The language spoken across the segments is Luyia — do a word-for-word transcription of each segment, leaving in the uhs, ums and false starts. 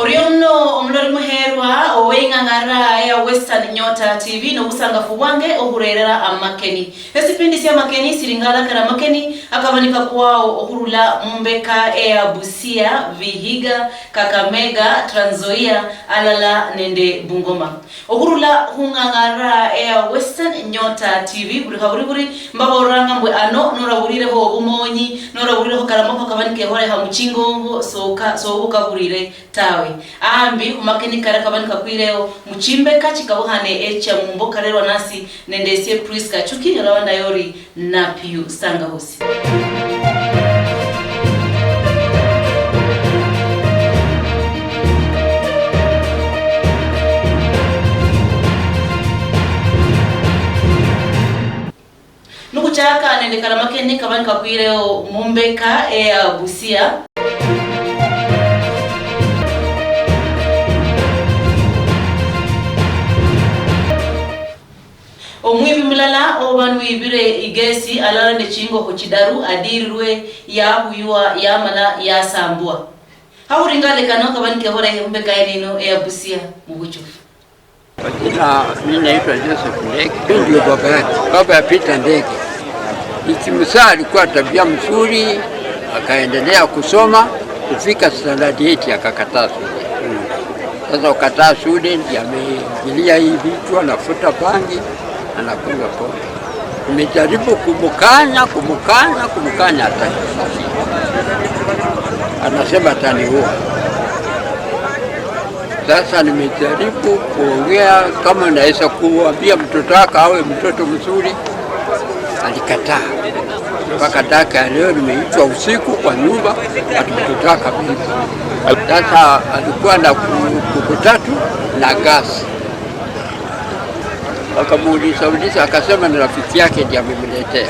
Orio muno omulori muherwa oweing'ang'ara eya Western Nyota T V nobusangafu bwange ohureerera amakeni. Esipindi siamakeni siringala kari amakeni akaba nikakwao ohurula mumbeka eya Busia, Vihiga, Kakamega, Trans Nzoia, alala nende Bungoma. Okhurula khung'ang'ara eya Western Nyota T V, buli khaburi buri mbaboolanga mbwe ano noraburirekho obumonyi, noraburirekho kalamakho kaba nikekholekha muchingongo, soka sobukaburire tawe. Ambi khumakeni kara kaba nikakwireo muchimbeka chikabukhane echia mumbo karerwa nasi nende esie Prisca Chuki, nyola wandayori Napiu Sangahusi. Nukhuchaka nende kalamakeni kaba nikakwireo mumbeka eya Busia. Omwibi mulala oba niwibire igesi alala nechingokho chidaru adirirwe, yahuywa, yamala yasambwa. Hauringale kano kaba nikekholehe mumbeka yenino eya Busia mubuchufu. Kwa jina, mimi naitwa Joseph Ndege. Mimi ndio baba yake, baba ya Peter Ndege. Nikimzaa alikuwa tabia mzuri, akaendelea kusoma, kufika standard eight akakataa shule. Sasa kukataa shule, ndiye ameingilia hii vitu, anafuta bangi, anakunywa pombe. Nimejaribu kumkanya, kumkanya, kumkanya, hataki. Anasema ataniua. Sasa nimejaribu kuongea kama naweza kuambia mtoto wake awe mtoto mzuri, alikataa. Mpaka dakika ya leo nimeitwa usiku kwa nyumba, ati mtoto wake ameitwa. Sasa alikuwa na ku-, kuku tatu na gas. Akamuuliza uliza, akasema ni rafiki yake ndiye amemletea.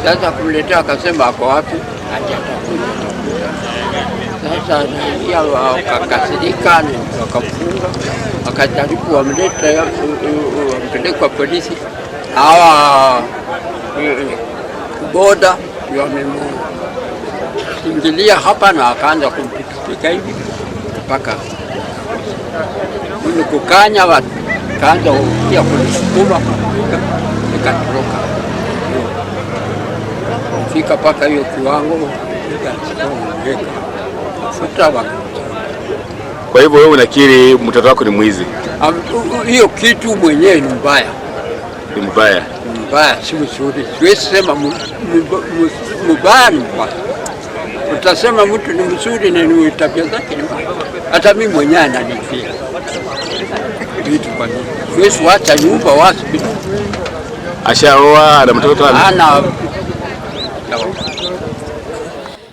Sasa kumletea, akasema ako wapi? Ati atakuja, atakuja. Sasa naiya wakakasirika, wakamfunga, wakajaribu wamlete, wampeleke kwa polisi. Hawa, eh, boda ndio wamemsingilia hapa na akaanza kumpigapiga hivi mpaka mimi kukanya, wakaanza pia kunisukuma, nikatoroka. Fika mpaka hiyo kiwango, nikachukua mweka. Futa waka- Kwa hivyo wewe unakiri mtoto wako ni mwizi? Am-, u-, u-, hiyo kitu mwenyewe ni mbaya. Ni mbaya. Mbaya, si mzuri. Siwezi sema mu-, mu-, mu-, mbaya ni mbaya. Utasema mtu ni mzuri na ni tabia zake ni mbaya. Hata mimi mwenyewe ananifia. Vitu kwa nini? Siwezi wacha nyumba wazi bila. Ashaoa, ana mtoto ana? Ana.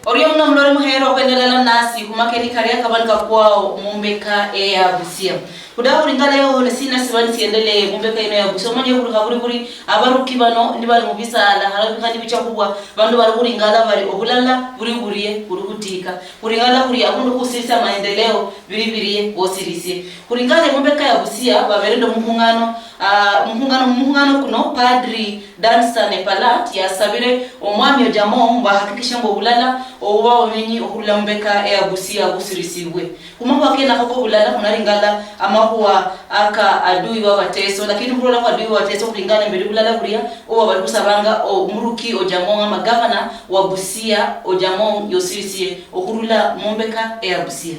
Orio muno mulori muheerwa okhwendelana nasi khumakeni karia kaba nikakwao mumbeka eya Busia. Khudaha khulingana eyo, ne sina siba nisiendelee mumbeka ino ya Busia? Omanye khuli khaburi buri abaruki bano nibali mubisaala, halafu khandi bicha khubwa bandu bari khulingala bari obulala buri burie buri khutika. Khulingala khuli abundu khusirisia maendeleo biri birie bosirisie. Khulingana mumbeka ya Busia babere nende omukhung'ano, ah, omukhung'ano, mumukhung'ano kuno Padri Dunstan Epalat yasabire Omwami Ojamong mbu ahakikishe mbu obulala obuba abamenyi okhurula mumbeka eya Busia busirisibwe. Khumakhuwa kenako kobulala khunaringala amakhuwa aka adui wa Bateso, lakini khulola khu adui wa Bateso khuringala imberi bulala buria obwa bali khusabanga omuruki Ojamong ama gavana wa Busia Ojamong yosirisie okhurula mumbeka eya Busia.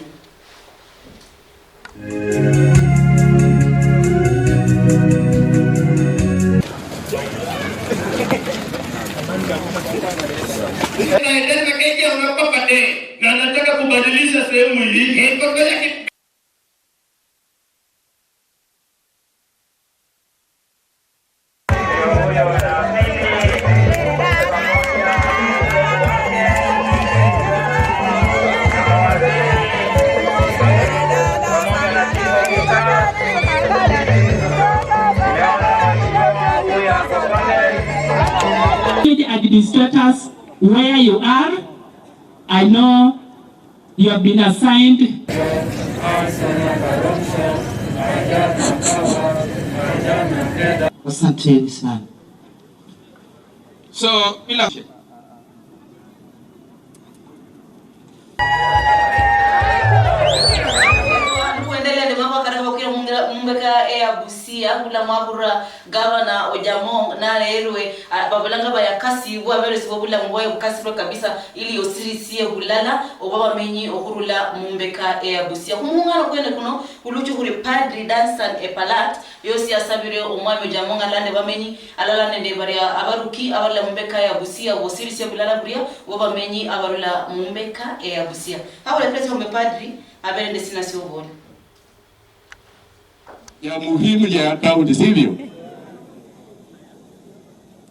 Naendelea na keje unapapate, na nataka kubadilisha sehemu hii. Administrators, where you are, I know you have been assigned. Asanteni sana. So, bila... Yakhula mwahulira Gavana Ojamong naleerwe, ah, babulanga bayakasibwe, aberesibwe obulamu bwaye bukasibwe kabisa, ili osirisie bulala oba bamenyi okhurula mumbeka eya Busia. Khumung'ano kwene kuno, khuluchi khuli Padri Dunstan Epalat, yosi asabire omwami Ojamong alala nende bamenyi, alala nende baria abaruki abarula mumbeka eya Busia, bosirisie bulala buria oba bamenyi abarula mumbeka eya Busia. Khakhulekere ombe Padri, abere nende sina siobola. Ya muhimu ya kaunti, sivyo?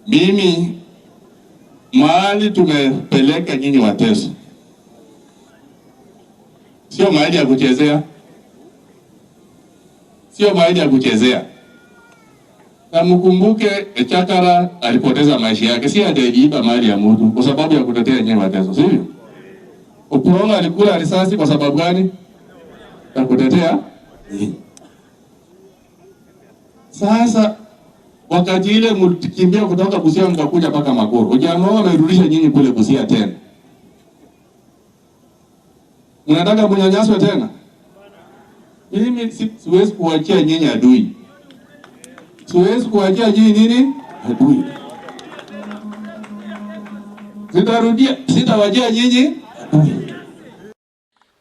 Mimi mahali tumepeleka nyinyi Wateso, sio mahali ya kuchezea, sio mahali ya kuchezea. Na mkumbuke, Echakara alipoteza maisha yake, si ati aliiba mali ya mtu kwa sababu ya kutetea nyinyi Wateso, sivyo? Opurong alikula risasi kwa sababu gani? Ya kutetea nyinyi. Sasa wakati ile mlikimbia kutoka Busia mkakuja mpaka Makuru. Ojamong amerudisha nyinyi kule Busia tena. Mnataka mnyanyaswe tena? Mimi si, siwezi kuwachia nyinyi adui. Siwezi kuwachia nyinyi nini? Adui. Sitarudia, sitawachia nyinyi adui.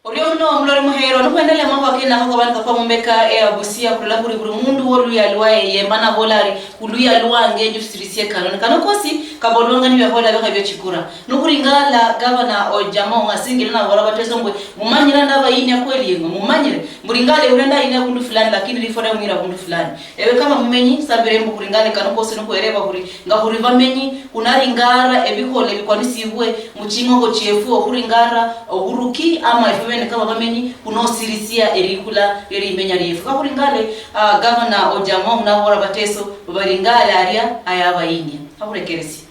Orio muno omulori muheerwa, nikhwendelea makhuwa kenako kabanika kwa mumbeka eya Busia, khurula khuli buli mundu woluya lwaye yemba nabola ari, khuluya lwange njusirisie kano. Ne kano kosi kabolwanga nibiakhola bikha biochikura. Nikhuringala Gavana Ojamong asingire nabola Bateso mbwe, mumanyire ndabayinia kweli yengo, mumanyire, muringale ule ndayinia abundu fulani, lakini lifo lya mwira abundu fulani. Ewe kama mumenyi, sabire mbu khuringale kano kosi nikhwereba khuri, nga khuri bamenyi, khunaringara ebikhola ebikwanisibwe muching'ongo chiefu, okhuringara oburuki, ama efwe bene kaba bamenyi, khunosirisia erikula lielimenya liefwe. Khakhulingale, ah, Gavana Ojamong nabola Bateso, babaringale aria, aya abayinia. Khakhulekelesie.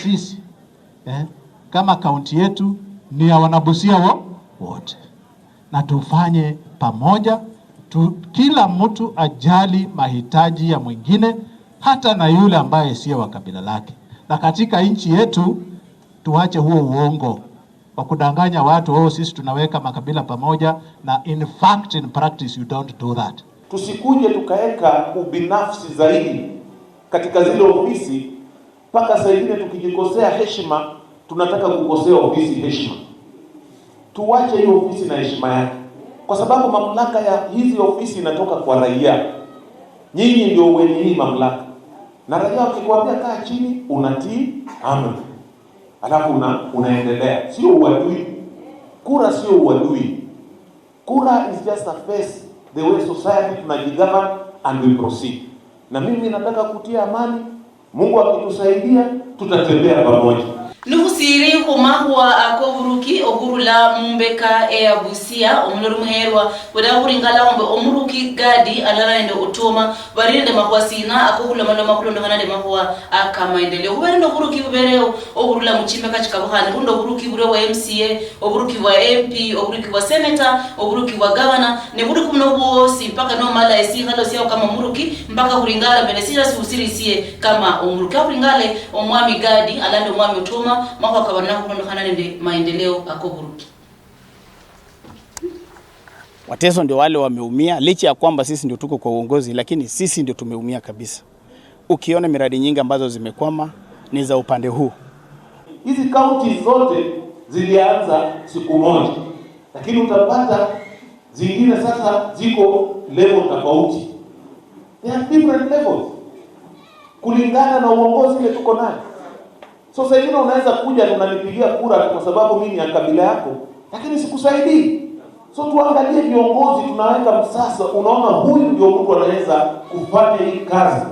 Sisi, eh, kama kaunti yetu ni ya wanabusia wo-, wote. Na tufanye pamoja, tu-, kila mtu ajali mahitaji ya mwingine, hata na yule ambaye sio wa kabila lake. Na katika nchi yetu, tuache huo uongo wa kudanganya watu, "Oh, sisi tunaweka makabila pamoja," na in fact, in practice, you don't do that. Tusikuje tukaeka ubinafsi zaidi katika zile ofisi, mpaka saa ingine tukijikosea heshima, tunataka kukosea ofisi heshima. Tuwache hiyo ofisi na heshima yake, kwa sababu mamlaka ya hizi ofisi inatoka kwa raia. Nyinyi ndio wenye hii mamlaka, na raia wakikwambia kaa chini, unatii amri, alafu una, unaendelea. Sio uadui. Kura sio uadui. Kura is just a face, the way society tunajigovern and we proceed. Na mimi nataka kutia amani, Mungu akitusaidia, tutatembea pamoja. Nikhusiri khumakhuwa akoburuki okhurula mumbeka eya Busia, omulori muherwa, wetala khuringala ombe omuruki Gadi alala nende Otoma bali nende makhuwa sina akokhulomaloma khulondokhana nende makhuwa akamaendeleo. Khubere nende oburuki bubereo okhurula muchimbeka chikabukhane, khuli nende oburuki burio bwa M C A, oburuki bwa M P, oburuki bwa senator, oburuki bwa gavana, ne buruki buno bwosi mpaka nomala esikhalo siao kama omuruki, mpaka khuringala mbele sira siusirisie kama omuruki. Akhuringale omwami Gadi, alande omwami Otuma, makhuwa kabanakhu khulondokhana nende maendeleo ako buruki. Wateso ndio wale wameumia, licha ya kwamba sisi ndio tuko kwa uongozi, lakini sisi ndio tumeumia kabisa. Ukiona miradi nyingi ambazo zimekwama ni za upande huu. Hizi kaunti zote zilianza siku moja, lakini utapata zingine sasa ziko level tofauti. They are different levels kulingana na uongozi ile tuko nayo. So saa ingine unaweza kuja unanipigia kura kwa sababu mimi ni ya kabila yako, lakini sikusaidii. So tuangalie viongozi tunaweka msasa, unaona huyu ndio mtu anaweza kufanya hii kazi,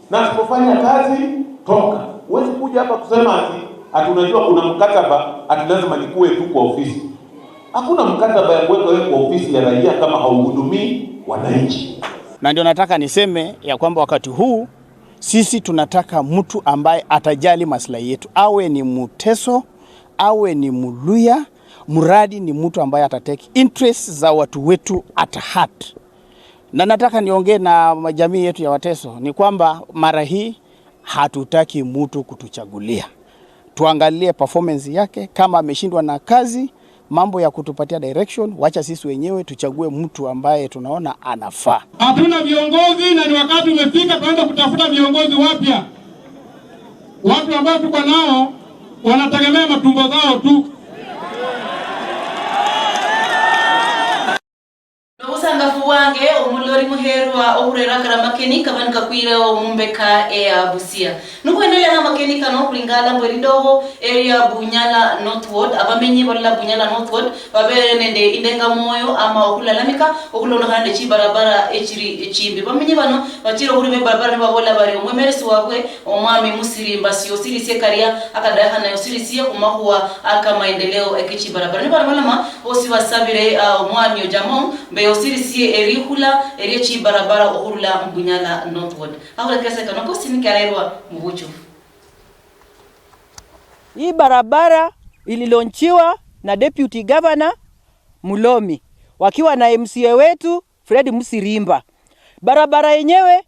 na asipofanya kazi, toka. Huwezi kuja hapa kusema ati, ati unajua kuna mkataba ati lazima nikuwe tu kwa ofisi. Hakuna mkataba ya kuweka wewe kwa ofisi ya raia kama hauhudumii wananchi. Na ndio nataka niseme ya kwamba wakati huu sisi tunataka mtu ambaye atajali maslahi yetu, awe ni Mteso, awe ni Mluya, mradi ni mtu ambaye atatake interests za watu wetu at heart. Na nataka niongee na jamii yetu ya Wateso ni kwamba mara hii hatutaki mtu kutuchagulia. Tuangalie performance yake, kama ameshindwa na kazi, Mambo ya kutupatia direction, wacha sisi wenyewe tuchague mtu ambaye tunaona anafaa. Hatuna viongozi na ni wakati umefika tuanze kutafuta viongozi wapya. Watu ambao tuko nao wanategemea matumbo zao tu. Nobusangafu bwange omulori muherwa okhurera kara makeni kaba nikakwirewo mumbeka eya Busia. Nikhwendelea namakeni kano, khulingala mbu elidoho eria Bunyala North Ward, abamenyi balola Bunyala North Ward babere nende indenga mwoyo ama okhulalamika okhulondokhana nende chibarabara echiri echimbi. Bamenyi bano bachire okhurima ebarabara nibabola bari omwemeresi wabwe Omwami Musirimba siosirisie karia akadaha naye osirisie khumakhuwa aka maendeleo ekechibarabara. Nibalomaloma bosi basabire, ah, Omwami Ojamong mbe osirisie erikhula erie chibarabara okhurula mu Bunyala North Ward. Akhulekese kano kosi nikarerwa mubuchufu. Hii barabara ililonchiwa na Deputy Governor Mulomi wakiwa na M C A wetu Fred Musirimba. Barabara yenyewe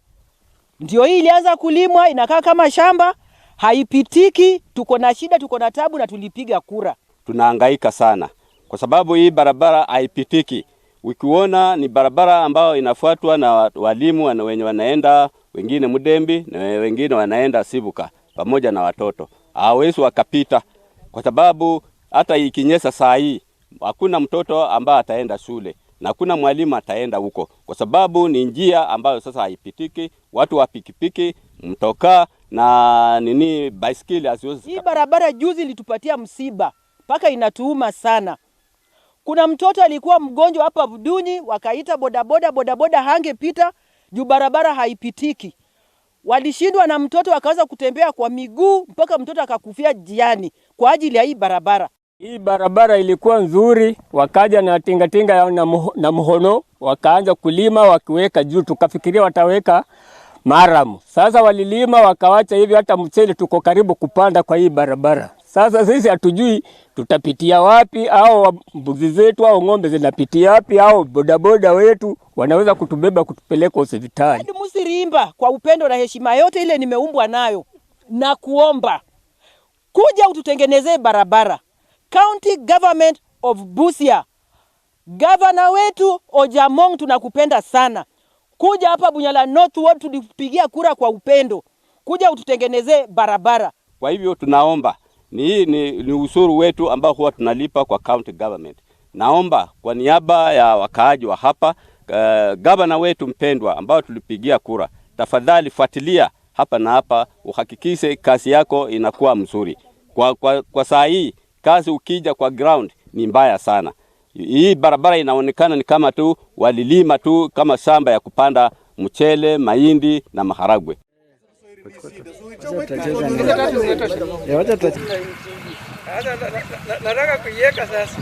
ndio hii ilianza kulimwa, inakaa kama shamba, haipitiki, tuko na shida, tuko na tabu na tulipiga kura. Tunahangaika sana kwa sababu hii barabara haipitiki. Ukiona ni barabara ambayo inafuatwa na wa- walimu wana- wenye wanaenda wengine Mudembi na wengine wanaenda Sibuka pamoja na watoto, hawawezi wakapita kwa sababu hata ikinyesha saa hii hakuna mtoto ambaye ataenda shule na hakuna mwalimu ataenda huko, kwa sababu ni njia ambayo sasa haipitiki. Watu wa pikipiki, mtoka na nini, baiskeli haziwezi. Hii barabara juzi ilitupatia msiba mpaka inatuuma sana. Kuna mtoto alikuwa mgonjwa hapa Vuduni, wakaita bodaboda, bodaboda hangepita juu barabara haipitiki. Walishindwa na mtoto, wakaanza kutembea kwa miguu mpaka mtoto akakufia njiani kwa ajili ya hii barabara. Hii barabara ilikuwa nzuri, wakaja na tingatinga ya- na muho- na mhono, wakaanza kulima wakiweka juu, tukafikiria wataweka maramu. Sasa walilima wakawacha hivi, hata mchele tuko karibu kupanda kwa hii barabara. Sasa sisi hatujui tutapitia wapi, au wa- mbuzi zetu au ng'ombe zinapitia wapi, au bodaboda wetu wanaweza kutubeba kutupeleka hospitali. Fred Musirimba, kwa upendo na heshima yote ile nimeumbwa nayo, na kuomba kuja ututengenezee barabara. County Government of Busia, gavana wetu Ojamong, tunakupenda sana. Kuja hapa Bunyala North Ward, tulipigia kura kwa upendo. Kuja ututengenezee barabara. Kwa hivyo tunaomba, ni hii ni, ni ushuru wetu ambao huwa tunalipa kwa county government. Naomba kwa niaba ya wakaaji wa hapa, uh, gavana wetu mpendwa ambao tulipigia kura, tafadhali fuatilia hapa na hapa, uhakikishe kazi yako inakuwa mzuri. Kwa, kwa, kwa saa hii kazi ukija kwa ground ni mbaya sana. Hii barabara inaonekana ni kama tu walilima tu kama shamba ya kupanda mchele, mahindi na maharagwe. Nataka kuiweka sasa.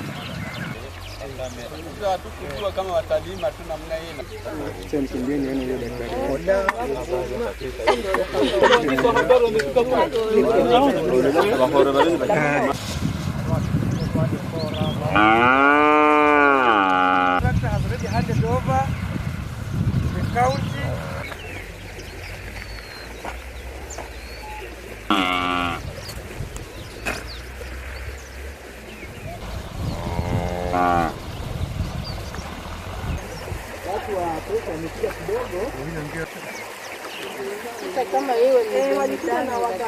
Hatukuwa kama watalima tu namna hii. Acha nikimbie nione hiyo daktari. Contractor has already handed over to the county. Sasa kama hiyo ni walichana waka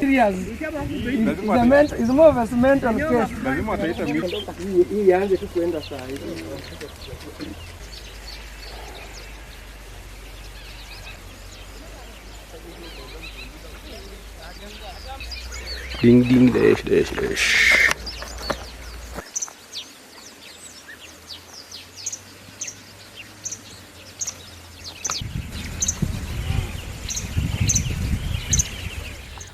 Serious. It's a ment- it's more of a mental case. Lazima wataita miti. Hii hii ianze tu kuenda saa hii. Ding ding desh desh desh.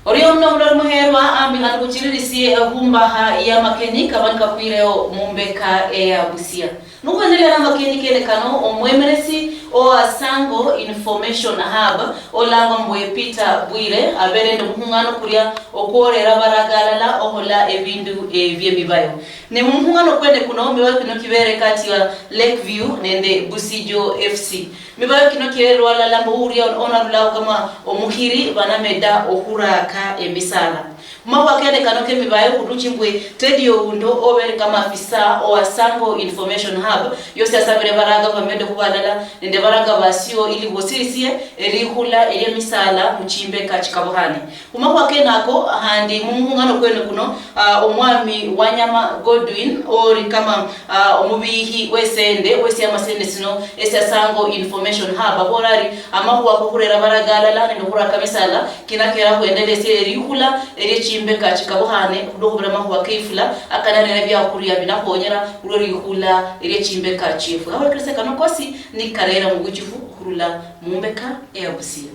Orio muno mulori muherwa, ambi khandi khuchiririsie ekhumbaha ya makeni kaba nikakwireo mumbeka eya Busia. Nukhwendelea na makeni kene kano, omwemeresi owa Sango Information Hub olangwa mbwe Peter Bwire abere nende omukhung'ano kuria okworera baraga alala okhola ebindu ebiemibayo. Ne mumukhung'ano kwene kuno, mibayo kino kibere kati ya Lakeview nende Busijo F C. Mibayo kino kirerwa alala mbu uria onarulao kama omukhiri banameda okhuraka emisala. Mumakhuwa kene kano kemibaye khutuchi mbwe Teddy Oundo obere kama afisa owa Sango Information Hub, yosi asabire baraga bamede khuba alala nende baraga basio ili bosirisie elikhula eliemisala muchimbeka chikabukhane. Khumakhuwa kenako, khandi mumukhungano kwene kuno, ah, omwami Wanyama Godwin ori kama, ah, omubikhi wesende wesiama sene sino esia Sango Information Hub, abola ari amakhuwa kokhurera baraga alala nende okhuraka misala kina kera khwendelesia elikhula eliechimbeka chikabukhane khulwokhubira amakhuwa keifula akanarera biakhulia binakhonyera khulwo likhula eliechimbeka chiefwe. Kakhulekelesia kano kosi nikarera mubuchifu khurula mumbeka eya Busia.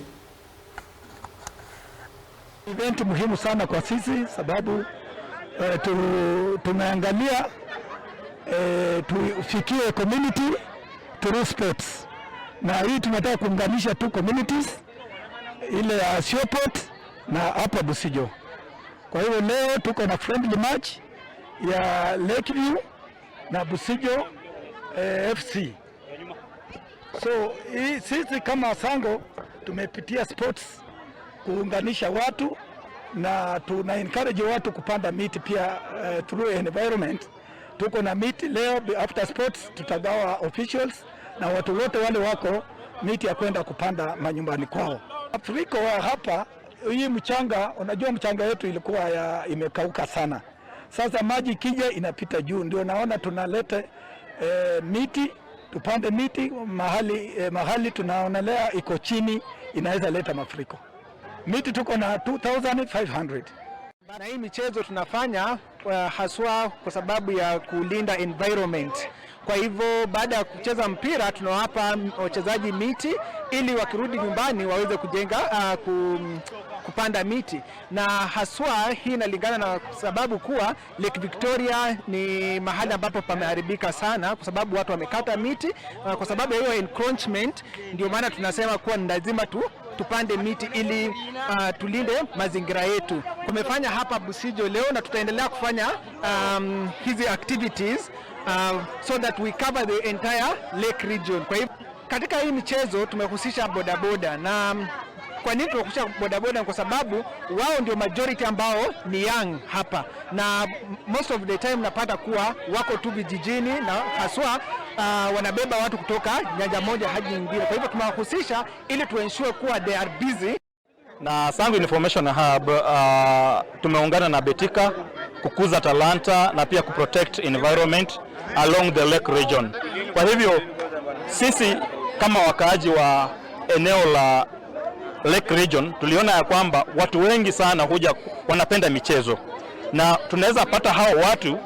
Event muhimu sana kwa sisi sababu, eh, tu-, tumeangalia, eh, tufikie community through sports. Na hii tunataka kuunganisha two communities, ile ya Siopot na hapa Busijo. Kwa hivyo leo tuko na friendly match ya Lakeview na Busijo, eh, F C. So, hii, sisi kama Sango tumepitia sports kuunganisha watu na tuna encourage watu kupanda miti pia, eh, through environment. Tuko na miti leo, be-, after sports tutagawa officials na watu wote wale wako miti ya kwenda kupanda manyumbani kwao. Mafuriko wa hapa, hii mchanga, unajua mchanga yetu ilikuwa ya, imekauka sana. Sasa maji ikija inapita juu, ndio naona tunalete, eh, miti, tupande miti mahali, eh, mahali tunaonelea iko chini inaweza leta mafuriko. Miti tuko na two thousand five hundred. Na hii michezo tunafanya, uh, haswa kwa sababu ya kulinda environment. Kwa hivyo baada ya kucheza mpira tunawapa wachezaji miti ili wakirudi nyumbani waweze kujenga, uh, ku-, kupanda miti. Na haswa hii inalingana na sababu kuwa Lake Victoria ni mahali ambapo pameharibika sana kwa sababu watu wamekata miti, uh, kwa sababu ya hiyo encroachment, ndio maana tunasema kuwa ni lazima tu, tupande miti ili, uh, tulinde mazingira yetu. Tumefanya hapa Busijo leo na tutaendelea kufanya, um, hizi activities, uh, so that we cover the entire lake region. Kwa hivyo, katika hii michezo tumehusisha bodaboda. Na kwa nini tumehusisha bodaboda? Kwa sababu wao ndio majority ambao ni young hapa, na most of the time napata kuwa wako tu vijijini na haswa, ah, wanabeba watu kutoka nyanja moja hadi nyingine. Kwa hivyo tumewahusisha ili tu ensure kuwa they are busy. Na Sango Information Hub, uh, tumeungana na Betika kukuza talanta na pia kuprotect environment along the lake region. Kwa hivyo sisi kama wakaaji wa eneo la lake region tuliona ya kwamba watu wengi sana huja wanapenda michezo, na tunaweza pata hao watu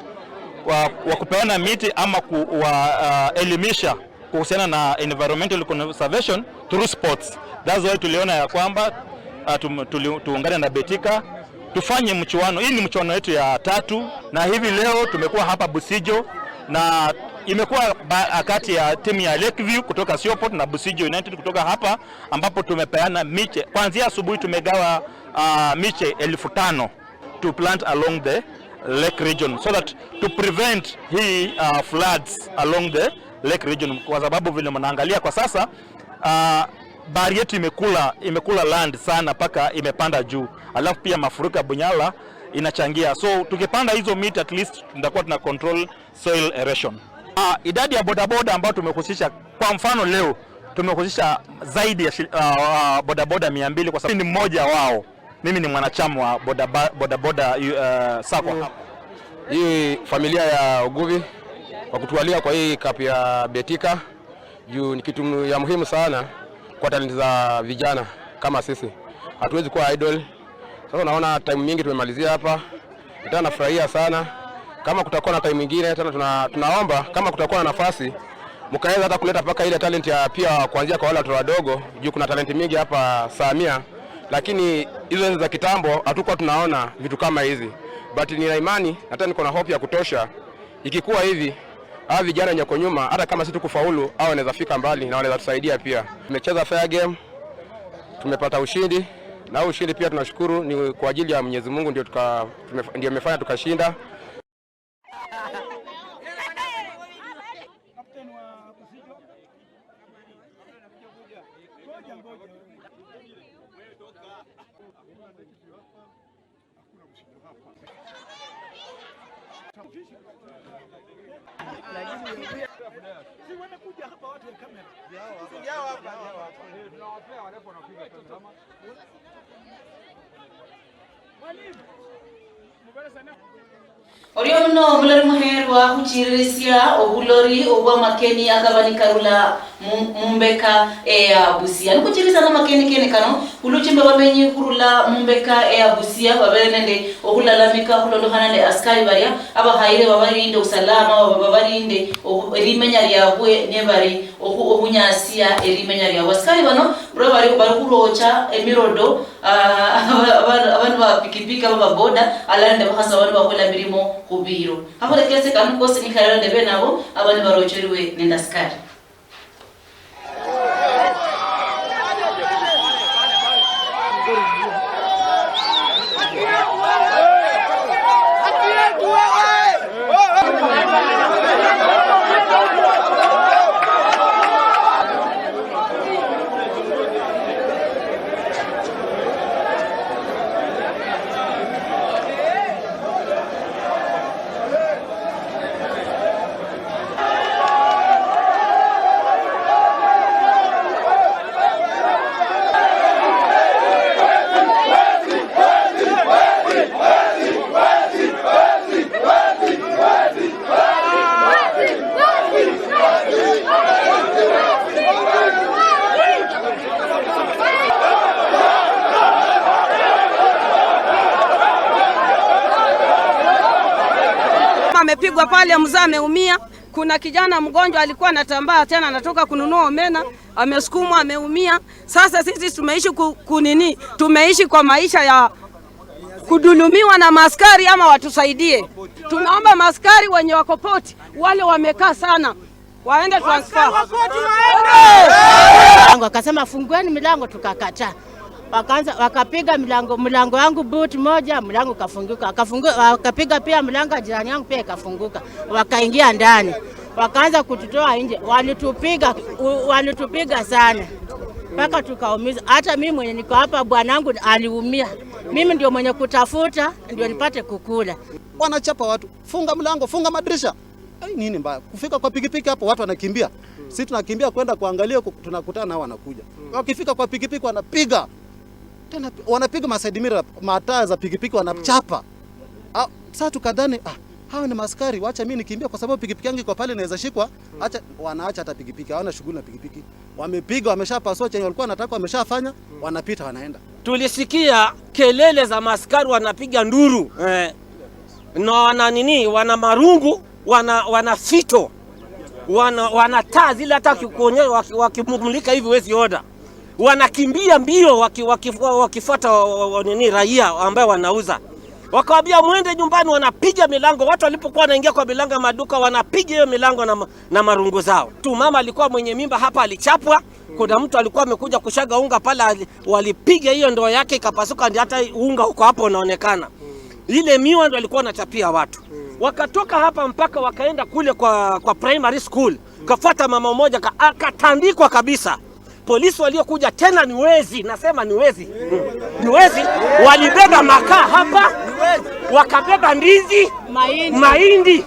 wa, wa kupeana miti ama kuwaelimisha kuhusiana na environmental conservation through sports. That's why tuliona ya kwamba, ah, tum-, tuli-, tuungane na Betika tufanye mchuano. Hii ni mchuano wetu ya tatu, na hivi leo tumekuwa hapa Busijo na imekuwa ba-, kati ya timu ya Lakeview kutoka Siopot na Busijo United kutoka hapa, ambapo tumepeana miche. Kuanzia asubuhi tumegawa, ah, miche elfu tano to plant along the lake region so that to prevent hii, uh, floods along the lake region, kwa sababu vile mnaangalia kwa sasa, uh, bahari yetu imekula, imekula land sana mpaka imepanda juu, alafu pia mafuriko ya Bunyala inachangia. So tukipanda hizo miti, at least tutakuwa tuna control soil erosion. Uh, idadi ya bodaboda ambao tumehusisha, kwa mfano leo tumehusisha zaidi ya shi-, uh, uh, bodaboda mia mbili, kwa sababu ni mmoja wao. Mimi ni mwanachama wa boda-, bodaboda, uh, sacco hapa. Hii familia ya Ogubi kwa kutualia kwa hii cup ya Betika, juu ni kitu ya muhimu sana kwa talenti za vijana kama sisi. Hatuwezi kuwa idle. Sasa unaona time mingi tumemalizia hapa. Tena nafurahia sana. Kama kutakuwa na time ingine, tena tuna-, tunaomba kama kutakuwa na nafasi, mkaweza hata kuleta mpaka ile talent ya pia kuanzia kwa wale watoto wadogo, juu kuna talent mingi hapa Samia, lakini hizo enzi za kitambo hatukuwa tunaona vitu kama hizi. But nina imani, hata niko na hope ya kutosha, ikikuwa hivi, hawa vijana wenye wako nyuma, hata kama si tukufaulu, hao wanaweza fika mbali na wanaweza tusaidia pia. Tumecheza fair game, tumepata ushindi, na huu ushindi pia tunashukuru ni kwa ajili ya Mwenyezi Mungu ndio tuka-, tume-, ndio imefanya tukashinda. Captain wa Busijo. Ngoja, ngoja. Hakuna mshindi. Orio muno omulori muheerwa khuchiririsia obulori obwa makeni akaba nikarula mu, mumbeka eya Busia. Nikhuchiririsia na makeni kene kano, khuluchimba bamenyi khurula mumbeka eya Busia babere nende okhulalamika khulondokhana nende askari baria abahayire babarinde usalama, babarinde obu-, erimenya riabwe nebari okhu-, okhunyasia erimenya riabwe. Askari bano bro bari, bari khurocha emirodo, ah, aba-, aba-, abandu ba pikipiki, aba baboda, alala nende bakhasi, abandu bakhola emirimo khubiro. Akholekese kano kosi nikhalala nende bene abo, aba nibarocherwe nende askari. Amepigwa pale, mzee ameumia. Kuna kijana mgonjwa alikuwa anatambaa tena, anatoka kununua omena, amesukumwa, ameumia. Sasa sisi tumeishi ku-, kunini, tumeishi kwa maisha ya kudhulumiwa na maskari, ama watusaidie. Tunaomba maskari wenye wako poti, wale wamekaa sana, waende transfer. Wangu akasema, "Fungueni milango," tukakataa. Wakaanza, wakapiga milango, mlango wangu boot moja, mlango kafunguka. Akafungu-, wakapiga pia mlango ya jirani yangu, pia ikafunguka. Wakaingia ndani. Wakaanza kututoa nje. Walitupiga, u-, walitupiga sana. Mpaka tukaumiza. Hata mimi mwenye niko hapa, bwanangu aliumia. Mimi ndio mwenye kutafuta, ndio nipate kukula. Wanachapa watu, "Funga mlango, funga madirisha." Ai, nini mbaya? Kufika kwa pikipiki hapo, watu wanakimbia. Sisi tunakimbia kwenda kuangalia, ku-, tunakutana nao wanakuja. Wakifika kwa pikipiki wanapiga. Tena pi-, wanapiga ma side mirror, mataa za pikipiki wanachapa. Ah, sasa tukadhani, "Ah, hawa ni maskari, wacha mimi nikimbia kwa sababu pikipiki yangu iko pale inaweza shikwa." Acha, wanaacha hata pikipiki, hawana shughuli na pikipiki. Wamepiga, wameshapasua chenye walikuwa wanataka, wameshafanya, wanapita, wanaenda. Tulisikia kelele za maskari wanapiga nduru, eh, na wana nini, wana marungu, wana, wana fito, wana, wana taa zile hata kikuonye-, waki-, wakimulika hivi huwezi ona. Wanakimbia mbio waki-, waki-, wa-, wakifuata wa-, wa-, wa-, nini, raia ambaye wanauza. Wakawaambia, "Mwende nyumbani," wanapiga milango. Watu walipokuwa wanaingia kwa milango ya maduka, wanapiga hiyo milango na ma-, na marungu zao. Tu mama alikuwa mwenye mimba hapa, alichapwa. Kuna mtu alikuwa amekuja kushaga unga pale, ali-, walipiga hiyo ndoo yake ikapasuka, ndio hata unga uko hapo unaonekana. Ile miwa ndio alikuwa anachapia watu. Wakatoka hapa mpaka wakaenda kule kwa, kwa primary school. Kafuata mama mmoja ka-, akatandikwa kabisa. Polisi waliokuja tena ni wezi, nasema ni wezi. Ni wezi. Walibeba makaa hapa, wakabeba ndizi, mahindi. Mahindi.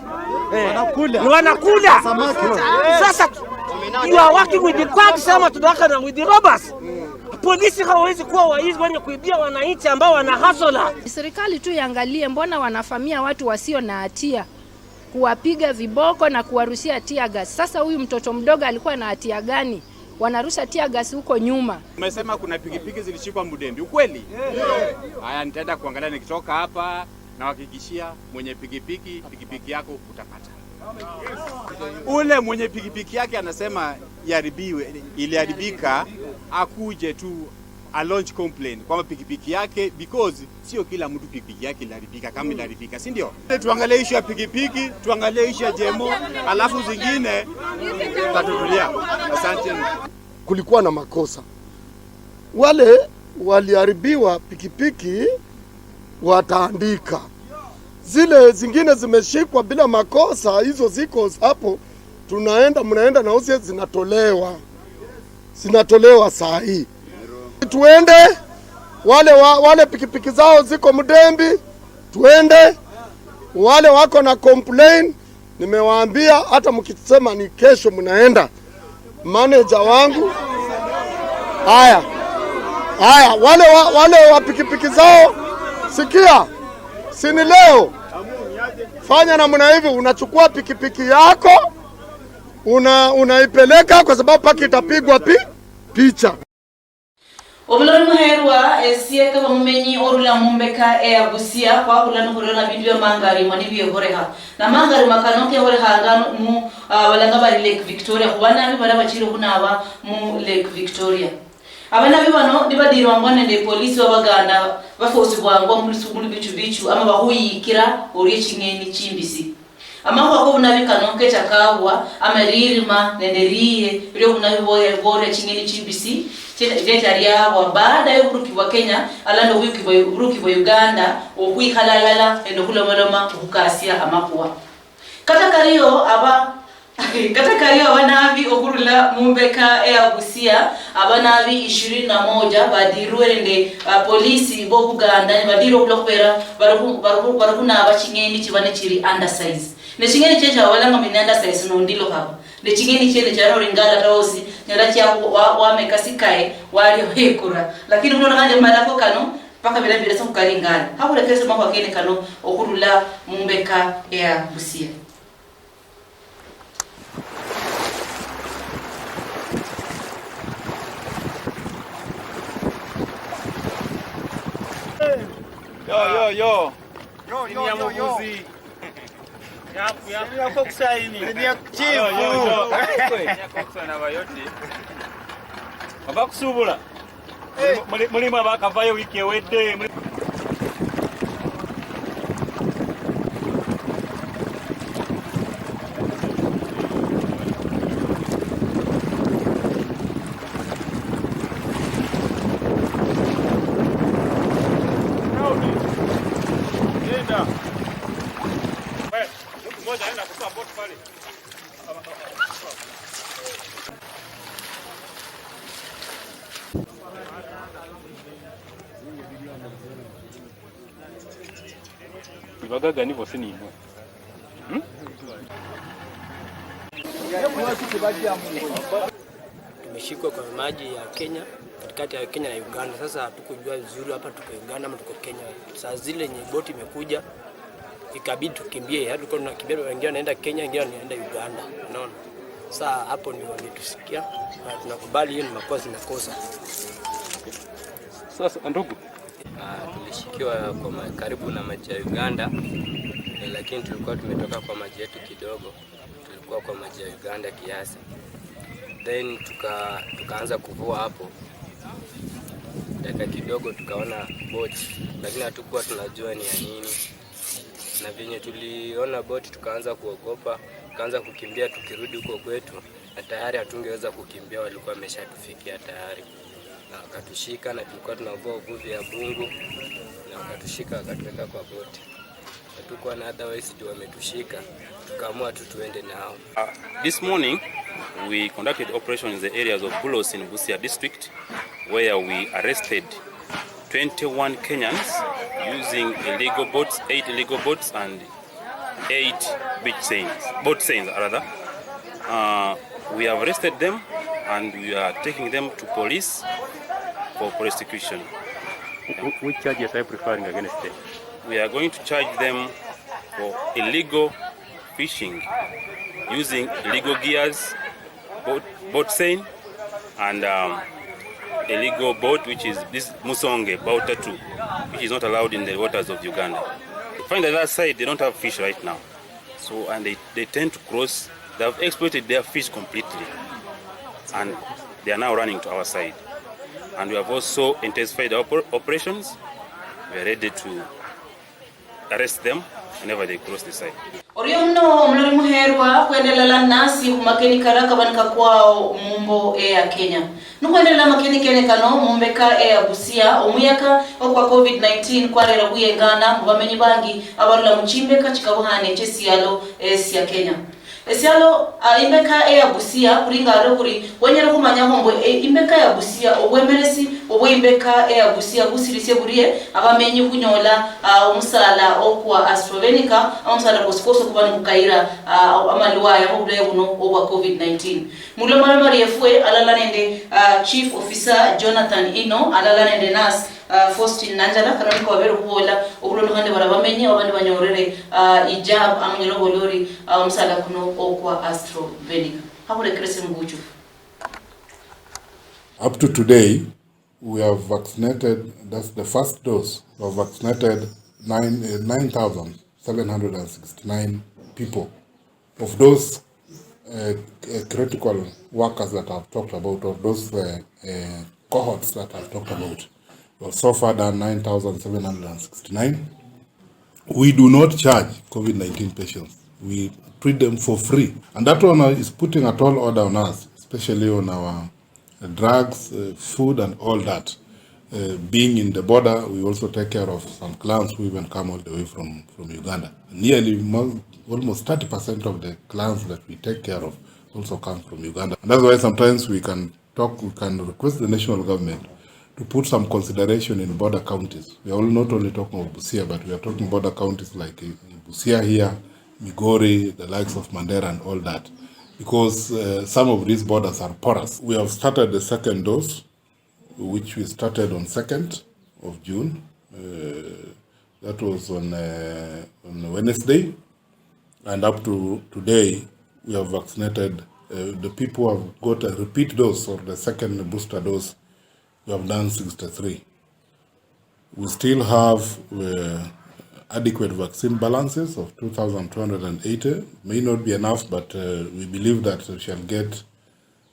Eh, wanakula. Wanakula. Samaki. Sasa, you are working with the thugs ama tunawaka na with the robbers. Polisi hawawezi kuwa waizi wenye kuibia wananchi ambao wana hustler. Serikali tu iangalie, mbona wanafamia watu wasio na hatia, kuwapiga viboko na kuwarushia tear gas. Sasa huyu mtoto mdogo alikuwa na hatia gani? Wanarusha tear gas huko nyuma. Umesema kuna pikipiki zilishikwa Mudembi, ukweli? Haya, nitaenda kuangalia nikitoka hapa, nawahakikishia mwenye pikipiki, pikipiki yako utapata. Ule mwenye pikipiki yake anasema iharibiwe, iliharibika, akuje tu a launch complaint kwamba pikipiki yake, because sio kila mtu pikipiki yake iliharibika kama iliharibika, si ndio? Tuangalie issue ya pikipiki, tuangalie issue ya J M O, alafu zingine tutatulia. Asante. Kulikuwa na makosa. Wale waliharibiwa pikipiki wataandika. Zile zingine zimeshikwa bila makosa, hizo ziko hapo, tunaenda, mnaenda na usie zinatolewa. Zinatolewa saa hii. Tuende, wale wa-, wale pikipiki zao ziko Mudembi, Twende, wale wako na complain, nimewaambia hata mkisema ni kesho mnaenda. Manager wangu. Haya. Haya, wale wa, wale wa pikipiki zao, sikia. Si ni leo. Fanya namna hivi, unachukua pikipiki yako, una-, unaipeleka kwa sababu paka itapigwa pi-, picha. Omulori muherwa, esie kaba mumenyi orula mumbeka eya Busia, khwahula nikhurira na bindu bia mangari mwa nibiehoreha. Na mangari makano kehoreha ngano mu, ah, balanga bari Lake Victoria, khuba nabi bara bachire khunaba mu Lake Victoria. Abanabi bano nibadirwangwa nende polisi wa Baganda, bafosibwangwa mu lusuku lubichu bichu ama bakhuyikira orie ching'eni chimbisi. Amakhuwa kobunabi kano kecha kabwa ama lirima nende liye liobunabi bworia ching'eni chimbisi checha liabwa baada yoburuki bwa Kenya alanda oburuki bwa, oburuki bwa Uganda okhwikhala alala nende okhulomaloma okhukasia amakhuwa. Kata kario aba Kata kario abanabi okhurula mumbeka eya Busia, abanabi ishirini na moja badirwe nende, ah, polisi bo Buganda, nibadirwe okhula khubera bari khu-, bari khu-, bari khunaba ching'eni chiba nichiri undersize. Ne ching'eni checha babalanga mbu ni undersize nondilo khaba. Ne ching'eni chiene chiano ringala taosi, nyala chia wa-, wameka sikae, walio hekura. Lakini khuno khandi malako kano, paka bila bila sa khukali ngala. Hakhulekese makhuwa kene kano okhurula mumbeka eya Busia. Yo, yo, yo. Yo, yo, yo, yo. Mubuzi. Yaku, yaku. Senior Coxswain. Senior Chief. Yo, yo, yo. Senior Coxswain abayoti. Oba kusubula. Muli-, muli-, mulimu abakavayo wiki ewedde. Muli- Ibagaga nibo sinimwe. Hmm? Tumeshikwa kwa maji ya Kenya, katikati ya Kenya na Uganda. Sasa hatukujua vizuri hapa tuko Uganda ama tuko Kenya. Saa zile yenye boti imekuja, ikabidi tukimbie, yaani tulikuwa tunakimbia, wengine wanaenda Kenya, wengine wanaenda Uganda, unaona? Saa hapo ndio walitusikia, na tunakubali hiyo ni makosa, ni makosa. Sasa, ndugu. Ah, tulishikiwa kwa ma-, karibu na maji ya Uganda, eh, lakini tulikuwa tumetoka kwa maji yetu kidogo, tulikuwa kwa maji ya Uganda kiasi. Then tuka-, tukaanza kuvua hapo. Dakika kidogo tukaona boat, lakini hatukuwa tunajua ni ya nini. Na vyenye tuliona boti, tukaanza kuogopa, tukaanza kukimbia tukirudi huko kwetu, na tayari hatungeweza kukimbia, walikuwa wameshatufikia tayari. Na wakatushika, na tulikuwa tunavua uvuvi ya Bungu, na wakatushika, wakatuweka kwa boti. Hatukuwa na otherwise, juu wametushika, tukaamua tu tuende nao. Uh, this morning, we conducted operations in the areas of Bulos in Busia district, where we arrested twenty-one Kenyans using illegal boats, eight illegal boats and eight beach seines, boat seines rather. Uh, we have arrested them and we are taking them to police for prosecution. Wh-, which charges are you preferring against them? We are going to charge them for illegal fishing, using illegal gears, boat, boat seine, and, um, illegal boat, which is this Musonge Bauta two, which is not allowed in the waters of Uganda. Find the other side, they don't have fish right now. So, and they, they tend to cross, they have exploited their fish completely. And they are now running to our side. And we have also intensified our oper-, operations. We are ready to arrest them whenever they cross the side. Orio muno omulori muherwa khwendelala nasi khumakeni kara kaba nikakwao mumbo eya Kenya. Nikhwendelala amakeni kene kano mumbeka eya Busia, omuyaka okwa covid nineteen kwarera obuyengana mubamenyi bangi abarula muchimbeka chikabuhane chesialo esia Kenya. Esialo, ah, imbeka eya Busia, khuringa aro khuri, khwenyere khumanyakho mbu, eh, imbeka ya Busia, obwemeresi Obweimbeka eya Busia busirisie burie abamenyi khunyola, ah, omusaala okwa AstraZeneca, ama omusaala kwosi kwosi okuba nibukayira, ah, amalwaaye ama obulwaye buno obwa covid nineteen. Mulomaloma liefwe alala nende, ah, Chief Officer Jonathan Ino alala nende nurse, ah, Faustin Nanjala, kano niko babere khuboola okhulondokhana nende bari abamenyi oba nibanyoolere, ah, ijab ama onyala oboola ori, ah, omusaala kuno okwa AstraZeneca. Khakhulekere simu buchufu. Up to today, we have vaccinated, that's the first dose, we have vaccinated nine, uh, nine thousand seven hundred sixty-nine people. Of those uh, uh, critical workers that I've talked about, or those uh, uh, cohorts that I've talked about, we've so far done nine thousand seven hundred sixty-nine. We do not charge covid nineteen patients. We treat them for free. And that one is putting a tall order on us, especially on our uh, drugs, uh, food, and all that. Uh, being in the border, we also take care of some clients who even come all the way from, from Uganda. Nearly mo- almost thirty percent of the clients that we take care of also come from Uganda. And that's why sometimes we can talk, we can request the national government to put some consideration in border counties. We are all not only talking of Busia, but we are talking border counties like uh, Busia here, Migori, the likes of Mandera and all that. Because uh, some of these borders are porous. We have started the second dose, which we started on second of June. Uh, that was on, uh, on Wednesday. And up to today, we have vaccinated uh, the people who have got a repeat dose or the second booster dose. We have done sixty-three. We still have uh, adequate vaccine balances of two thousand two hundred eighty. May not be enough, but uh, we believe that we shall get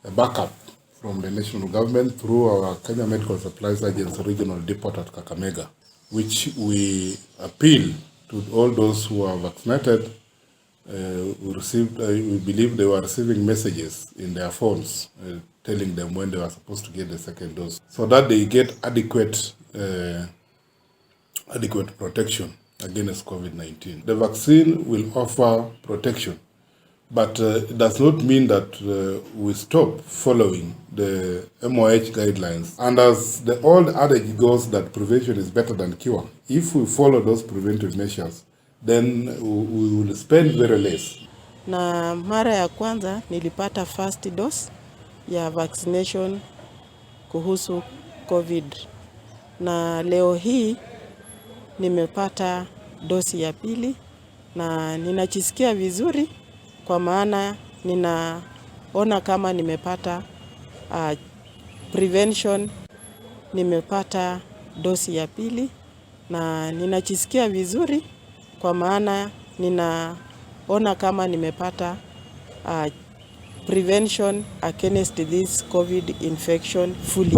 a backup from the national government through our Kenya Medical Supplies Agency regional depot at Kakamega, which we appeal to all those who are vaccinated. Uh, we received, uh, we believe they were receiving messages in their phones uh, telling them when they were supposed to get the second dose, so that they get adequate, uh, adequate protection against covid nineteen. The vaccine will offer protection, but uh, it does not mean that uh, we stop following the M O H guidelines. And as the old adage goes that prevention is better than cure, if we follow those preventive measures, then we will spend very less. Na mara ya kwanza nilipata first dose ya vaccination kuhusu covid, na leo hii nimepata dosi ya pili na ninajisikia vizuri, kwa maana ninaona kama nimepata uh, prevention. Nimepata dosi ya pili na ninajisikia vizuri, kwa maana ninaona kama nimepata uh, prevention against this covid infection fully.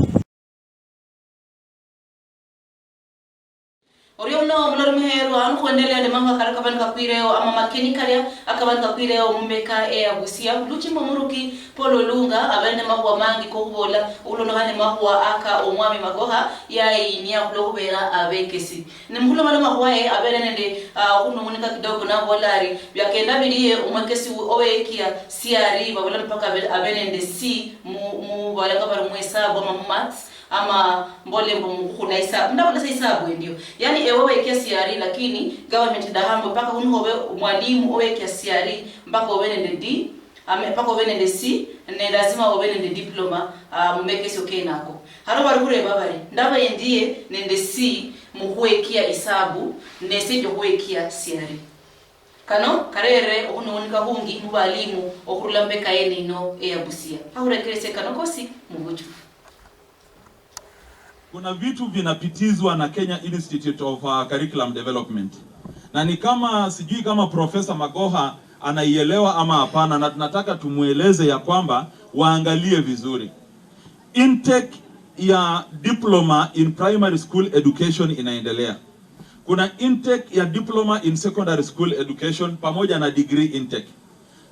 Orio muno omulori muherwa, nikhwendelea nende makhuwa kario akaba nikakwireyo, ama makeni karia akaba nikakwireyo mumbeka eya Busia. Luchimbo muruki Paul Olunga abere nende makhuwa mangi kokhubola okhulondokhana nende makhuwa aka omwami Magoha yayinia khulwokhubera abekesi. Ne mukhulomaloma khwaye abere nende ah, okhunung'unika kidogo nabola ari, biakenda birie omwekesi owekia C R E babola mpaka abe, abe nende C mu, mu balanga bari muhesabu ama mu maths, ama mbole mbu mukhukhuna isabu, ndakhulesa isabu endio. Yani ewe wekia C R E lakini government idaha mbu mpaka khunu khobe mwalimu owekia C R E mpaka obe nende D, ame, mpaka obe nende C, ne lazima obe nende diploma uh, mumekesio kenako. Haro bari khureba bari, ndaba endie nende C mukhwekia isabu, nese ndio khwekia C R E. Kano karere okhunung'unika khungi mubalimu okhurula mubeka yene ino eya Busia. Akhurekeresie kano kosi mubuchufu. Kuna vitu vinapitizwa na Kenya Institute of uh, Curriculum Development, na ni kama sijui kama Profesa Magoha anaielewa ama hapana, na tunataka tumweleze ya kwamba waangalie vizuri. Intake ya diploma in primary school education inaendelea. Kuna intake ya diploma in secondary school education pamoja na degree intake.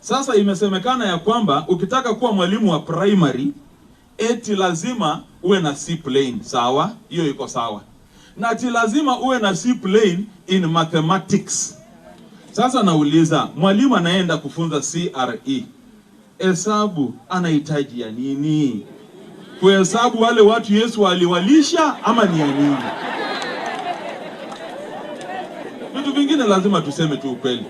Sasa imesemekana ya kwamba ukitaka kuwa mwalimu wa primary eti lazima uwe na C plain, sawa? Hiyo iko sawa. Na ati lazima uwe na C plain in mathematics. Sasa nauliza, mwalimu anaenda kufunza C R E, hesabu anahitaji ya nini? Kuhesabu wale watu Yesu aliwalisha ama ni ya nini? Vitu vingine lazima tuseme tu ukweli.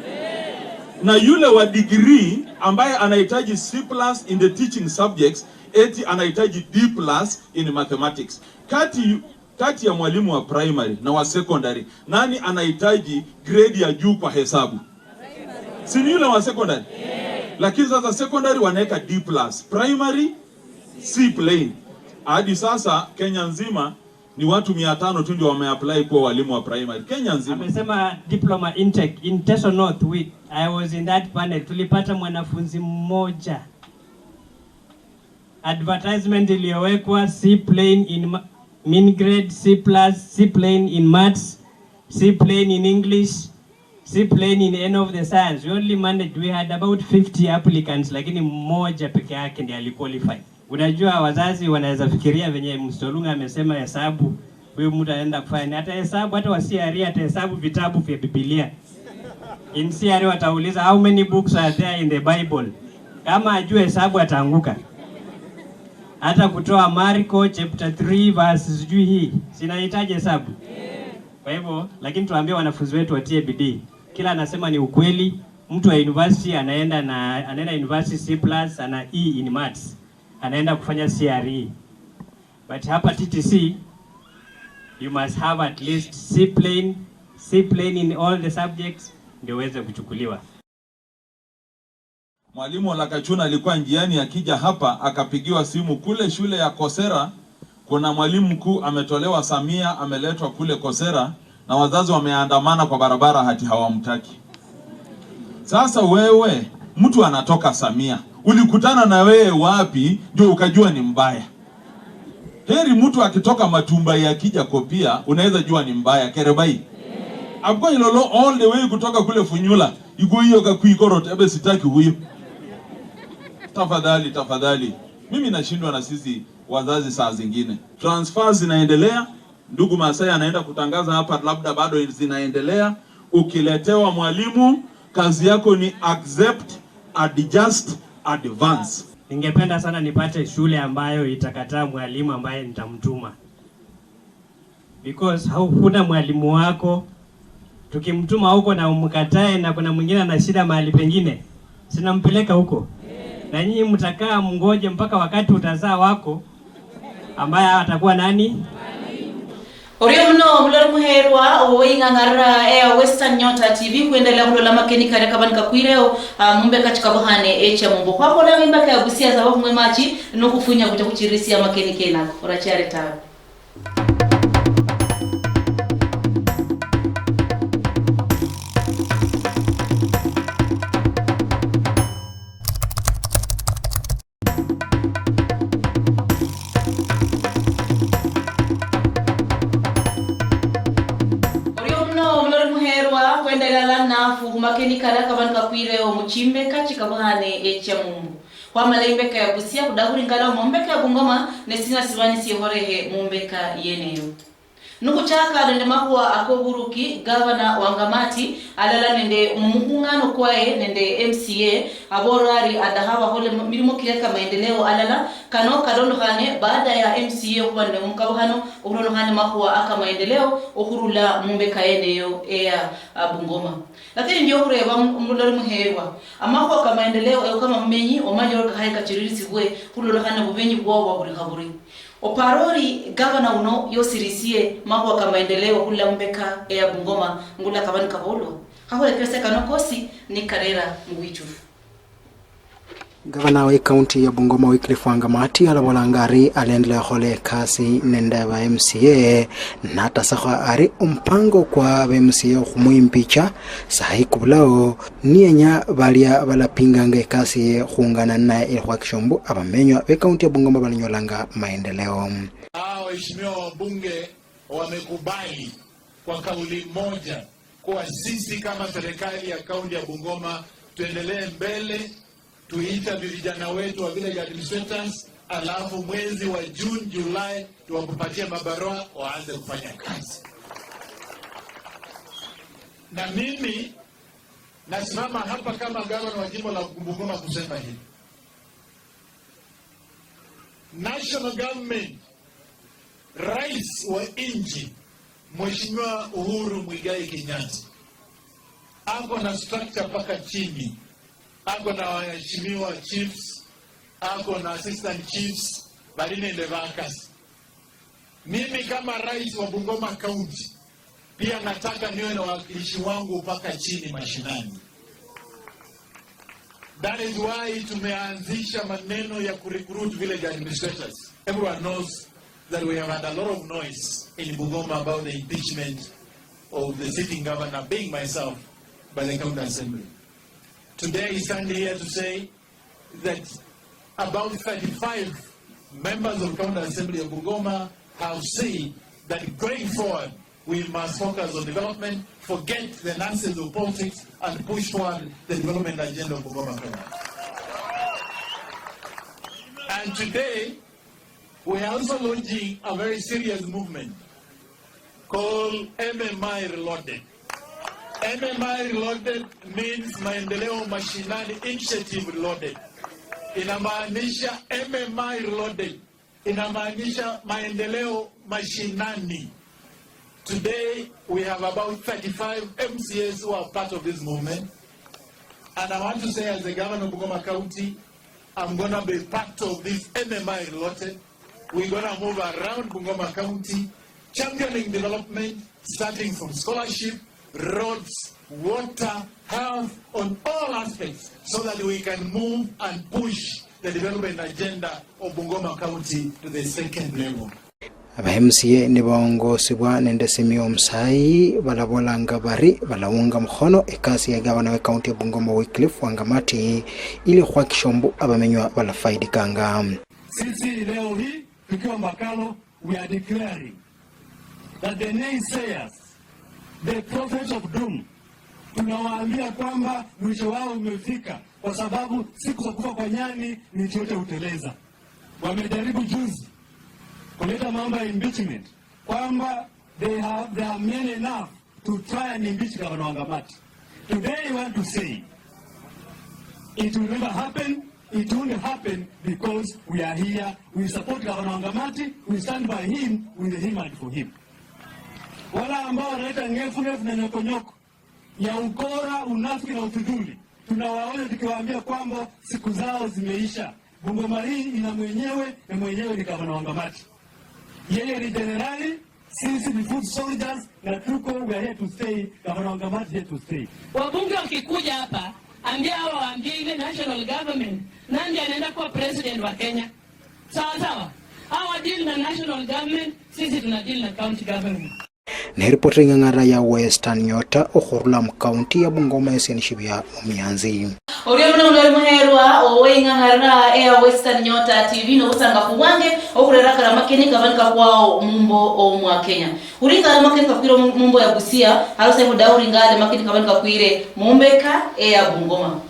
Na yule wa degree ambaye anahitaji C plus in the teaching subjects, eti anahitaji D plus in mathematics. Kati, kati ya mwalimu wa primary na wa secondary, nani anahitaji grade ya juu kwa hesabu? Si ni yule wa secondary? Lakini sasa secondary wanaweka D plus, primary C plain. Hadi sasa Kenya nzima ni watu mia tano tu ndio wameapply kuwa walimu wa primary. Kenya nzima. Amesema diploma intake in Teso North week. I was in that panel. Tulipata mwanafunzi mmoja. Advertisement iliyowekwa, C plain in ma-, mean grade, C plus, C plain in maths, C plain in English, C plain in any of the science. We only managed, we had about fifty applicants, lakini mmoja peke yake ndiye aliqualify. Unajua wazazi wanaweza fikiria venye Mstolunga amesema hesabu, huyu mtu anaenda kufanya nini? Hata hesabu, hata wa C R E atahesabu vitabu vya Biblia. In C R E watauliza, "How many books are there in the Bible?" Kama ajue hesabu ataanguka. Hata kutoa Marko chapter three verse sijui hii, sinahitaji hesabu. Kwa hivyo, lakini tuambie wanafunzi wetu watie bidii. Kila anasema ni ukweli, mtu wa university anaenda na, anaenda university C plus, ana E in maths, anaenda kufanya C R E. But hapa T T C, you must have at least C plain, C plain in all the subjects, ndio uweze kuchukuliwa. Mwalimu Olakachuna alikuwa njiani akija hapa, akapigiwa simu kule shule ya Kosera. Kuna mwalimu mkuu ametolewa Samia, ameletwa kule Kosera, na wazazi wameandamana kwa barabara hati hawamtaki. Sasa wewe, mtu anatoka Samia, ulikutana na wewe wapi ndio ukajua ni mbaya? Heri mtu akitoka Matumbai akija Kopia, unaweza jua ni mbaya. Kerebai. Abgo ilolo all the way kutoka kule Funyula, igu hiyo kakuikorot, ebe sitaki huyo. Tafadhali, tafadhali. Mimi nashindwa na sisi wazazi saa zingine. Transfers zinaendelea. Ndugu Masai anaenda kutangaza hapa, labda bado zinaendelea. Ukiletewa mwalimu, kazi yako ni accept, adjust, advance. Ningependa sana nipate shule ambayo itakataa mwalimu ambaye nitamtuma. Because hau-, huna mwalimu wako, tukimtuma huko na umkatae na kuna mwingine ana shida mahali pengine, sinampeleka huko. Na nyinyi mtakaa mngoje mpaka wakati utazaa wako, ambaye atakuwa nani? Orio muno, mulori muherwa, oweing'ang'arira eya Western Nyota T V, khuendelea khulola makeni karia kaba nikakwireo, ah, mumbeka chikabuhane echa mumbo. Khwakholanga imbeka ya Busia saba khung'we machi, nokhufunya khucha khuchirisia makeni kenako. Orachiare tawe. Orio muno omulori muherwa, khwendelala nafu khumakeni karia kaba nikakwireo muchimbeka chikabuhane echia mumbu. Khwamala imbeka ya Busia, khudakhuringala omo mbeka ya Bungoma, ne sina siba nisiekhorekhe mumbeka yeneyo. Nikhuchaka nende makhuwa akoburuki, Gavana Wangamati, alala nende mumukhung'ano kwaye nende M C A, abolera ari adakha bakhole mu-, milimo kilia ka maendeleo alala. Kano kalondokhane baada ya M C A okhuba nende omukabukhano okhulondokhana nende makhuwa aka maendeleo okhurula mumbeka yeneyo eya, ah, Bungoma. Lakini ndio okhureba mu-, omulori muherwa, amakhuwa ka maendeleo ewe kama mumenyi omanyire ori kakhaye kachiririsibwe khulondokhana nende bumenyi bwao bwa buli khaburi. Opara ori gavana uno yosirisie makhuwa ka maendeleo khurula mumbeka eya Bungoma ngula kaba nikabolwa? Khakhurekerese kano kosi nikarera mubwichufu. Gavana we kaunti ya Bungoma Wycliffe Wangamati alabolanga ari alendelea khukhola ekasi nende ba M C A, natasakho ari omupango kwa ba M C A okhumwimbicha sahi kubulao, niyenya balia balapinganga ekasi ye khungana ninaye ili khwakikisha mbu abamenywa be kaunti ya Bungoma balanyolanga maendeleo. Hao waheshimiwa wabunge wamekubali kwa kauli moja kuwa sisi kama serikali ya kaunti ya Bungoma tuendelee mbele, tuita vijana wetu wa village administrators, alafu mwezi wa June, July, tuwapatie mabarua waanze kufanya kazi. Na mimi nasimama hapa kama gavana wa jimbo la Bungoma kusema hivi. National government, rais wa nchi, Mheshimiwa Uhuru Muigai Kenyatta, ako na structure mpaka chini, ako na waheshimiwa chiefs, ako na assistant chiefs, bali nende bakasi. Mimi kama rais wa Bungoma County, pia nataka niwe na wawakilishi wangu mpaka chini mashinani. That is why tumeanzisha maneno ya kurecruit village administrators. Everyone knows that we have had a lot of noise in Bungoma about the impeachment of the sitting governor, being myself, by the county assembly. Today I stand here to say that about thirty-five members of County Assembly of Bungoma have said that going forward, we must focus on development, forget the nonsense of politics, and push forward the development agenda of Bungoma County. And today, we are also launching a very serious movement called M M I Reloaded. M M I Reloaded means Maendeleo Mashinani Initiative Reloaded. Inamaanisha M M I Reloaded. Inamaanisha Maendeleo Mashinani. Today, we have about thirty-five M C As who are part of this movement. And I want to say, as the governor of Bungoma County, I'm gonna be part of this M M I Reloaded. We're gonna move around Bungoma County, championing development, starting from scholarship, roads, water, health, on all aspects, so that we can move and push the development agenda of Bungoma County to the second level. Aba M C A nibaongosibwa nende Simiyu Omusayi balabolanga bari balaunga mukhono ekasi ya gavana we kaunti ya Bungoma Wycliffe Wangamati ili khuhakikisha mbu abamenywa balafaidikanga. Sisi leo hii tukiwa Makalo, we are declaring that the naysayers, the prophets of doom, tunawaambia kwamba mwisho wao umefika, kwa sababu siku za kufa kwa nyani miti yote huteleza. Wamejaribu juzi kuleta mambo ya impeachment, kwamba they have, they are men enough to try and impeach Governor Wangamati. Today I want to say, it will never happen, it won't happen because we are here, we support Governor Wangamati, we stand by him, with him and for him. Wala ambao wanaleta ngefu ngefu na nyokonyoko ya ukora, unafiki na ufidhuli, tunawaonya tukiwaambia kwamba siku zao zimeisha. Bungoma hii ina mwenyewe, na mwenyewe ni Gavana Wangamati. Yeye ni jenerali, sisi ni foot soldiers, na tuko, we are here to stay. Gavana Wangamati here to stay. Wabunge wakikuja hapa, ambia hawa, waambie ile national government, nani anaenda kuwa president wa Kenya? Sawa sawa. Hawa deal na national government, sisi tuna deal na county government. Neripota ing'ang'ara ya Western Nyota okhurula mu county ya Bungoma, Ese ni Shibia Mumianzi. Orio muno muno oli muherwa owe ing'ang'arira eya Western Nyota T V, nobusangafu bwange okhurera kara makeni kaba nikakwao mumbo omwa Kenya. Khulingana makeni kakwire mu-, mumbo ya Busia, haro se mudauri ngale makeni kaba nikakwire mumbeka eya Bungoma.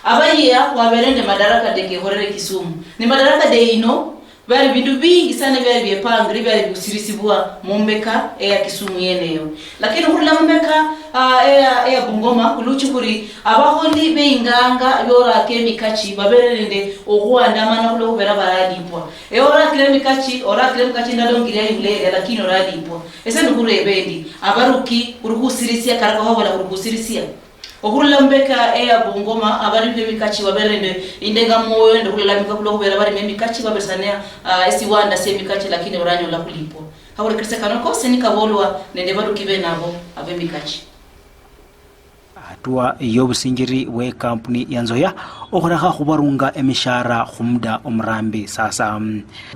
Abayia khwabere nde Madaraka Day kekholere Kisumu. Ne Madaraka Day ino, Byali bindu bingi sana byali byepangire, byali biusirisibwa mumbeka eya Kisumu yeneyo. Lakini khurula mumbeka, ah, eya, eya Bungoma, khuluchi khuri abakholi beinganga bioraka emikachi babere nende okhuandamana khulwa khubera baralipwa. Ewe orakire emikachi, orakire emikachi ndalo ngiri ayi buleria, lakini oralipwa. Ese nikhureba endi, abaruki khuri khusirisia, karaka khwabola khuri khusirisia. Okhurula mumbeka eya Bungoma, abalimi bemikachi babere nende indenga mwoyo nende khulalamika khulwa khubera abalimi bemikachi babesania, ah, esiwanda siemikachi lakini baranyola khulipwa. Khakhulekirisia kano kosi nikabolwa nende baruki bene abo abemikachi. Hatua yobusinjiri bwe kampuni ya Nzoya okhurekha khubarunga emishara khumuda omurambi sasa.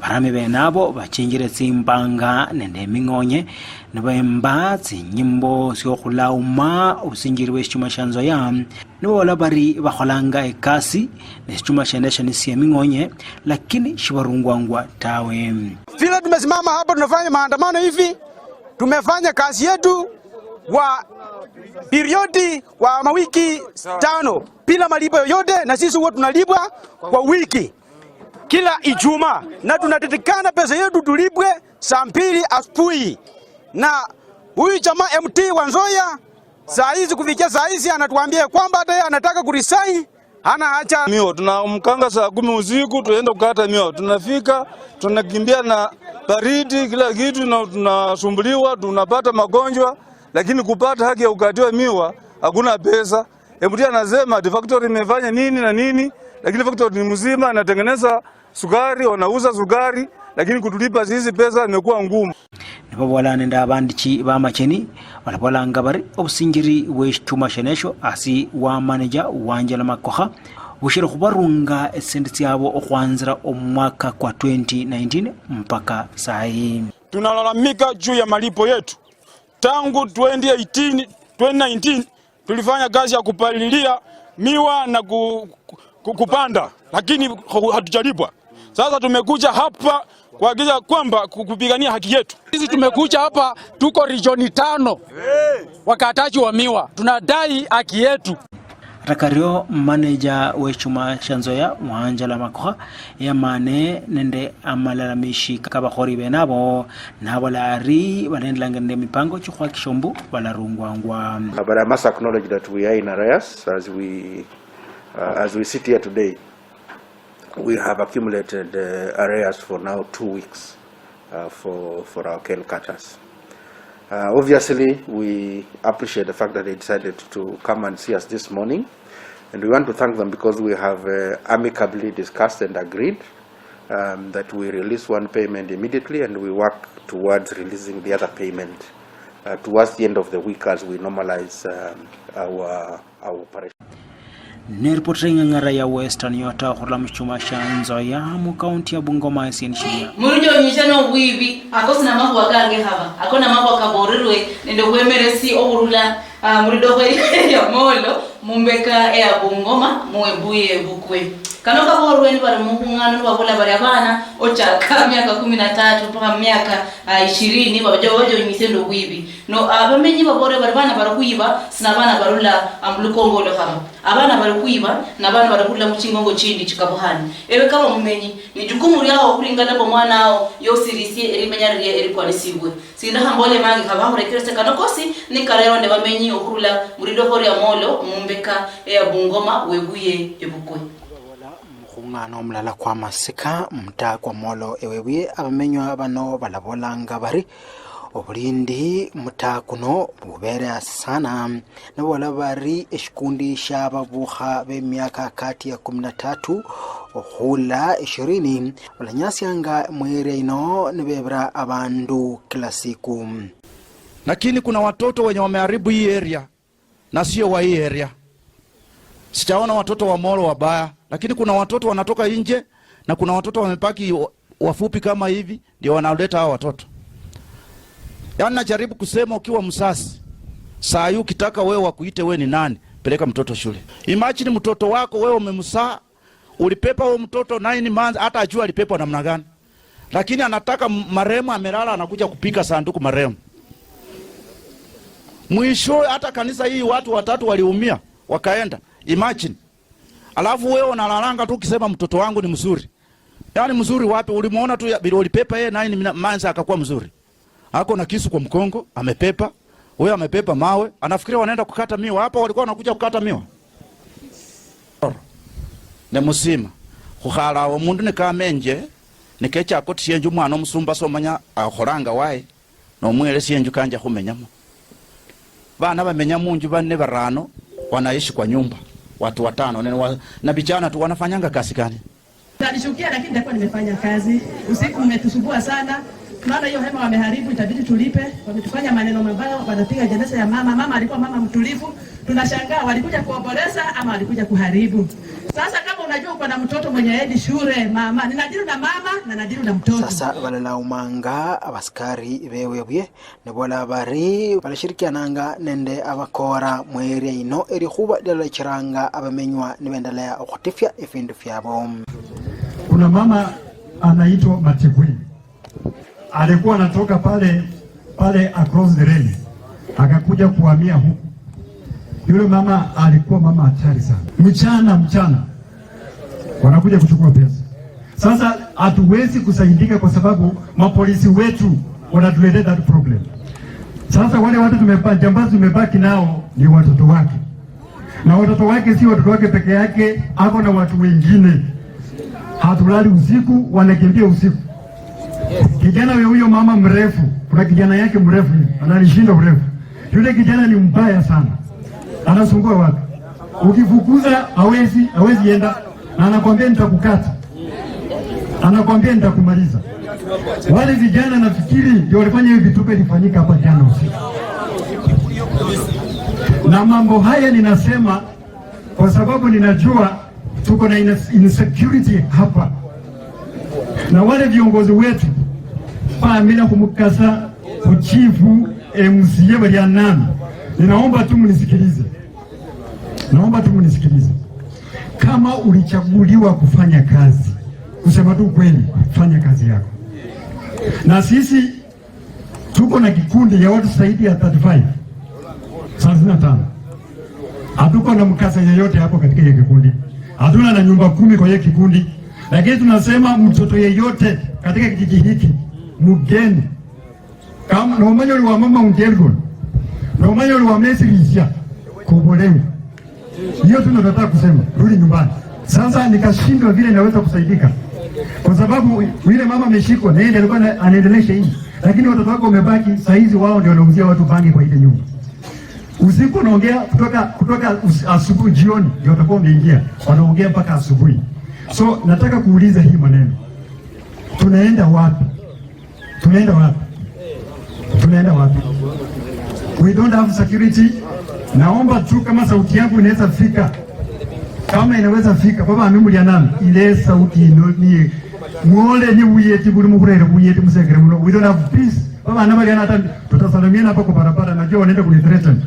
Barami bene abo bachinjire tsimbanga nende eming'onye nibemba tsinyimbo tsiokhulauma obusinjiri bweshichuma shia Nzoya, niboola bari bakholanga ekasi neshichuma shiene esho nisie eming'onye, lakini shibarungwangwa tawe. Vile tumesimama hapa tunafanya maandamano hivi, tumefanya kazi yetu kwa periodi kwa mawiki tano bila malipo yoyote, na sisi huwa tunalipwa kwa wiki kila Ijumaa, na tunatetekana pesa yetu tulipwe saa mbili asubuhi. Na huyu jamaa M D wa Nzoia, saa hizi kufikia saa hizi anatuambia kwamba hata yeye anataka kuresign, Hana hacha. Miwa, tunamkanga saa kumi usiku, tuende kukata miwa. Tunafika, tunakimbia na baridi, kila kitu, na tunasumbuliwa, tunapata magonjwa, lakini kupata haki ya kukatiwa miwa, hakuna pesa. M D A anasema ati factory imefanya nini na nini, lakini factory ni mzima, inatengeneza sukari, wanauza sukari, lakini kutulipa sisi pesa imekuwa ngumu. Nibabola nende abandichi bamacheni, balabolanga bari obusinjiri bweshituma shenesho asi wa manager Wanjala Makokha bushiri khubarunga etsisendi tsiabo okhwanzira omwaka kwa twenty nineteen mpaka sayi. Tunalalamika juu ya malipo yetu. Tangu twenty eighteen, twenty nineteen, tulifanya kazi ya kupalilia miwa na ku-, ku-, kupanda, lakini hu-, hatujalipwa. Sasa tumekuja hapa kuhakikisha kwamba ku-, kupigania haki yetu. Sisi tumekuja hapa, tuko region tano, wakataji wa miwa, tunadai haki yetu. Ata kario, manager weshuma shia Nzoia, Wanjala Makokha, yamane nende amalalamishi kabakholi bene abo, nabola ari balendelanga nende mipango chiokhwakisha mbu balarungwangwa. Uh, but I must acknowledge that we are in arrears as we, uh, as we sit here today. We have accumulated, uh, arrears for now two weeks, uh, for, for our cane cutters. Uh, obviously, we appreciate the fact that they decided to come and see us this morning, and we want to thank them because we have, uh, amicably discussed and agreed, um, that we release one payment immediately, and we work towards releasing the other payment, uh, towards the end of the week as we normalize, um, our, our operation. Neripotera ing'ang'ara ya Western Nyota khurula mushuma shia Nzoia mu county ya Bungoma, Etienne Shiria. Murujonyishe nobwibi, ako sinamakhuwa kange haba, ako namakhuwa kaborirwe nende obwemeresi oburula, ah, muridokho eria Molo, mumbeka eya Bungoma, muwebuye Bukwe. Kano kaborirwe nibari mukhung'ano nibabula bari abana ochaka miaka kumi na tatu mpaka miaka, ah, ishirini babaja babajonyise nende obwibi. No, abamenyi baborirwe bari bana bari khuyiba, sina bana barula, ah, mulukongo olo haba. Abana bali khwiba, nabana bali khurula muchingongo chindi chikabukhane. Ewe kama mumenyi, ni jukumu liao okhuringa nabo mwana ao yosirisie erimenya lilie erikwanisibwe. Sindakha mbole mange khaba khurekeresia kano kosi, nikarerwa nende bamenyi okhurula muridokho ria Molo, mumbeka eya Bungoma, webuye ebukwe. Mukhung'ano mulala kwa masika, mutaa kwa Molo ewebuye, abamenywa bano balabolanga bari, obulindi mutaa kuno bubere asi sana. Naboola bari, eshikundi shia babukha bemiaka kati ya kumi na tatu okhula ishirini balanyasianga mu area ino nibebira abandu kila siku. Lakini kuna watoto wenye wameharibu hii area na sio wa hii area. Sijaona watoto wa Molo wabaya, lakini kuna watoto wanatoka nje na kuna watoto wamebaki wa-, wafupi kama hivi, ndio wanaoleta hao watoto. Yaani najaribu kusema, ukiwa mzazi, saa hii ukitaka wewe wakuite wewe ni nani, peleka mtoto shule. Imagine mtoto wako wewe umemzaa, ulipepa huyo mtoto nine months, hata ajua alipepwa namna gani. Lakini anataka m-, marehemu amelala, anakuja kupika sanduku marehemu. Mwisho hata kanisa hii watu watatu waliumia, wakaenda. Imagine. Alafu wewe unalalanga tu ukisema, "Mtoto wangu ni mzuri." Yaani mzuri wapi? Ulimuona tu ya, vile ulipepa yeye nine mina-, months akakuwa mzuri. Ako na kisu kwa mkongo, amepepa. Huyo amepepa mawe, anafikiri wanaenda kukata miwa. Hapa walikuwa wanakuja kukata miwa. Ne musima. Khukhala awo mundu ne kamenje, ne kecha akoti shenje, umwana omusumba somanya akholanga waye, nomwele shenju kanja khumenyamo. Bana bamenya munju bane barano, wanaishi kwa nyumba, watu watano, ne wa-, na vijana tu wanafanyanga kazi gani? Talishukia, lakini nitakuwa nimefanya kazi. Usiku mmetusumbua sana. Tunaona hiyo hema wameharibu, itabidi tulipe. Wametufanya maneno mabaya, wanapiga jeneza ya mama. Mama alikuwa mama mtulivu. Tunashangaa walikuja kuomboleza ama walikuja kuharibu. Sasa kama unajua uko na mtoto mwenye haendi shule, mama, ninadili na mama na nadili na mtoto. Sasa balalaumanga abasikari bewe buye. Nibola bari balashirikiananga nende abakora mu area ino, elikhuba lialolechiranga abamenywa nibendelea okhutifia efindu fiabo. Kuna mama anaitwa Matikwi. Alikuwa anatoka pale, pale across the rail. Akakuja kuhamia huku. Yule mama alikuwa mama hatari sana. Mchana, mchana. Wanakuja kuchukua pesa. Sasa hatuwezi kusaidika kwa sababu mapolisi wetu wanatuletea that problem. Sasa wale watu tumeba-, jambazi tumebaki nao ni watoto wake. Na watoto wake si watoto wake peke yake, ako na watu wengine. Hatulali usiku, wanakimbia usiku. Kijana huyo, huyo mama mrefu, kuna kijana yake mrefu, ananishinda urefu. Yule kijana ni mbaya sana. Anasumbua watu. Ukifukuza, hawezi, hawezi enda. Na anakwambia, "Nitakukata." Anakwambia, "Nitakumaliza." Wale vijana, nafikiri, ndio walifanya hiyo vituko ilifanyika hapa jana usiku. Na mambo haya ninasema kwa sababu ninajua tuko na ins-, insecurity hapa. Na wale viongozi wetu, Pamela Kumukasa, Kuchifu, M C A Barianami, ninaomba tu mnisikilize. Naomba tu mnisikilize. Kama ulichaguliwa kufanya kazi, kusema tu kweli, fanya kazi yako. Na sisi tuko na kikundi ya watu zaidi ya thirty-five, thelathini na tano. Hatuko na mkasa yeyote hapo katika hiyo kikundi. Hatuna na nyumba kumi kwa hiyo kikundi. Lakini tunasema mtoto yeyote katika kijiji hiki, mgeni, kama nomanya uli wa mama Mount Elgon, nomanya uli wa Mesirisia, kubolewe. Hiyo tu ndio nataka kusema, rudi nyumbani. Sasa nikashindwa vile naweza kusaidika. Kwa sababu yule mama ameshikwa, na yeye ndiye alikuwa ana-, anaendelesha hii. Lakini watoto wako wamebaki, saa hizi wao ndio wanauzia watu bangi kwa ile nyumba. Usiku unaongea kutoka, kutoka us-, asubuhi, jioni, ndio watakuwa wameingia. Wanaongea mpaka asubuhi. So, nataka kuuliza hii maneno. Tunaenda wapi? Tunaenda wapi? Tunaenda wapi? We don't have security. Naomba tu kama sauti yangu inaweza fika. Kama inaweza fika, baba mimi mlianami, ile sauti ino ni mwole ni buyeti buli mukurere buyeti musengere muno. We don't have peace. Baba na baliana hata tutasalamiana hapa kwa barabara, najua wanaenda kunithreaten.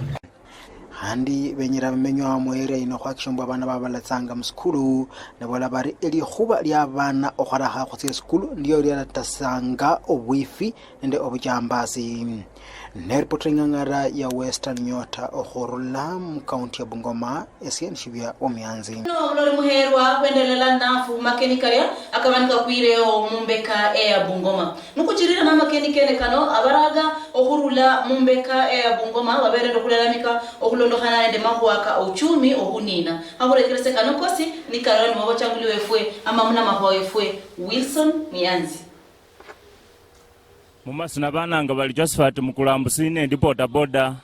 Handi benyera bamenywa mu area yino okhwakikisha mbu abaana babo balatsanga musukulu, nebola bari elikhuba lia abaana okhwarakha khutsia esukulu ndio lialatasanga obwifi nende obuchambasi. Neripota ing'ang'ara ya Western Nyota okhurula mu county ya Bungoma, esie ni Shibia Omianzi. Buloli muherwa khwendelela nafu makeni kalia akaba nikakwireo mumbeka eya Bungoma. Nikuchirira namakeni kene kano, abaraga okhurula mumbeka eya Bungoma baberende okhulalamika okhulondokhana nende makhuwa ka uchumi okhunina. Akhurekerese kano kosi ni Karoli Mwabo Changuli wefwe, ama muna makhuwa wefwe, Wilson Mianzi. Mumasina bananga bali Josephat Mukulambusi nendi bodaboda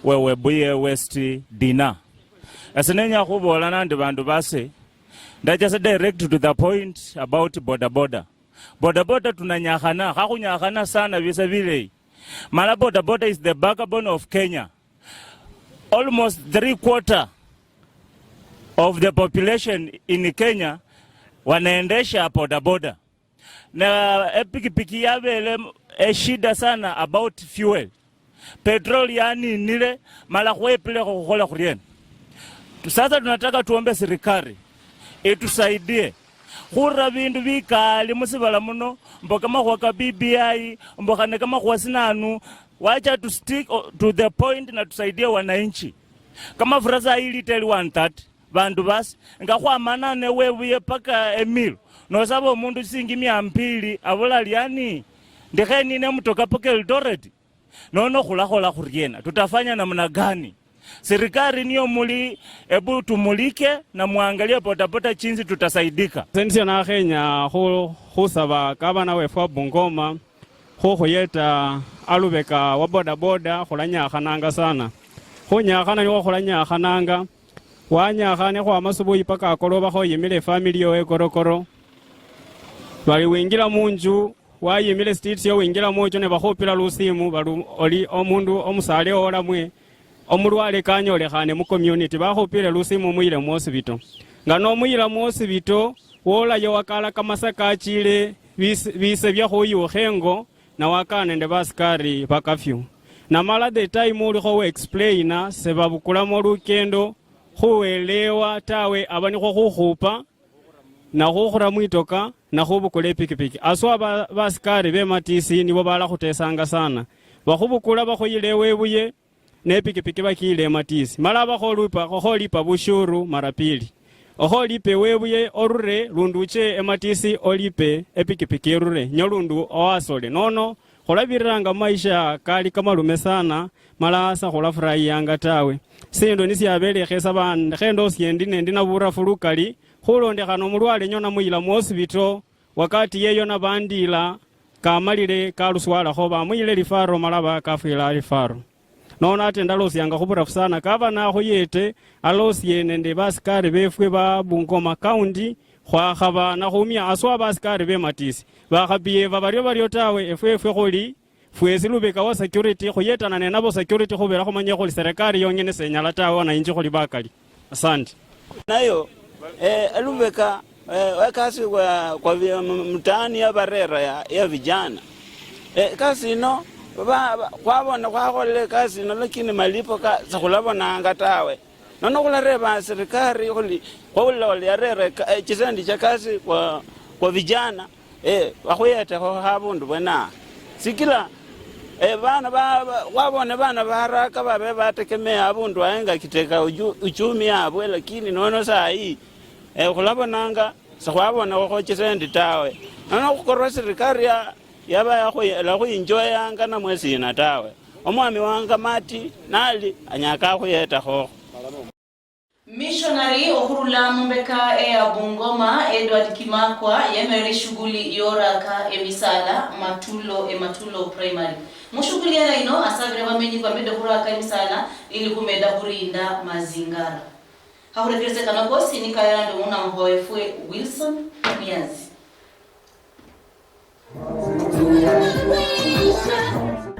wewe Buye West Dina. Ese nenya khubola nandi bandu base, ndachasa direct to the point about bodaboda. Bodaboda tunanyakhana, khakhunyakhana sana bisa bileyi. Mala bodaboda is the backbone of Kenya. Almost three quarter of the population in Kenya wanaendesha bodaboda. Na epikipiki yabele eshida sana about fuel. Petrol yaninile, mala khwepilekho khukhola khuriena? Sasa tunataka tuombe serikali itusaidie khura bindu bikali musibala muno, mbo kamakhuwa ka B B I, mbo khane kamakhuwa sinanu, wacha to stick o-, to the point na tusaidie wananchi. Kamafura saa hii lita eli one thirty, bandu basi, nga khwamana ne Webuye paka Emilo, nosaba omundu silingi mia mbili, abula liani, ndikhe nine mutoka paka Eldoret. Nono khulakhola khuriena? Tutafanya namna gani? Serikali niyo muli, ebu tumulike na muangalie bodaboda jinsi tutasaidika. Ese nisio nakhenya khu-, khusaba gavana wefu wa Bungoma khukhuyeta alubeka wa bodaboda, khulanyakhananga sana. Khunyakhana nikhwo khulanyakhananga. Wanyakhane khwama subuhi paka akoloba khoyimile ifamily yowo ekorokoro. Bali wingila munju, wayimile streets yo wingila munju ne bakhupila lusimu, bali oli omundu omusale olamwe, omulwale kanyolekhane mu community, bakhupile lusimu omuyile muosibito. Nga nomuyila muosibito, wolayo wakala kamasa kachile, bis-, bise byakhuyukha engo, na wakana nende basikari ba curfew. Namala the time ulikho we explaina, sebabukulamo lukendo, khuwelewa tawe, aba nikhwo khukhupa, na khukhura mwitoka, na khubukula epikipiki. Aswa ba-, basikari be Matisi nibo balakhutesanga sana. Bakhubukula bakhuyila ewebuye, ne pikipiki bakiyila eMatisi. Mala abakho olupa, okholipa bushuru mara pili. Okholipe ewebuye orure, lundi uche eMatisi olipe epikipiki erure, nyo lundi owasole. Nono, khulabiriranga mumaisha kali kamalume sana, mala sa khulafurahiyanga tawe. Sindu nisiabelekhesa bandi, khe ndosie endi nendi naburafu lukali, khulondekhana omulwale nyo namuyila muhosipito, wakati yeyo nabandila kamalile kaluswalakho, bamuyile lifaro malaba kafwila lifaro. Nono ate ndalosianga khuburafu sana, gavana akhuyete, alosie nende basikari befwe ba Bungoma County, khwakhaba nakhumia aswa basikari bematisi, bakhabiyeva bario bario tawe, efwe efwe khuli fwesi lubeka wa security, khuyetana nenabo security, khubera khumanya khuli serikali yonyene senyala tawe, wananchi khuli bakali. Asante. Nayo, eh, elubeka, eh, ekasi kwa, kwa vi-, m-, mtaani ya barera ya, ya vijana. Eh, ekasi ino, ba, ba, khwabona, khwakholera ekasi ino, lakini malipo ka, sikhulabonanga tawe. Nono khulareba serikali khuli, khwaulola yarera eka-, eh, chisendi chia kasi kwa, kwa vijana. Eh, bakhuyetekho habundu bwene aha. Sikila, eh, bana ba, ba, khwabone bana baraka babe bategemea habundu ahe nga kiteka uju-, uchumi yabwe, lakini nono sahi, eh, khulabonanga, sikhwabonakho chisendi tawe. Nono khukorwa sirikali ya, yaba yakhu-, yakhuinjoyanga namwe sina tawe. Omwami wanga Mati nali anyaka khuyetakho. Missionary okhurula mumbeka eya Bungoma, Edward Kimakwa, yemerera eshughuli yoraka emisala Matulo, e Matulo Primary. Mushughuli yena ino, asabire abamenyi bamede khuraka emisala ili khumeda khurinda mazingara. Hakhurekerese kano kosi ni kayandi omunambo wefwe Wilson Miazi.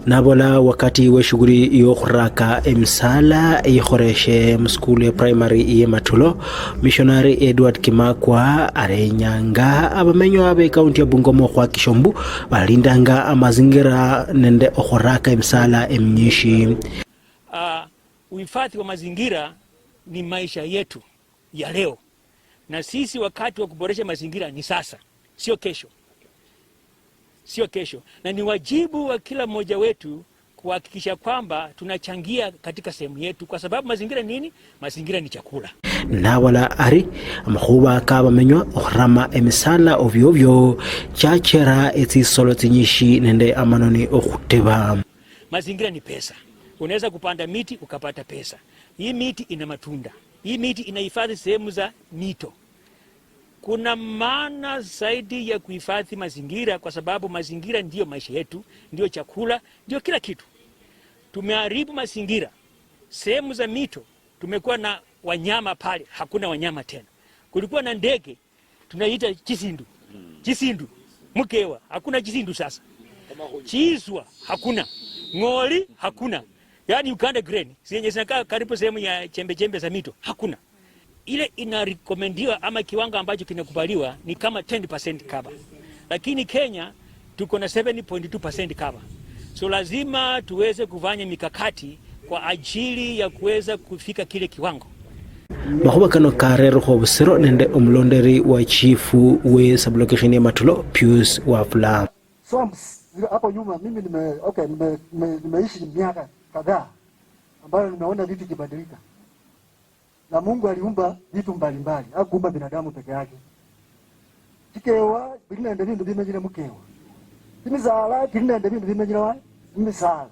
Nabola wakati we shughuli yokhuraka emisala eyikhoreshe musukulu ya primary ye Matulo, missionary Edward Kimakwa arenyanga abamenywa be county ya Bungoma okhwakisha mbu balindanga amazingira nende okhuraka emisala eminyishi. Ah, uhifadhi wa mazingira ni maisha yetu ya leo. Na sisi wakati wa kuboresha mazingira ni sasa, sio kesho. Sio kesho. Na ni wajibu wa kila mmoja wetu kuhakikisha kwamba tunachangia katika sehemu yetu, kwa sababu mazingira nini? Mazingira ni chakula. Nabola ari, amakhuba kabamenywa okhurama emisala ovyo ovyo, chachera etsisolo tsinyishi nende amanoni okhuteba. Mazingira ni pesa. Unaweza kupanda miti ukapata pesa. Hii miti ina matunda. Hii miti inahifadhi sehemu za mito. Kuna maana zaidi ya kuhifadhi mazingira, kwa sababu mazingira ndiyo maisha yetu, ndiyo chakula, ndiyo kila kitu. Tumeharibu mazingira. Sehemu za mito, tumekuwa na wanyama pale, hakuna wanyama tena. Kulikuwa na ndege, tunaita chisindu. Chisindu. Mukewa, hakuna chisindu sasa. Chiswa, hakuna. Ng'oli, hakuna. Yaani Uganda grain, zenye zinakaa karibu sehemu ya chembe chembe za mito, hakuna. Ile inarekomendiwa ama kiwango ambacho kinakubaliwa ni kama ten percent cover. Lakini Kenya tuko na seven point two percent cover. So lazima tuweze kufanya mikakati kwa ajili ya kuweza kufika kile kiwango. Makhuba kano karerekho obusiro nende omulonderi wa chifu we sublocation ya Matulo, Pius Wafula. Swamps zile hapo nyuma, mimi nime-, okay, nime-, nime-, nimeishi miaka kadhaa ambayo nimeona vitu ikibadilika. Na Mungu aliumba vitu mbalimbali, hakuumba binadamu peke yake. Chikewa, bili nende bindu bimenyile mukewa. Chimisala, bili nende bindu bimenyile wa? Mumisala.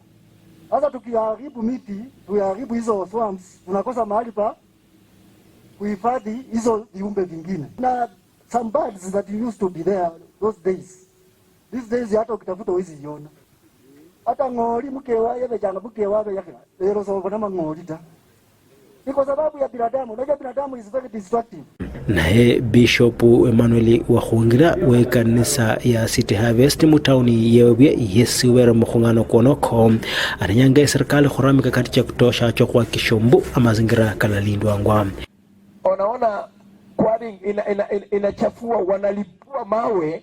Sasa tukiharibu miti, tukiharibu hizo swamps, tunakosa mahali pa kuhifadhi hizo viumbe vingine. Na some birds that used to be there those days, these days hata ukitafuta huwezi iona. Hata ng'oli mukewa, yebechanga mukewa abe yakhila. Lero sobona mang'oli ta. Ni kwa sababu ya binadamu. Unajua binadamu is very destructive. Naye Bishop Emmanuel Wakhungira we kanisa ya City Harvest mu town yebwe yesi ubere mukhung'ano kwonoko, arenyanga eserikali khura mikakati cha kutosha cha khuhakikisha mbu amazingira kalalindwangwa. Unaona, quarrying ina-, ina-, ina-, inachafua, wanalipua mawe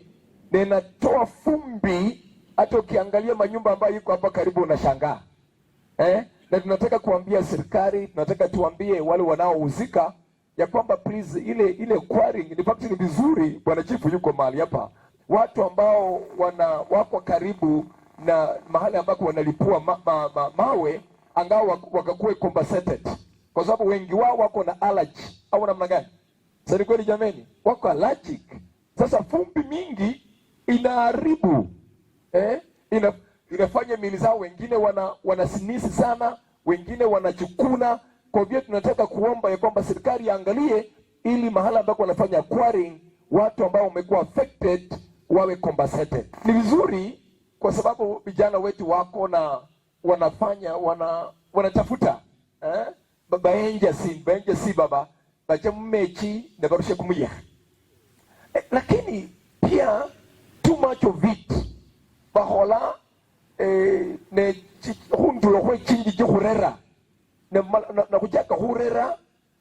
na inatoa vumbi. Hata ukiangalia manyumba ambayo iko hapa karibu unashangaa. Eh? Na tunataka kuambia serikali, tunataka tuambie wale wanaohusika ya kwamba please, ile, ile quarrying, in fact ni vizuri Bwana Chifu yuko mahali hapa. Watu ambao wana-, wako karibu na mahali ambako wanalipua ma-, ma-, ma-, mawe, angao wak-, wakakuwe compensated. Kwa sababu wengi wao wako na allergy. Au namna gani? Sasa ni kweli jameni, wako allergic. Sasa vumbi mingi inaharibu, eh, ina-, inafanya miili zao, wengine wana-, wanasinisi sana, wengine wanachukuna, Kwa hivyo tunataka kuomba ya kwamba serikali iangalie ili mahala ambako wanafanya quarrying, watu ambao wamekuwa affected wawe compensated. Ni vizuri kwa sababu vijana wetu wako na wanafanya, wana-, wanatafuta, eh, ba-, baenjasi, baenjasi baba, bache mumechi na barushe kumuyekha. Eh, lakini pia too much of it bakhola, eh, ne chi-, khundulo khwe chinjiji khurera, ne mala-, na, na khuchaka khurera,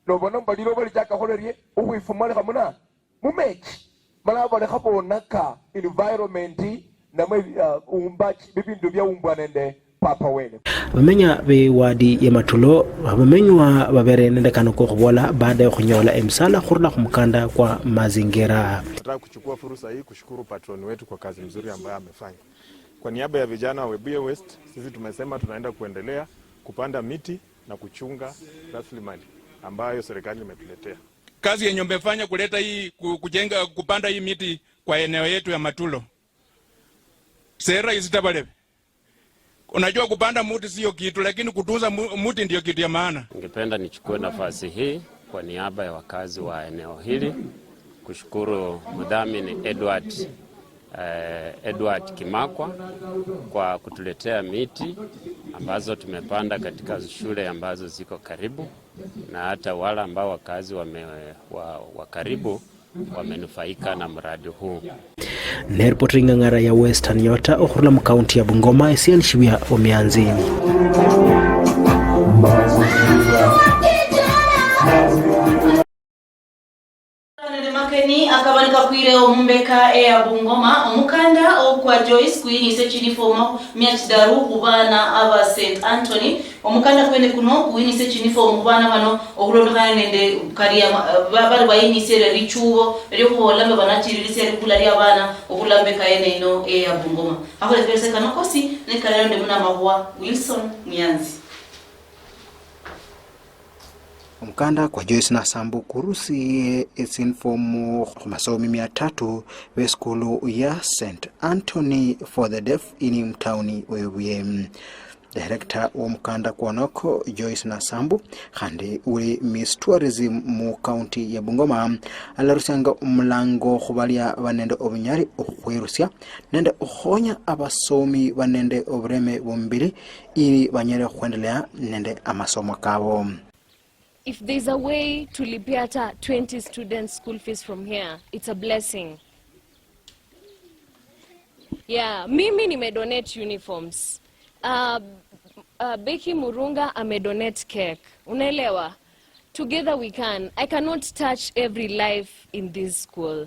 nobona mbu liloba lichaka khola rie, ukhwifuma lekha muna, mumechi, mala balekha bonaka environment, namwe, uh, umbachi, bibindu biaumbwa nende papa wene. Abamenya be wadi ya Matulo, abamenywa babere nende kano kokhubola baada ya khunyola emisala khurula khumukanda kwa mazingira. Nataka kuchukua fursa hii kushukuru patron wetu kwa kazi mzuri ambayo amefanya. Kwa niaba ya vijana wa Webuye West, sisi tumesema tunaenda kuendelea kupanda miti na kuchunga rasilimali ambayo serikali imetuletea. Kazi yenye umefanya kuleta hii, ku-, kujenga, kupanda hii miti kwa eneo yetu ya Matulo. Sera isitabalebe. Unajua kupanda muti sio kitu, lakini kutunza mu-, muti ndio kitu ya maana. Ningependa nichukue nafasi hii kwa niaba ya wakazi wa eneo hili kushukuru mdhamini Edward, eh, Edward Kimakwa kwa kutuletea miti ambazo tumepanda katika shule ambazo ziko karibu, na hata wale ambao wakazi wame-, wa, wa karibu wamenufaika na mradi huu. Neripoti ing'ang'ara ya Western Nyota okhurula mu county ya Bungoma, Esian Shibia Omianzi. Nende makeni akaba nikakwire omumbeka eya Bungoma, omukanda okwa Joyce kuyinise chinifomu mia chidaru khubana aba Saint Anthony. Omukanda kwene kuno kuwinise chinifomu khubana bano okhulondokhana nende karia ma-, ba-, bari bayinise eria lichubo eliokhubola mbu banachiririsia likula lia bana okhurula mbeka yene ino eya Bungoma. Akhurekerese kano kosi, nikalero ndi munamakhuwa Wilson Muyanzi. Omukanda kwa Joyce Nasambu kurusiye esinfomu khumasomi mia tatu besikulu ya Saint Anthony for the Deaf ini mutauni webuye. Director womukanda kwonoko, Joyce Nasambu, khandi uli Miss Tourism mu county ya Bungoma, alarusianga omulango khubalia bali nende obunyali okhukhwirusia nende okhukhonya abasomi bali nende obureme bwomubili ili banyale khwendelea nende amasomo kabo. If there's a way to lipia hata twenty students school fees from here, it's a blessing. Yeah, mimi nimedonate uniforms. Uh, uh, Becky Murunga amedonate cake. Unaelewa? Together we can. I cannot touch every life in this school.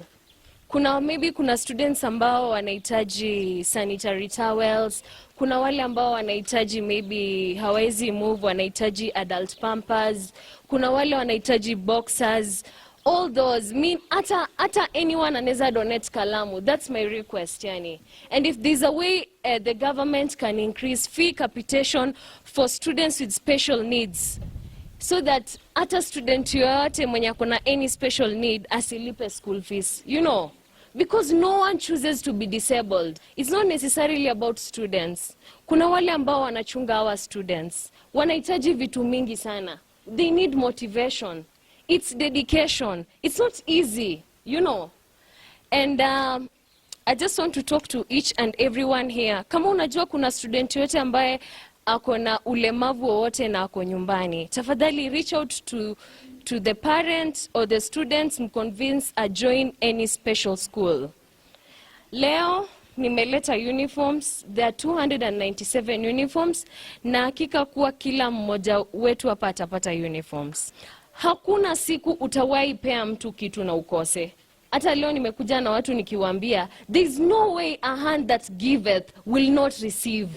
Kuna, maybe kuna students ambao wanahitaji sanitary towels, kuna wale ambao wanahitaji, maybe hawezi move, wanahitaji adult pampers, kuna wale wanahitaji boxers. All those mean, hata, hata anyone anaweza donate kalamu. That's my request, yani. And if there's a way, uh, the government can increase fee capitation for students with special needs, so that hata student yoyote mwenye ako na any special need asilipe school fees, you know, because no one chooses to be disabled. It's not necessarily about students. Kuna wale ambao wanachunga our students, wanahitaji vitu mingi sana. They need motivation. It's dedication. It's not easy, you know. And, um, I just want to talk to each and everyone here. Kama unajua kuna student yote ambaye ako na ulemavu wowote na ako nyumbani, tafadhali reach out to, to the parent or the students, mconvince a join any special school. Leo nimeleta uniforms. There are two hundred and ninety-seven uniforms, na hakika kuwa kila mmoja wetu hapa atapata uniforms. Hakuna siku utawahi pea mtu kitu na ukose. Hata leo nimekuja na watu nikiwaambia, there is no way a hand that giveth will not receive.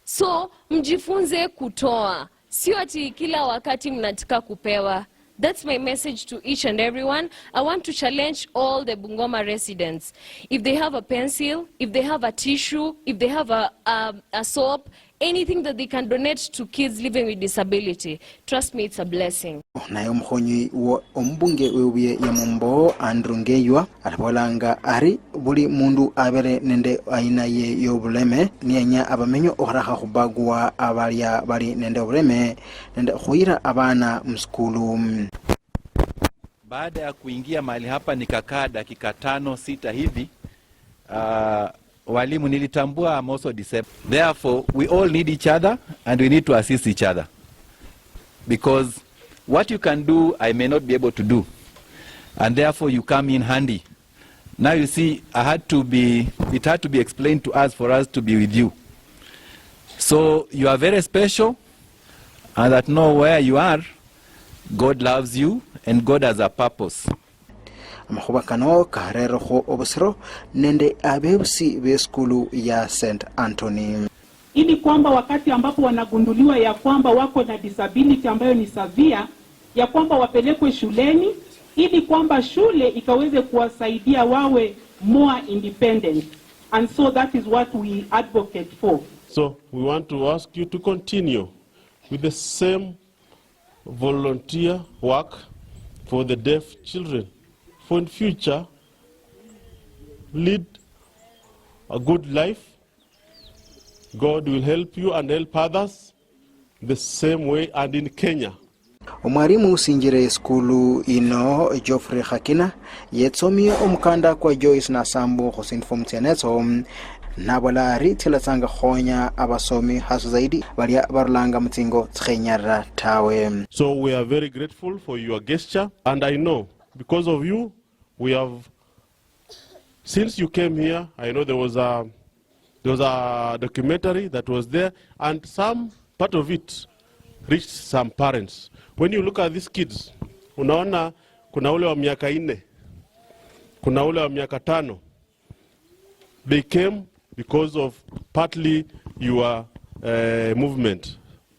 So, mjifunze kutoa. Sio ati kila wakati mnataka kupewa. That's my message to each and everyone. I want to challenge all the Bungoma residents. If they have a pencil, if they have a tissue, if they have a, a, a soap, Anything that they can donate to kids living with disability, trust me, it's a blessing. Naye omukhonyi wo omumbunge webuye ya Mumbo, Andrew Ngeywa, alabolanga ari buli mundu abere nende aina ye yobuleme, niyenya abamenye okhurakha khubagwa abalia bali nende obuleme nende khuyira abana musukulu. Baada ya kuingia mahali hapa nikakaa dakika tano sita hivi. Uh, walimu, nilitambua I'm also disabled. Therefore, we all need each other and we need to assist each other. Because what you can do, I may not be able to do. And therefore, you come in handy. Now you see, I had to be, it had to be explained to us for us to be with you. So you are very special, and that know where you are, God loves you and God has a purpose. Amakhuba kano karerekho obusiro nende abebusi besikulu ya Saint Anthony. Ili kwamba wakati ambapo wanagunduliwa ya kwamba wako na disability ambayo ni severe, ya kwamba wapelekwe shuleni ili kwamba shule ikaweze kuwasaidia wawe more independent. And so that is what we advocate for. So we want to ask you to continue with the same volunteer work for the deaf children. For in future, lead a good life. God will help you and help others the same way and in Kenya. Omwalimu usinjire esikulu ino Geoffrey Khakina yetsomie omukanda kwa Joyce Nasambu khusindifomu tsienetso. Nabola ari tsilatsanga khukhonya abasomi hasa zaidi balia barulanga mutsingo tsikhenyarira tawe. So we are very grateful for your gesture and I know because of you we have, since you came here, I know there was a, there was a documentary that was there and some part of it reached some parents. When you look at these kids, unaona kuna ule wa miaka nne, kuna ule wa miaka tano. They came because of partly your uh, movement.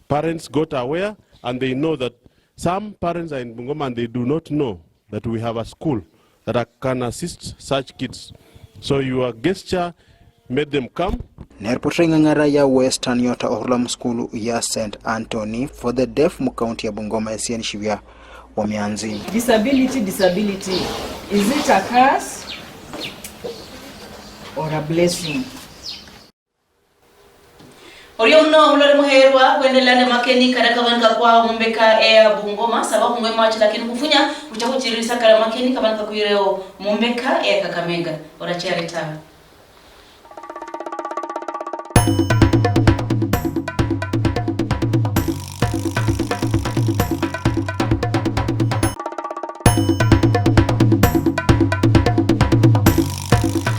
Parents got aware and they know that some parents are in Bungoma and they do not know that we have a school that can assist such kids. So your gesture made them come. Neripotera ing'ang'ara ya Western Nyota okhurula musukulu ya Saint Anthony for the Deaf mu county ya Bungoma, Etienne Shibya wa Mianzi. Disability, disability. Is it a curse or a blessing? Orio muno omulori muherwa khwendela ne makeni kara kabanika kwao mumbeka eya Bungoma, saba khungwema wachi lakini khufunya khucha khuchiririsa kara makeni kabanika kwireo mumbeka eya Kakamega. Orachiare tawe.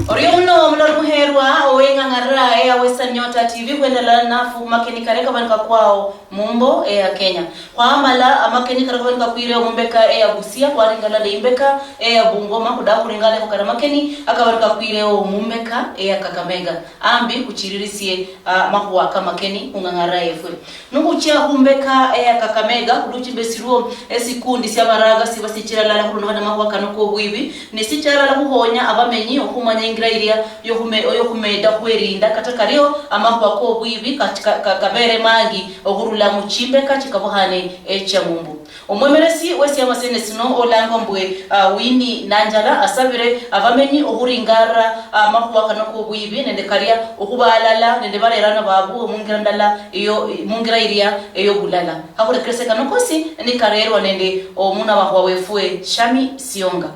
Orio muno omulori muherwa oweng'ang'arira eya Western Nyota T V khwendalala nafu makeni kare kabanika kwao mumbo eya Kenya. Khwamala amakeni kare kabanika kwireo mumbeka eya Busia, khwaringalala imbeka eya Bungoma, khuda khuringalekho kare makeni akabanika kwireo mumbeka eya Kakamega. Ambi khuchiririsie amakhuwa kamakeni khung'ang'ara yefwe. Nukhuchia khumbeka eya Kakamega, khuluchimbesirwo esikundi siabaraga siba sichira alala khulondokhana namakhuwa kano kobwibi, nisichira alala khukhonya abamenyi okhumanya ingira iria yokhume-, yokhumeda khwerinda kata kario amakhuwa kobwibi kach-, ka-, ka-, kabere mangi okhurula muchimbeka chikabukhane echia mumbu. Omwemeresi wesiama siene sino olangwa mbwe, ah, Winnie Nanjala asabire abamenyi okhuringarira, ah, amakhuwa kano kobwibi nende karia okhuba alala nende barerano babwe mungira ndala eyo, mungira iria eyobulala. Akhurekerese kano kosi nikarerwa nende omunamakhuwa wefwe Shami Sionga.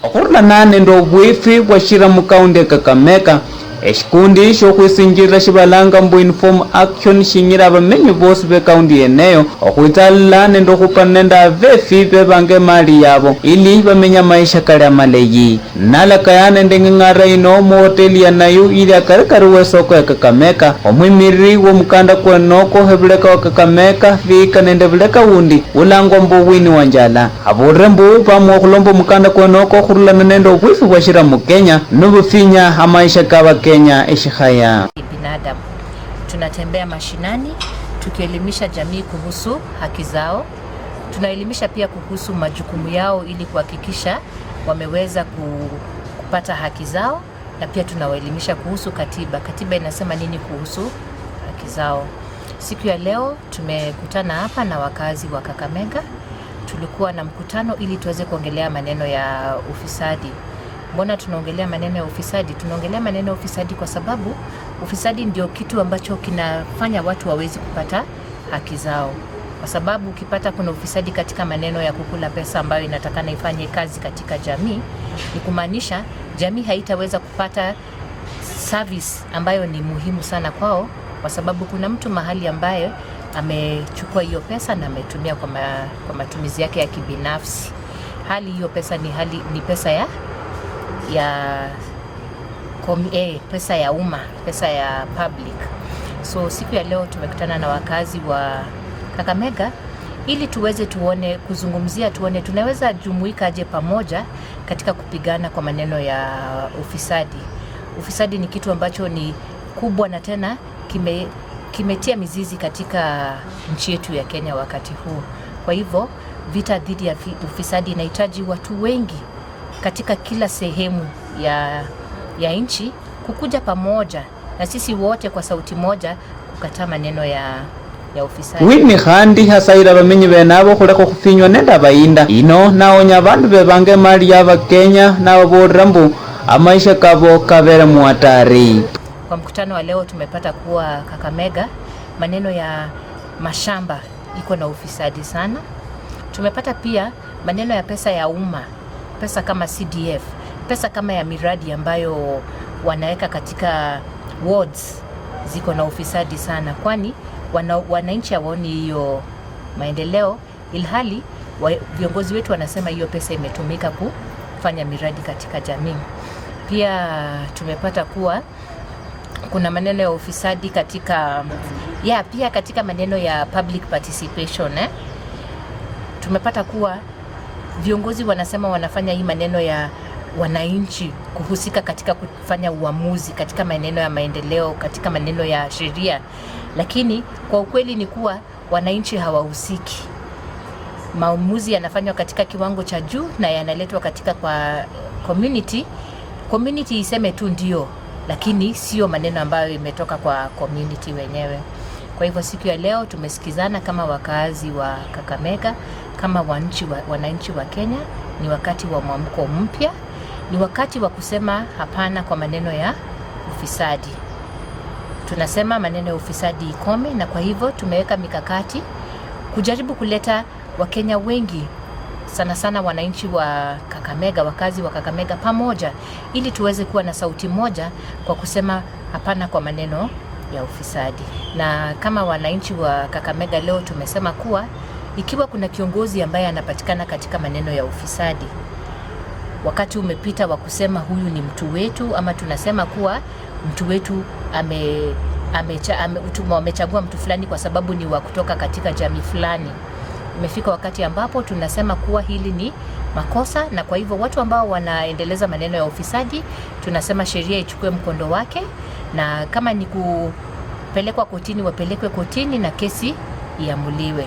Okhurulana nende obwifi bwashira mu county ya Kakamega, eshikundi shiokhwisinjirira shibalanga mbu Inform Action shinyira abamenyi bosi be county yeneyo okhwitsa alala nende okhupana nende abefi bebanga emali yabo ili bamenye amaisha kali amaleyi. Nalakaya nende eng'ang'ara yino muhoteli ya Nayu ili akarikari wesoko ya Kakamega, omwimiriri womukanda kwenoko ebuleka wa Kakamega, Vihiga nende buleka wundi ulangwa mbu Winnie Wanjala. Abolire mbu baamua okhulomba omukanda kwenoko khurulana nende obwifi bwashira mu Kenya, nobufinya amaisha ka Bakenya eshikhaya. Binadamu. Tunatembea mashinani tukielimisha jamii kuhusu haki zao. Tunaelimisha pia kuhusu majukumu yao ili kuhakikisha wameweza ku-, kupata haki zao, na pia tunawaelimisha kuhusu katiba. Katiba inasema nini kuhusu haki zao. Siku ya leo tumekutana hapa na wakazi wa Kakamega. Tulikuwa na mkutano ili tuweze kuongelea maneno ya ufisadi. Mbona tunaongelea maneno ya ufisadi? Tunaongelea maneno ya ufisadi kwa sababu ufisadi ndio kitu ambacho kinafanya watu wawezi kupata haki zao, kwa sababu ukipata kuna ufisadi katika maneno ya kukula pesa ambayo inatakana ifanye kazi katika jamii, ni kumaanisha jamii haitaweza kupata service ambayo ni muhimu sana kwao, kwa sababu kuna mtu mahali ambaye amechukua hiyo pesa na ametumia kwa, ma, kwa matumizi yake ya kibinafsi. Hali hiyo pesa ni hali ni pesa ya ya komi, eh, pesa ya umma, pesa ya public. So siku ya leo tumekutana na wakazi wa Kakamega ili tuweze tuone, kuzungumzia, tuone tunaweza jumuika aje pamoja katika kupigana kwa maneno ya ufisadi. Ufisadi ni kitu ambacho ni kubwa na tena kime, kimetia mizizi katika nchi yetu ya Kenya wakati huu. Kwa hivyo vita dhidi ya fi- ufisadi inahitaji watu wengi katika kila sehemu ya, ya nchi kukuja pamoja na sisi wote kwa sauti moja kukataa maneno ya, ya ufisadi. Winnie khandi hasayira abamenyi bene abo khulekha okhufinywa nende abayinda. Ino nawonya abandu bebanga emali ya Bakenya nababoolera mbu amaisha kabo kabere mu hatari. Kwa mkutano wa leo tumepata kuwa Kakamega maneno ya mashamba iko na ufisadi sana. Tumepata pia maneno ya pesa ya umma, pesa kama C D F, pesa kama ya miradi ambayo wanaweka katika wards ziko na ufisadi sana, kwani wana, wananchi hawaoni hiyo maendeleo, ilhali wa, viongozi wetu wanasema hiyo pesa imetumika kufanya miradi katika jamii. Pia tumepata kuwa kuna maneno ya ufisadi katika, ya, pia katika maneno ya public participation, eh. Tumepata kuwa viongozi wanasema wanafanya hii maneno ya wananchi kuhusika katika kufanya uamuzi katika maneno ya maendeleo, katika maneno ya sheria, lakini kwa ukweli ni kuwa wananchi hawahusiki. Maamuzi yanafanywa katika kiwango cha juu na yanaletwa katika kwa community. Community iseme tu ndio, lakini sio maneno ambayo imetoka kwa community wenyewe. Kwa hivyo siku ya leo tumesikizana kama wakazi wa Kakamega, kama wananchi wa, wananchi wa Kenya, ni wakati wa mwamko mpya, ni wakati wa kusema hapana kwa maneno ya ufisadi. Tunasema maneno ya ufisadi ikome, na kwa hivyo tumeweka mikakati kujaribu kuleta Wakenya wengi, sana sana wananchi wa Kakamega, wakazi wa Kakamega pamoja, ili tuweze kuwa na sauti moja kwa kusema hapana kwa maneno ya ufisadi. Na kama wananchi wa Kakamega leo tumesema kuwa ikiwa kuna kiongozi ambaye anapatikana katika maneno ya ufisadi, wakati umepita wa kusema huyu ni mtu wetu, ama tunasema kuwa mtu wetu ame, amecha, ame, tume- wamechagua mtu fulani kwa sababu ni wa kutoka katika jamii fulani. Imefika wakati ambapo tunasema kuwa hili ni makosa, na kwa hivyo watu ambao wanaendeleza maneno ya ufisadi, tunasema sheria ichukue mkondo wake, na kama ni kupelekwa kotini, wapelekwe kotini na kesi iamuliwe.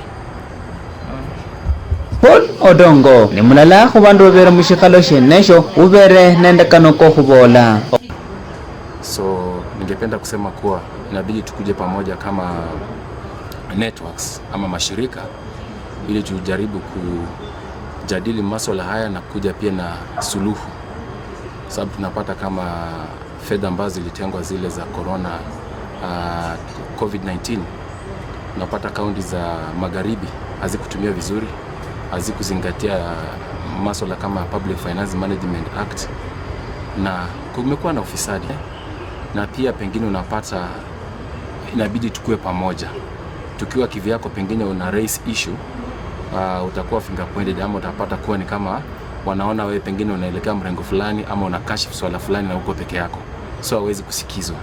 Paul Odongo ni mulala khu bandu babere mu shikhalo shienesho ubere nende kano kokhuboola. So ningependa kusema kuwa inabidi tukuje pamoja kama networks ama mashirika ili tujaribu kujadili maswala haya na kuja pia na suluhu, sababu tunapata kama fedha ambazo zilitengwa zile za corona, ah, covid nineteen, unapata kaunti za magharibi hazikutumia vizuri, hazikuzingatia maswala kama Public Finance Management Act, na kumekuwa na ufisadi, na pia pengine unapata inabidi tukue pamoja. Tukiwa kivyako, pengine una raise issue, uh, utakuwa fingerpointed ama utapata kuwa ni kama wanaona wewe pengine unaelekea mrengo fulani ama una kashfu swala fulani na uko peke yako, so hawezi kusikizwa.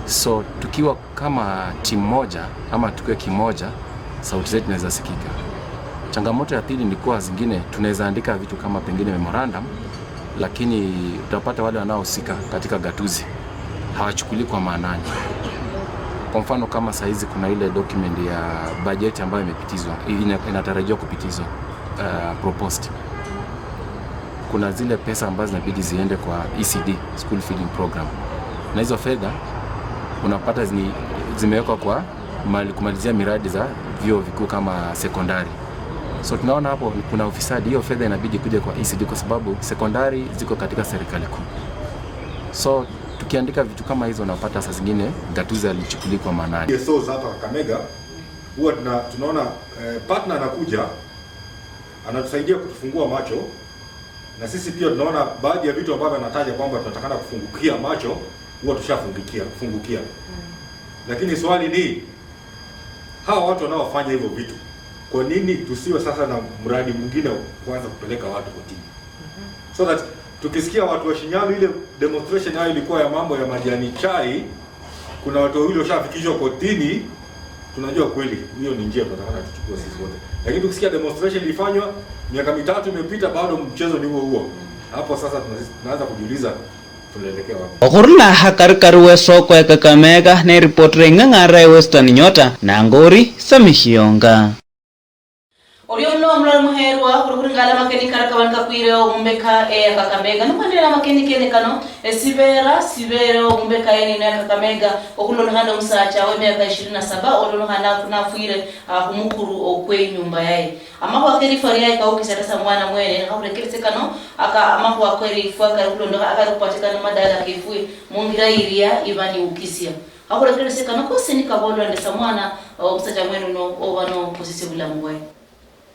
So tukiwa kama timu moja ama tukiwa kimoja, sauti zetu zinaweza sikika. Changamoto ya pili ni kuwa zingine tunaweza andika vitu kama pengine memorandum, lakini utapata wale wanaohusika katika gatuzi hawachukulii kwa maanani. Kwa mfano, kama saa hizi kuna ile document ya bajeti ambayo imepitizwa, ina- inatarajiwa kupitizwa, uh, proposed. Kuna zile pesa ambazo zinabidi ziende kwa E C D, school feeding program, na hizo fedha unapata ni zimewekwa kwa mali, kumalizia miradi za vyuo vikuu kama sekondari. So tunaona hapo kuna ufisadi. Hiyo fedha inabidi kuja kwa E C D kwa sababu sekondari ziko katika serikali kuu. So tukiandika vitu kama hizo, unapata saa zingine gatuzi alichukulii kwa maanani. S Os hapa Kakamega huwa tuna, tunaona eh, partner anakuja, anatusaidia kutufungua macho, na sisi pia tunaona baadhi ya vitu ambavyo anataja kwamba tunatakana kufungukia macho, huwa tushafungukia fungukia. Lakini swali ni, hawa watu wanaofanya hivyo vitu, kwa nini tusiwe sasa na mradi mwingine wa kuanza kupeleka watu kotini? So that tukisikia watu wa Shinyalu, ile demonstration hayo ilikuwa ya mambo ya majani chai, kuna watu wawili washafikishwa kotini, tunajua kweli hiyo ni njia tunataka tuchukue sisi wote. Lakini tukisikia demonstration ilifanywa miaka mitatu imepita, bado mchezo ni huo huo, hapo sasa tuna- tunaanza kujiuliza tunaelekea wapi. Okhurula hakarikari w'esoko ya Kakamega, neripotera ing'ang'ara ya Western Nyota, Nangori Sami Shionga. Orio muno omuloli muherwa, khuli khuringala amakeni kara kabani kakwireo mumbeka eya Kakamega. Nikhwendera amakeni kene kano, esibera sibereo mumbeka yene ino ya Kakamega, okhulondokhana nende omusacha w'emiaka ishirini na saba, olondokhana nafu-, nafwire, ah, khumukuru okwe inyumba yaye. Amakhuwa kerifwa liaye kawukisia tasa mwana mwene, nikhakhulekelesie kano, aka amakhuwa kerifwa kari khulondokhana, akari khupatikana madala kefwe, mungira iria iba niwukisia. Akhurekerese kano kosi nikabolwa nende samwana omusacha mwene uno oba nokhosisia obulamu bwaye.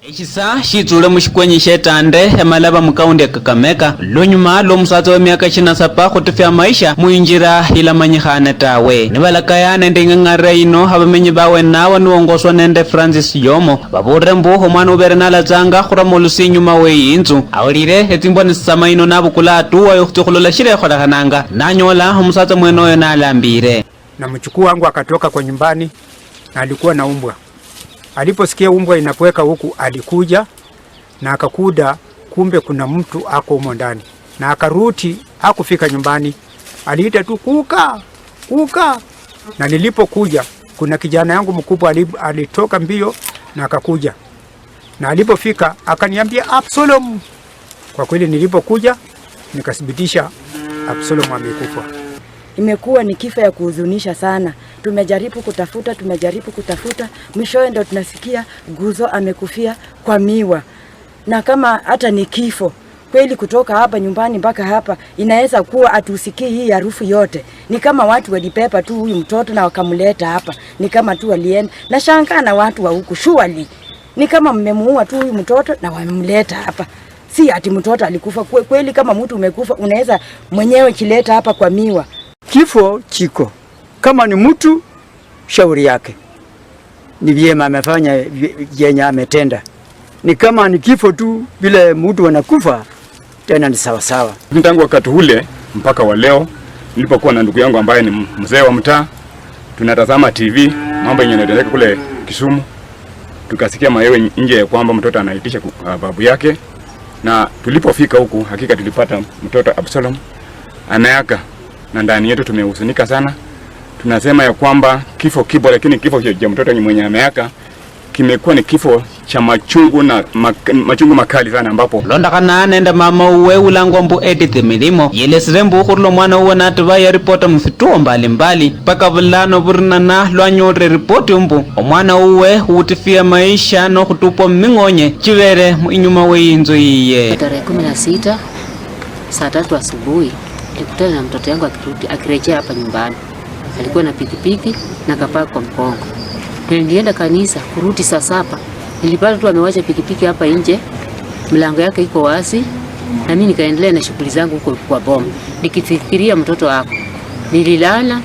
Eshisa shitsule mushikwenyi shetande emalaba mukaunti ya Kakamega, lunyuma lwomusatsa wemiaka ishirini na saba khutufia maisha muinjira ilamanyikhane tawe. Nibalakaya nende ing'ang'arira yino, abamenyi bawe nabo niwongoswa nende Francis Yomo, babolire mbu omwana ubere nalatsanga khurama olusi inyuma weyinzu, awulire etsimbwa nisitsama yino nabukula hatua yokhutsia khulola shirekholekhananga, nanyola omusatsa mwene oyo nalambire. Na mjukuu wangu akatoka kwa nyumbani na alikuwa na umbwa. Aliposikia umbwa inabweka huku, alikuja na akakuda, kumbe kuna mtu ako humo ndani. Na akarudi, hakufika nyumbani. Aliita tu, "Kuka, kuka." Na nilipokuja, kuna kijana yangu mkubwa ali-, alitoka mbio na akakuja. Na alipofika, akaniambia, "Absalom!" Kwa kweli nilipokuja, nikathibitisha Absalom amekufa. Imekuwa ni kifo ya kuhuzunisha sana. Tumejaribu kutafuta, tumejaribu kutafuta, mwishowe ndo tunasikia Guzo amekufia kwa miwa. Na kama hata ni kifo, kweli kutoka hapa nyumbani mpaka hapa, inaweza kuwa hatusikii hii harufu yote. Ni kama watu walibeba tu huyu mtoto na wakamleta hapa. Ni kama tu walienda. Nashangaa na watu wa huku, surely. Ni kama mmemuua tu huyu mtoto na wamemleta hapa. Si ati mtoto alikufa. Kwe-, kweli kama mtu umekufa, unaweza mwenyewe jileta hapa kwa miwa. Kifo chiko. Kama ni mtu, shauri yake. Ni vyema amefanya vye-, yenye ametenda. Ni kama ni kifo tu, vile mtu anakufa, tena ni sawa sawa. Tangu wakati ule mpaka wa leo, nilipokuwa na ndugu yangu ambaye ni mzee wa mtaa, tunatazama T V, mambo yenye yanatendeka kule Kisumu, tukasikia mayowe nje ya kwamba mtoto anaitisha ku-, ah, babu yake, na tulipofika huku, hakika tulipata mtoto Absalom ameaga, na ndani yetu tumehuzunika sana. Tunasema ya kwamba kifo kipo, lakini kifo cha, cha mtoto mwenye ameaga kimekuwa ni kifo cha machungu na mak-, machungu makali sana, ambapo londokhana nende mama uwe ulangwa mbu Edith Milimo, yelesire mbu khurula omwana uwe natiba yaripota mufituo mbalimbali, paka bulano burinana lwanyolire ripoti mbu omwana uwe utifia maisha nokhutupwa muming'onye chibere mu-, inyuma weyinzu yiye. Tarehe kumi na sita, saa tatu asubuhi, nilikutana na mtoto yangu akirudi, akirejea hapa nyumbani. Alikuwa na pikipiki na kapaa kwa mgongo. Ndio nilienda kanisa, kurudi saa saba. Nilipata tu amewacha pikipiki hapa nje, mlango yake iko wazi, na mimi nikaendelea na shughuli zangu huko kwa boma, nikifikiria mtoto wako. Nililala,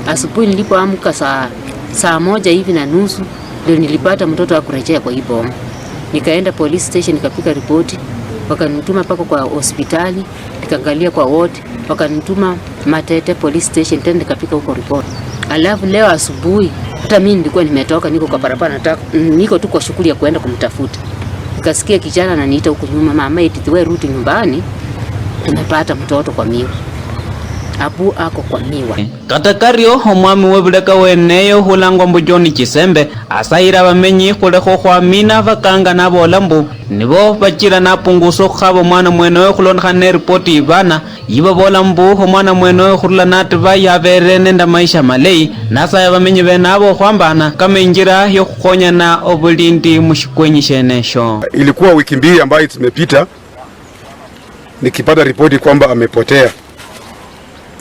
asubuhi nilipoamka saa, saa moja hivi na nusu, ndio nilipata mtoto hakurejea kwa hii boma. Nikaenda police station, nikapiga ripoti, wakanituma mpaka kwa hospitali, nikaangalia kwa ward, wakanituma Matete police station, tena nikafika huko report. Alafu leo asubuhi, hata mimi nilikuwa nimetoka, niko kwa barabara, nataka, niko tu kwa shughuli ya kuenda kumtafuta. Nikasikia kijana ananiita huku nyuma, "Mama Edith, we rudi nyumbani, tumepata mtoto kwa miwa." abu ako kwa miwa. Kata kario, omwami webuleka weneyo hulangwa mbu John Chisembe asayira abamenyi khulekha okhwamina abakanga naboola mbu nibo bachira napungusa okhukhaba omwana mwenoyo khulondokhana neripoti ibana yibaboola mbu omwana mwenoyo khurula natiba yabeere nende amaisha maleyi, nasaya abamenyi bene abo okhwambana kama injira yokhukhonyana obulindi mushikwenyi shenesho. Ilikuwa wiki mbili ambayo zimepita nikipata ripoti kwamba amepotea.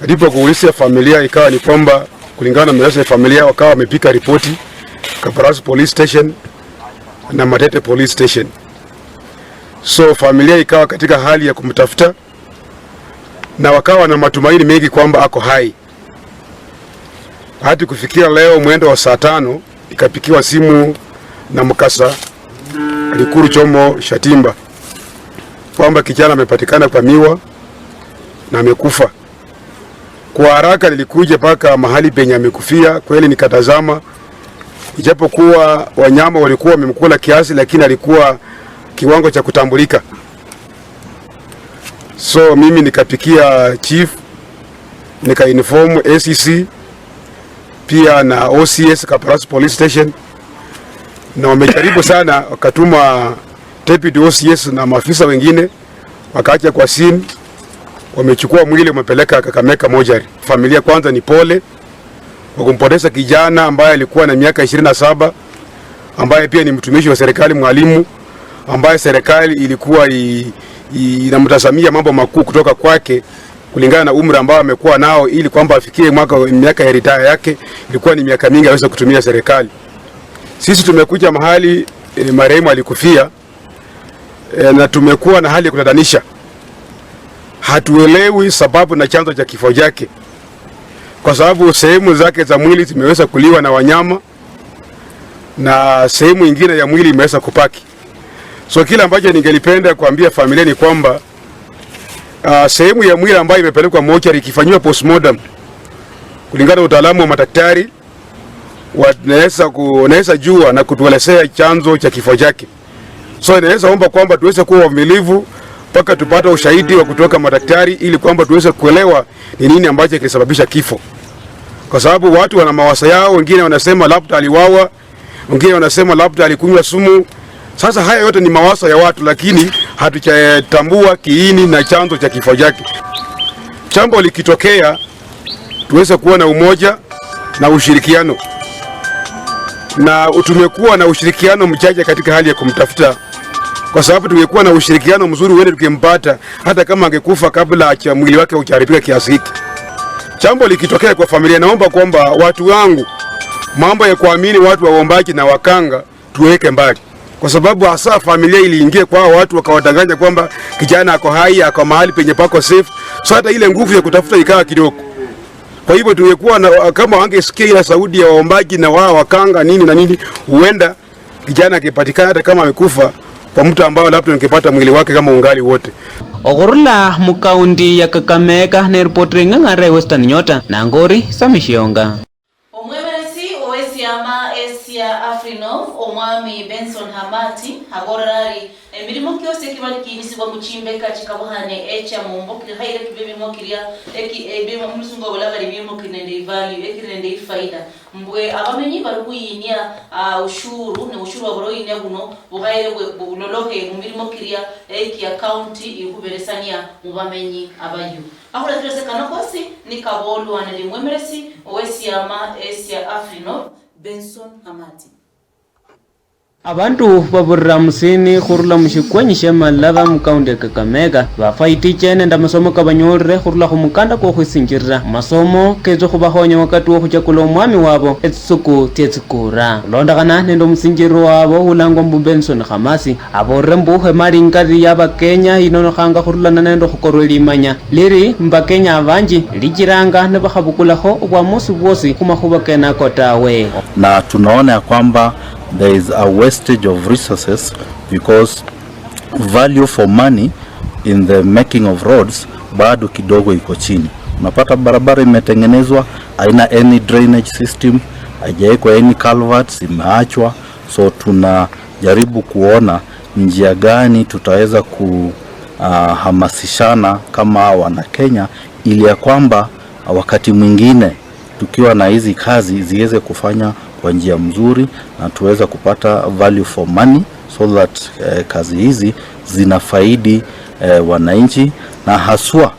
Alipokuulizia familia, ikawa ni kwamba kulingana na maelezo ya familia, wakawa wamepika ripoti Kabarasi Police Station na Matete Police Station. So familia ikawa katika hali ya kumtafuta na wakawa na matumaini mengi kwamba ako hai. Hadi kufikia leo mwendo wa saa tano ikapikiwa simu na mkasa Likuru Chomo Shatimba kwamba kijana amepatikana kwa miwa na amekufa. Kwa haraka nilikuja mpaka mahali penye amekufia, kweli nikatazama, ijapokuwa wanyama walikuwa wamemkula kiasi, lakini alikuwa kiwango cha kutambulika. So mimi nikapikia chief, nikainform A C C pia na O C S Kabarasi Police Station, na wamejaribu sana, wakatuma deputy O C S na maafisa wengine, wakaacha kwa scene, wamechukua mwili wamepeleka Kakamega mortuary. Familia kwanza ni pole kwa kumpoteza kijana ambaye alikuwa na miaka ishirini na saba, ambaye pia ni mtumishi wa serikali, mwalimu ambaye serikali ilikuwa i, i, inamtazamia mambo makuu kutoka kwake kulingana na umri ambao amekuwa nao, ili kwamba afikie mwaka miaka ya retire yake ilikuwa ni miaka mingi aweze kutumia serikali. Sisi tumekuja mahali e, marehemu alikufia e, na tumekuwa na hali ya kutatanisha. Hatuelewi sababu na chanzo cha kifo chake, kwa sababu sehemu zake za mwili zimeweza kuliwa na wanyama na sehemu ingine ya mwili imeweza kupaki. So kile ambacho ningelipenda kuambia familia ni kwamba uh, sehemu ya mwili ambayo imepelekwa mochari ikifanyiwa postmortem kulingana na utaalamu wa madaktari wanaweza ku, wanaweza jua na kutuelezea chanzo cha kifo chake. So inaweza omba kwamba tuweze kuwa wavumilivu mpaka tupate ushahidi wa kutoka madaktari ili kwamba tuweze kuelewa ni nini ambacho kilisababisha kifo, kwa sababu watu wana mawazo yao. Wengine wanasema labda aliwawa, wengine wanasema labda alikunywa sumu. Sasa haya yote ni mawazo ya watu, lakini hatujatambua kiini na chanzo cha kifo chake. Jambo likitokea, tuweze kuwa na umoja na ushirikiano, na tumekuwa na ushirikiano mchache katika hali ya kumtafuta, kwa sababu tungekuwa na ushirikiano mzuri, huenda tukimpata hata kama angekufa kabla cha mwili wake hujaribika kiasi hiki. Jambo likitokea kwa familia, naomba kwamba watu wangu, mambo ya kuamini watu waombaji na wakanga tuweke mbali, kwa sababu hasa familia iliingia kwa watu wakawadanganya kwamba kijana ako hai, ako mahali penye pako safe, so hata ile nguvu ya kutafuta ikawa kidogo. Kwa hivyo tungekuwa na, kama wangesikia ile sauti ya waombaji na wao wakanga nini na nini, huenda kijana akipatikana hata kama amekufa kwa mtu ambao labda ningepata mwili wake kama ungali wote. Okhurula mu kaunti ya Kakamega, neripotera ing'ang'ara ya Western Nyota, nangori Sami Shionga. Omwemeresi owesiama esia Afrinov, omwami Benson Hamati, aborera ari emirimo kiosi ekiba nikiinisibwa muchimbeka chikabuhane echa mumbo kiri haire kibe emirimo kiria eki ebirimo mulusungu babola bari emirimo kiri nende ivalue ekiri nende ifaida, mbwe abamenyi bari khuyinia ah, ushuru ne ushuru wabura oyinia buno bukhaire bwe bulolokhe mumirimo kiria ekia county ikhuberesania mubamenyi abayo. Akhulachira ase kano kosi nikaboolwa nende mwemeresi owesiama esia Afrinov, Benson Hamati. Abandu babura musini khurula mushikwenyi shia Malava mukaunti ya Kakamega bafwaitiche nende amasomo kabanyoolire khurula khumukanda kwokhwisinjirira masomo ketsa khubakhonya wakati wokhuchakula omwami wabo etsisuku tsetsikura. Khulondokhana nende omusinjiriro wabo ulangwa mbu Benson Khamasi, abolire mbu emali ingari ya Bakenya inonokhanga khurulana nende okhukorwa elimanya liri mubakenya abanji lichiranga nibakhabukulakho obwamusi bwosi khumakhuba kenako tawe. Na tunaona ya kwamba there is a wastage of resources because value for money in the making of roads bado kidogo iko chini. Unapata barabara imetengenezwa, haina any drainage system, haijawekwa any culverts, imeachwa. So tunajaribu kuona njia gani tutaweza kuhamasishana kama Wanakenya ili ya kwamba Wakati mwingine tukiwa na hizi kazi ziweze kufanya kwa njia mzuri na tuweze kupata value for money, so that, eh, kazi hizi zinafaidi, eh, wananchi, na haswa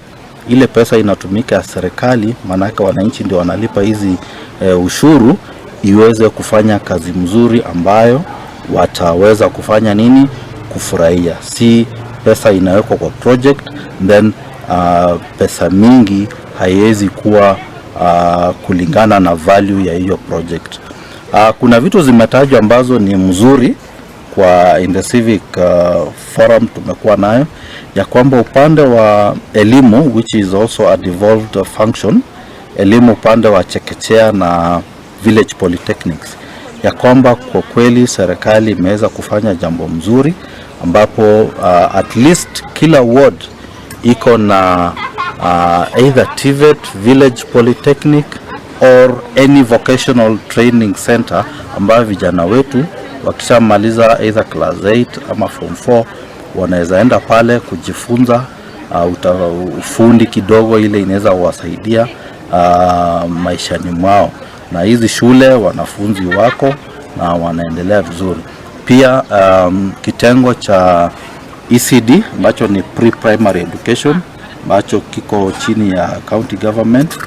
ile pesa inatumika ya serikali, maanake wananchi ndio wanalipa hizi, eh, ushuru, iweze kufanya kazi mzuri ambayo wataweza kufanya nini? Kufurahia. Si pesa inawekwa kwa project, then, ah, pesa mingi haiwezi kuwa, ah, kulingana na value ya hiyo project. Ah, kuna vitu zimetajwa ambazo ni mzuri kwa in the civic, ah, forum tumekuwa nayo, ya kwamba upande wa elimu, which is also a devolved function, elimu upande wa chekechea na village polytechnics, ya kwamba kwa kweli serikali imeweza kufanya jambo mzuri, ambapo, ah, at least kila ward iko na, ah, either TVET, village polytechnic or any vocational training center, ambayo vijana wetu wakishamaliza either class eight ama form four wanaweza enda pale kujifunza, ah, uta-, ufundi kidogo, ile inaweza kuwasaidia, ah, maishani mwao. Na hizi shule wanafunzi wako na wanaendelea vizuri. Pia, um, kitengo cha E C D ambacho ni pre-primary education ambacho kiko chini ya county government,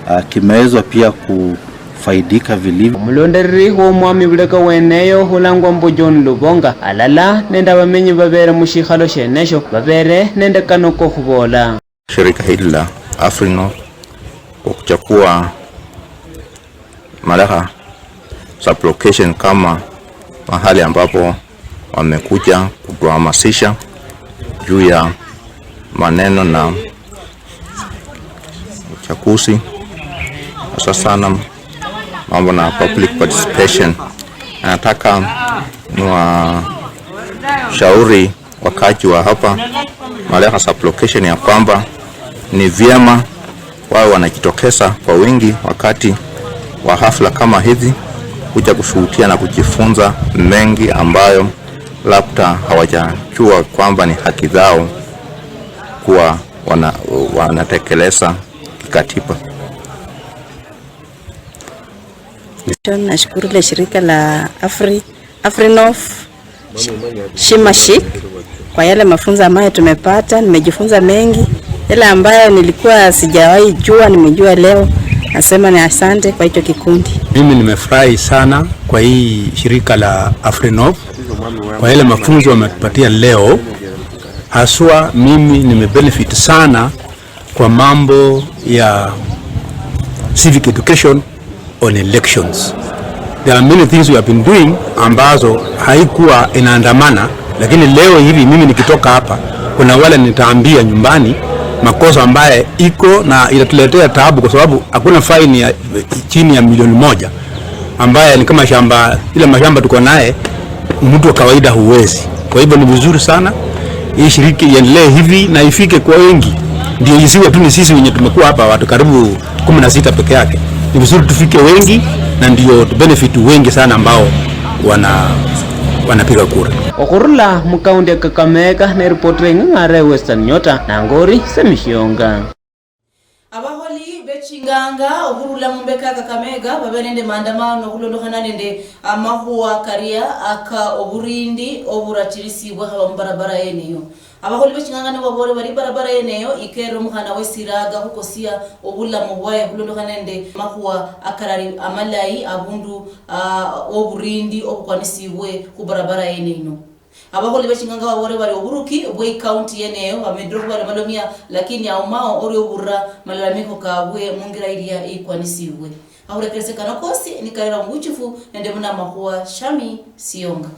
ah, kimewezwa pia kufaidika vilivyo. Omulondereri w'omwami buleka weneyo olangwa mbu John Lubonga, alala nende abamenyi babeere mushikhalo shenesho, babeere nende kano kokhuboola. Shirika hili la Afrino kwa kuchagua Malekha sub-location kama mahali ambapo wamekuja kutuhamasisha juu ya maneno na uchaguzi, hasa sana mambo na public participation. Nataka niwashauri wakaaji wa hapa Malekha sub-location ya kwamba ni vyema wawe wanajitokeza kwa wingi wakati wa hafla kama hizi, kuja kushuhudia na kujifunza mengi ambayo labda hawajajua kwamba ni haki zao kuwa wana-, wanatekeleza kikatiba. Nashukuru le shirika la Afri-, Afrinof Shimashik kwa yale mafunzo ambayo tumepata. Nimejifunza mengi, yale ambayo nilikuwa sijawahi jua, nimejua leo. Nasema ni asante kwa hicho kikundi. Mimi nimefurahi sana kwa hii shirika la Afrinov kwa yale mafunzo wametupatia leo. Haswa mimi nimebenefit sana kwa mambo ya civic education on elections. There are many things we have been doing ambazo haikuwa inaandamana, lakini leo hivi mimi nikitoka hapa, kuna wale nitaambia nyumbani makosa ambaye iko na itatuletea taabu, kwa sababu hakuna fine ya chini ya milioni moja ambaye ni kama shamba, ile mashamba tuko naye, mtu wa kawaida huwezi. Kwa hivyo ni vizuri sana hii shiriki iendelee hivi na ifike kwa wengi, ndio isiwe tu ni sisi wenye tumekuwa hapa watu karibu kumi na sita peke yake. Ni vizuri tufike wengi na ndio tu benefit wengi sana ambao wana-, wanapiga kura. Okhurula mu county ya Kakamega, ne reporter eng'ang'ara ya Western Nyota, Nangori Semishionga. Abakholi bechinganga okhurula mumbeka ya Kakamega babe nende maandamano okhulondokhana nende amakhuwa karia aka oburindi oburachirisibwa haba mubarabara yeneyo. Abakholi bechinganga nibo baboole bari ibarabara yeneyo ikerere omukhana wesiraga khukosia obulamu bwaye okhulondokhana nende amakhuwa akarali amalayi abundu, ah, oburindi obukwanisibwe khubarabara yene ino. Abakholi bechinganga baboole bari oburuki bwe ikaunti yeneyo bamedire okhuba lomalomia, lakini aumao orio oburira malalamiko kabwe mungira iria ikwanisibwe. Akhurekerese kano kosi nikarera mubuchufu nende muna amakhuwa Shami Sionga.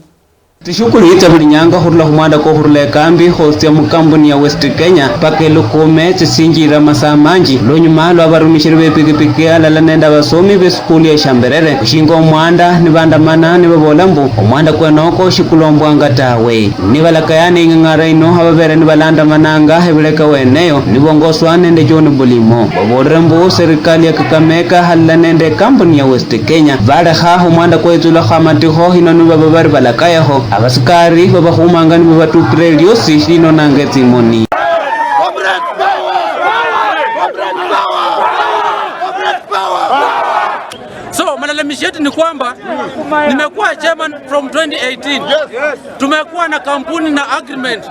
Tsishukulu yitsa buli nyanga khurula khumwanda kokhurula ekambi khotsia mukampuni ya West Kenya mpaka elukume tsisinjirira masaa manji, lunyuma lwa barumishiri bepikipiki alala nende abasomi besikulu ya Shamberere khushinga omwanda nibandamana nibabola mbu omwanda kwenoko shikulombwanga tawe. Nibalakayana ing'ang'ara ino, ababere nibalandamananga ebuleka weneyo nibongoswa nende John Bulimo, babolere mbu serikali ya Kakamega halala nende ekampuni ya West Kenya balekha omwanda kwetsulakho amatikho ino nibaba bari balakayeho, abasikari babakhumanga nibabatukire liosi linonanga etsimoni. Comrade power! Comrade power! So, malalamishi yetu ni kwamba nimekuwa chairman from twenty eighteen. Tumekuwa na kampuni na agreement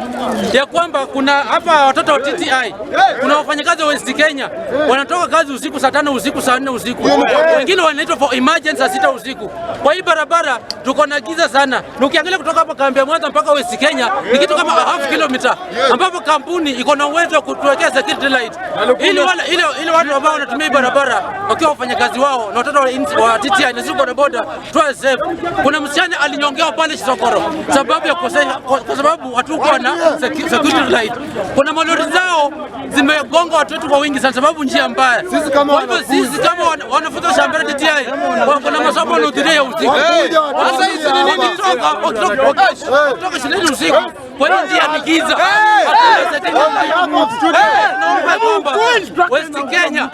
ya kwamba kuna hapa watoto wa T T I, kuna wafanyakazi wa West Kenya wanatoka kazi usiku saa tano usiku, saa nne usiku, wengine wanaitwa for emergency saa sita usiku. Kwa hii barabara tuko na giza sana, na ukiangalia kutoka hapa kambi ya Mwanza mpaka West Kenya ni kitu kama a half kilometer, ambapo kampuni iko na uwezo wa kutuwekea security light ili wale, ile, ile watu ambao wanatumia hii barabara wakiwa wafanyakazi wao na watoto wa ins-, wa T T I na sisi bodaboda tuwe safe. Kuna msichana alinyongewa pale Chisokoro sababu ya kose-, kwa, kwa sababu hatukuwa na secu-, security light. Kuna malori zao zimegonga watu wetu kwa wingi sana sababu njia mbaya. Kwa hivyo sisi kama wana-, wanafunzi wa Shambera T T I, wa-, kuna masomo wanahudhuria ya usiku. Sasa hizi ni nini? Kutoka, kutoka, kutoka, kutoka shuleni usiku. Kwa hiyo njia ni giza. Hatuna security light. Tunaomba kwamba West Kenya.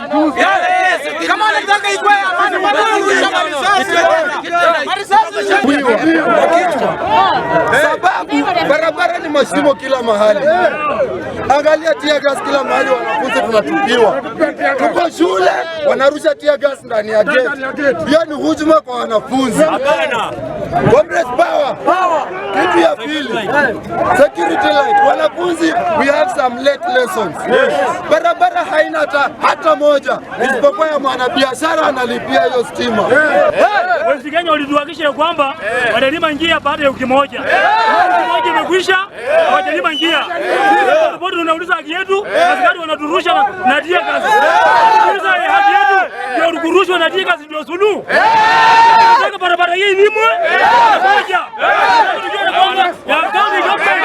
Kama anataka ikuwe amani, mbona unarusha marisasi? Sababu barabara ni mashimo kila mahali. Angalia tear gas kila mahali, wanafunzi tunatupiwa. Tuko shule, wanarusha tear gas ndani ya gate. Hiyo ni hujuma kwa wanafunzi. Hapana. Comrades, power. Kitu ya pili, security light. Wanafunzi, we have some late lessons. Barabara haina hata, hata moja isipokuwa ya mwanabiashara analipia hiyo stima. West Kenya walituhakikishia kwamba watalima njia baada ya wiki moja. Wiki moja imekwisha, hawajalima njia. Sasa tunauliza haki yetu, askari wanaturusha na, na tear gas. Tunauliza haki yetu, ndio kurushwa na tear gas ndio suluhu. Nataka barabara hii ilimwe. Moja. Ya county government.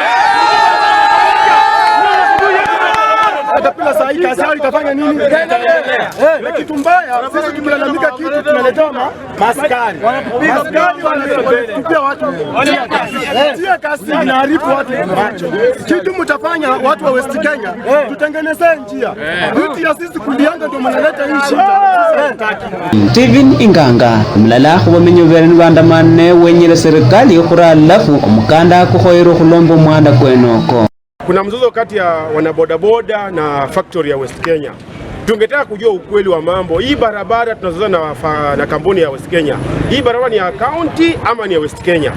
Hata pila saa hii kazi yao itafanya nini? Eh, na kitu mbaya, sisi tukilalamika kitu tunaletewa ma-, maskari. Maskari wanatupia watu. Tear gas. Tear gas inaharibu watu macho. Kitu mtafanya watu wa West Kenya, tutengeneze njia. Vitu ya sisi kulianga ndio mnaleta hii shida. Steven Inganga, mulala khubamenyi bubere nibandamane wenyere serikali khuralafu omukanda kukhoyerwe khulomba omwanda kwenoko. Kuna mzozo kati ya wanabodaboda na factory ya West Kenya. Tungetaka kujua ukweli wa mambo. Hii barabara tunazoza na, fa-, na kampuni ya West Kenya. Hii barabara ni ya county ama ni ya West Kenya?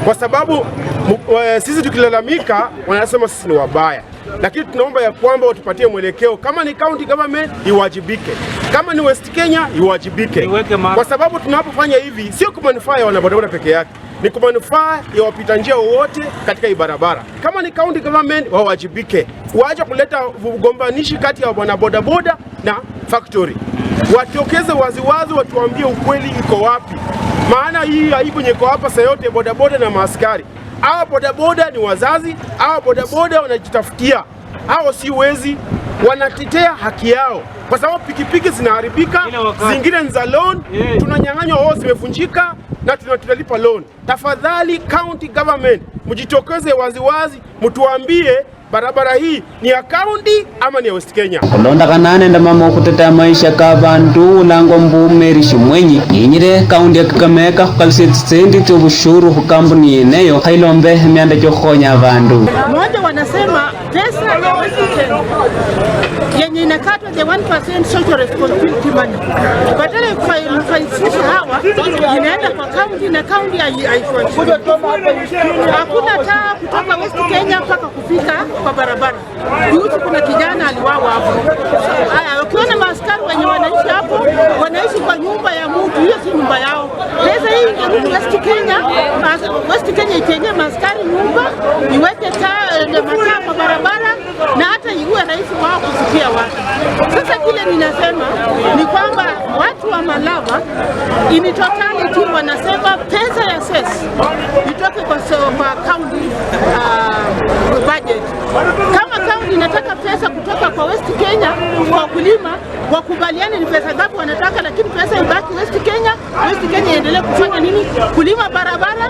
Kwa sababu mu-, eh, sisi tukilalamika, wanasema sisi ni wabaya. Lakini tunaomba ya kwamba watupatie mwelekeo. Kama ni county government, iwajibike. Kama ni West Kenya, iwajibike. Kwa sababu tunapofanya hivi, sio kwa manufaa ya wanabodaboda peke yake. Ni kwa manufaa ya wapita njia wote katika hii barabara. Kama ni county government, wawajibike. Waache kuleta ugombanishi kati ya wanabodaboda na factory. Watokeze waziwazi, watuambie ukweli iko wapi. Maana hii aibu yenye iko hapa saa yote, bodaboda na maaskari. Hawa bodaboda ni wazazi, hawa bodaboda wanajitafutia. Hao si wezi, wanatetea haki yao. Kwa sababu pikipiki zinaharibika, zingine ni za loan, tunanyang'anywa, wao zimevunjika, na tuna-, tunalipa loan. Tafadhali county government, mjitokeze waziwazi, mtuambie barabara hii ni ya county ama ni ya West Kenya. Khulondokhana nende mama okhuteta maisha ka bandu ulangwa mbu Mary Shimwenyi, yenyire kaunti ya Kakamega khukalusia tsisendi tsiobushuru khu kampuni yeneyo, khailombe emianda chiokhukhonya abandu. Mmoja wanasema pesa ya West Kenya yenye inakatwa the one percent social responsibility money, badala ya kufa-, kufaidisha hawa, inaenda kwa county na county hai-, haifuatiliwi. Hakuna taa kutoka West Kenya mpaka kufika kwa barabara. Juzi kuna kijana aliwawa hapo. Haya, ukiona maaskari wenye wanaishi hapo, wanaishi kwa nyumba ya mtu, hiyo si nyumba yao. Pesa hii ingerudi West Kenya, mas-, West Kenya itengee maaskari nyumba, iweke taa, eh, mataa kwa barabara, na hata iwe rahisi wao kufikia watu. Sasa kile ninasema ni kwamba watu wa Malava in totality wanasema pesa ya cess itoke kwa so-, kwa county, ah, budget. Kama county inataka pesa kutoka kwa West Kenya kwa wakulima, wakubaliane ni pesa ngapi wanataka, lakini pesa ibaki West Kenya. West Kenya iendelee kufanya nini? Kulima barabara,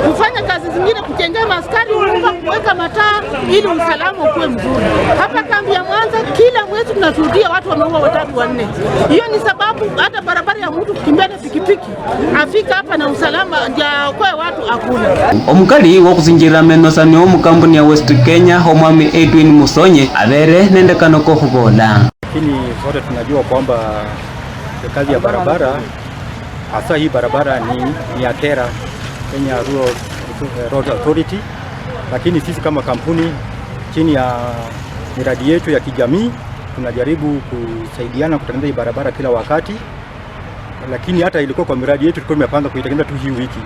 kufanya kazi zingine, kujengea maaskari nyumba, kuweka mataa ili usalama ukuwe mzuri. Hapa kambi ya Mwanza, kila mwezi tunashuhudia watu wameua watatu wanne. Hiyo ni sababu hata barabara ya mtu kukimbia na pikipiki afika hapa na usalama, ndio aokoe watu, hakuna. Omukali wokhusinjirira amenosanio mu kampuni ya West Kenya, omwami Edwin Musonye, abere nende kano kokhubola. Lakini sote tunajua kwamba Kazi ya barabara, hasa hii barabara ni, ni ya KERA, Kenya Rural Road Authority, lakini sisi kama kampuni chini ya miradi yetu ya kijamii tunajaribu kusaidiana kutengeneza hii barabara kila wakati, lakini hata ilikuwa kwa miradi yetu tulikuwa tumepanga kuitengeneza tu hii wiki,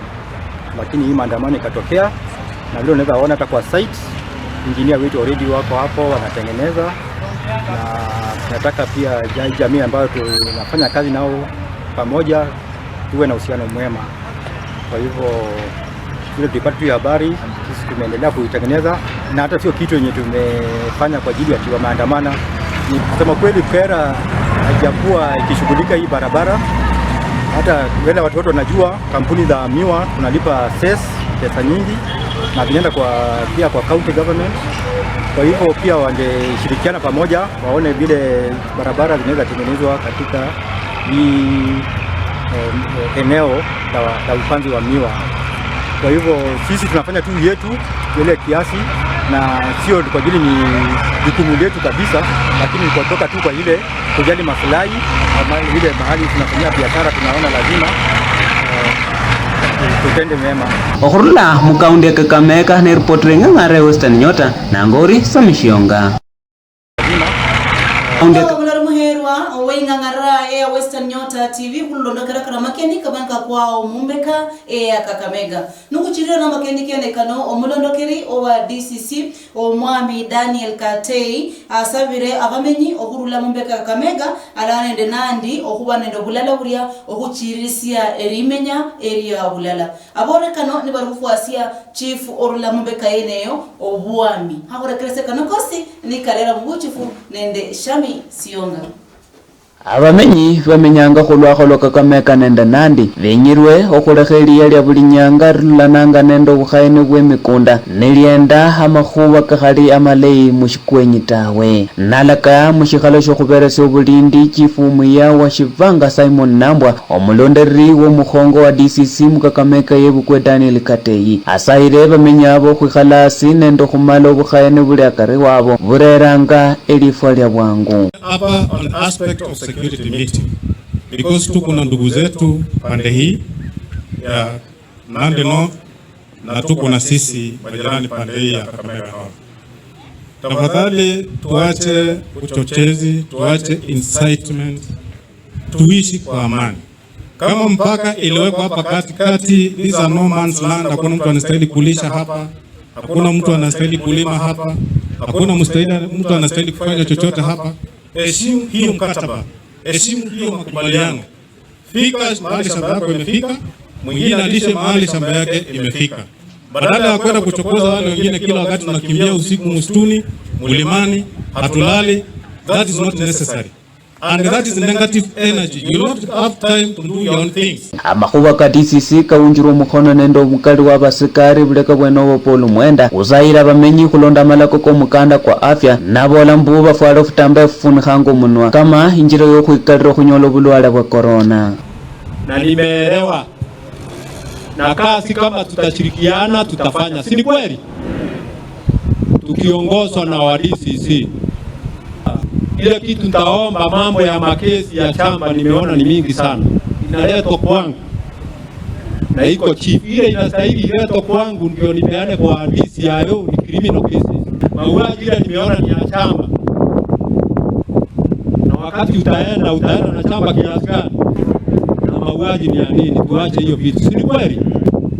lakini hii maandamano ikatokea, na vile unaweza ona hata kwa site engineer wetu already wako hapo wanatengeneza, na tunataka pia ja-, jamii ambayo tunafanya kazi nao pamoja tuwe na uhusiano mwema. Kwa hivyo vile tulipata tu habari, sisi tumeendelea kuitengeneza, na hata sio kitu yenye tumefanya kwa ajili ya tiwa maandamano. Ni kusema kweli, KERA haijakuwa ikishughulika hii barabara. Hata wale watu wote wanajua, kampuni za miwa tunalipa cess pesa nyingi, na zinaenda kwa, pia kwa county government. Kwa hivyo pia wangeshirikiana pamoja, waone vile barabara zinaweza tengenezwa katika hii, eh, eneo la, la upanzi wa miwa. Kwa hivyo sisi tunafanya tu yetu ile kiasi, na sio kwa ajili ni jukumu letu kabisa, lakini kutoka tu kwa ile kujali maslahi, ama ile mahali tunafanyia biashara tunaona lazima, eh, tutende mema. Okhurula mu kaunti ya Kakamega, ne ripoti reng'ang'ara ya Western Nyota, nangori Sami Shionga. Omulori muherwa ow'eing'ang'arira eya Western Nyota T V, khululondokera kano amakeni kabanga kwao mumbeka eya Kakamega. Nukhuchirira namakeni kene kano, omulondokeri owa D C C, omwami Daniel Katei, asabire abamenyi okhurula mumbeka ya Kakamega, alala nende Nandi, okhuba nende obulala buria okhuchirisia erimenya eria bulala. Abore kano nibali khufwasia chief orula mumbeka yeneyo obwami. Akhurekerese kano kosi nikalera mubuchifu nende Shami Sionga. Abamenyi bamenyanga khulwakho lwa Kakamega nende Nandi benyirwe okhulekha eliya lia buli nyanga rilulananga nende obukhayani bwemikunda nilienda amakhuwa kakhali amaleyi mushikwenyi tawe. Nalaka mushikhalo shiokhuberasia obulindi chifu muya wa Shivanga Simon Nambwa, omulondereri womukhongo wa D C C mu Kakamega yebukwe Daniel Katei, asayire bamenyi abo khwikhala asi nende okhumala obukhayani buli akari wabo bureranga elifwa lia bwangu. Hapa on aspect of security meeting, because tuko na ndugu zetu pande hii ya Nandi North na tuko na sisi majirani pande hii ya Kakamega North. Tafadhali tuache uchochezi, tuache incitement, tuishi kwa amani. Kama mpaka iliwekwa hapa katikati, these are no man's land. Hakuna mtu anastahili kulisha hapa, hakuna mtu anastahili kulima hapa, hakuna mstahili, mtu anastahili kufanya chochote hapa. Heshimu hiyo mkataba, heshimu hiyo makubaliano. Fika mahali shamba yako imefika, mwingine alishe mahali shamba yake imefika. Badala ya kwenda kuchokoza wale wengine kila wakati tunakimbia usiku msituni, mlimani, hatulali, that is not necessary. And that is negative energy. You will not have time to do your own things. Amakhuwa ka D C C kawunjirwe omukhono nende omukali wa basikari buleka bwene obwo Paul Mwenda, usayira abamenyi khulonda amalako komukanda kwa afya, naboola mbu bafwale ofutambaye fufunikhanga omunwa, kama injira yokhwikalira okhunyola obulwale bwa corona. Na nimeelewa. Na kazi kama tutashirikiana, tutafanya. Si ni kweli? Tukiongozwa na wa D C C. Ile kitu nitaomba, mambo ya makesi ya shamba nimeona ni mingi sana. Inaletwa kwangu. Na iko chief. Ile inastahili iletwe kwangu ndio nipeane kwa D C I O, ni criminal cases. Mauaji ile nimeona ni ya shamba. Na wakati utaenda, utaenda na shamba kiasi gani? Na mauaji ni ya nini? Tuache hiyo vitu. Si ni kweli?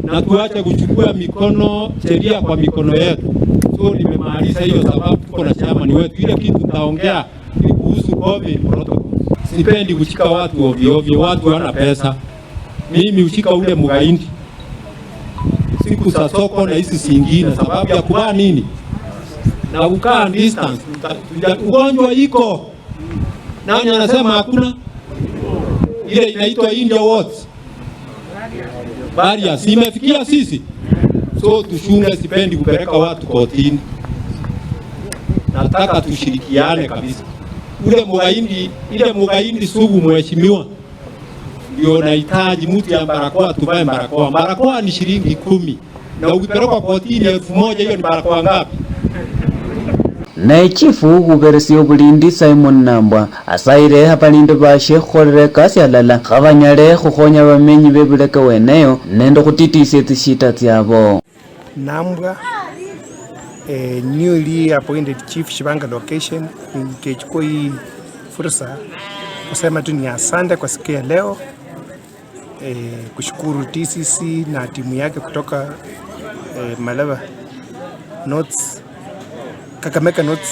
Na tuache kuchukua mikono, sheria kwa mikono yetu. So nimemaliza hiyo sababu tuko na chairman wetu. Ile kitu nitaongea ni kuhusu covid protocol. Sipendi kushika watu ovyo ovyo, watu wana pesa. Mimi ushika ule mgaindi siku za soko na hizi zingine, sababu ya kuvaa nini? Na kukaa distance. Tuta-, tuta-, ugonjwa iko. Nani anasema hakuna? Ile inaitwa India what? Barriers. Imefikia sisi. So tushunge, sipendi kupeleka watu kotini. Nataka tushirikiane kabisa. Ule mgaindi, ile mgaindi sugu, mheshimiwa. Ndio nahitaji mtu ya barakoa, tuvae barakoa. Barakoa ni shilingi kumi. Na ukipelekwa kotini elfu moja, hiyo ni barakoa ngapi? Naye chifu wuberesia obulindi Simon Nambwa asayire abalindi bashe khukholera ekasi halala khabanyale khukhonya abamenyi bebuleka weneyo nende khutitisia tsishita tsiabo. Nambwa, eh, newly appointed chief Shivanga location, nikechukua hii fursa kusema tu ni asante kwa siku ya leo. Eh, kushukuru T C C na timu yake kutoka, eh, Malava North, Kakamega North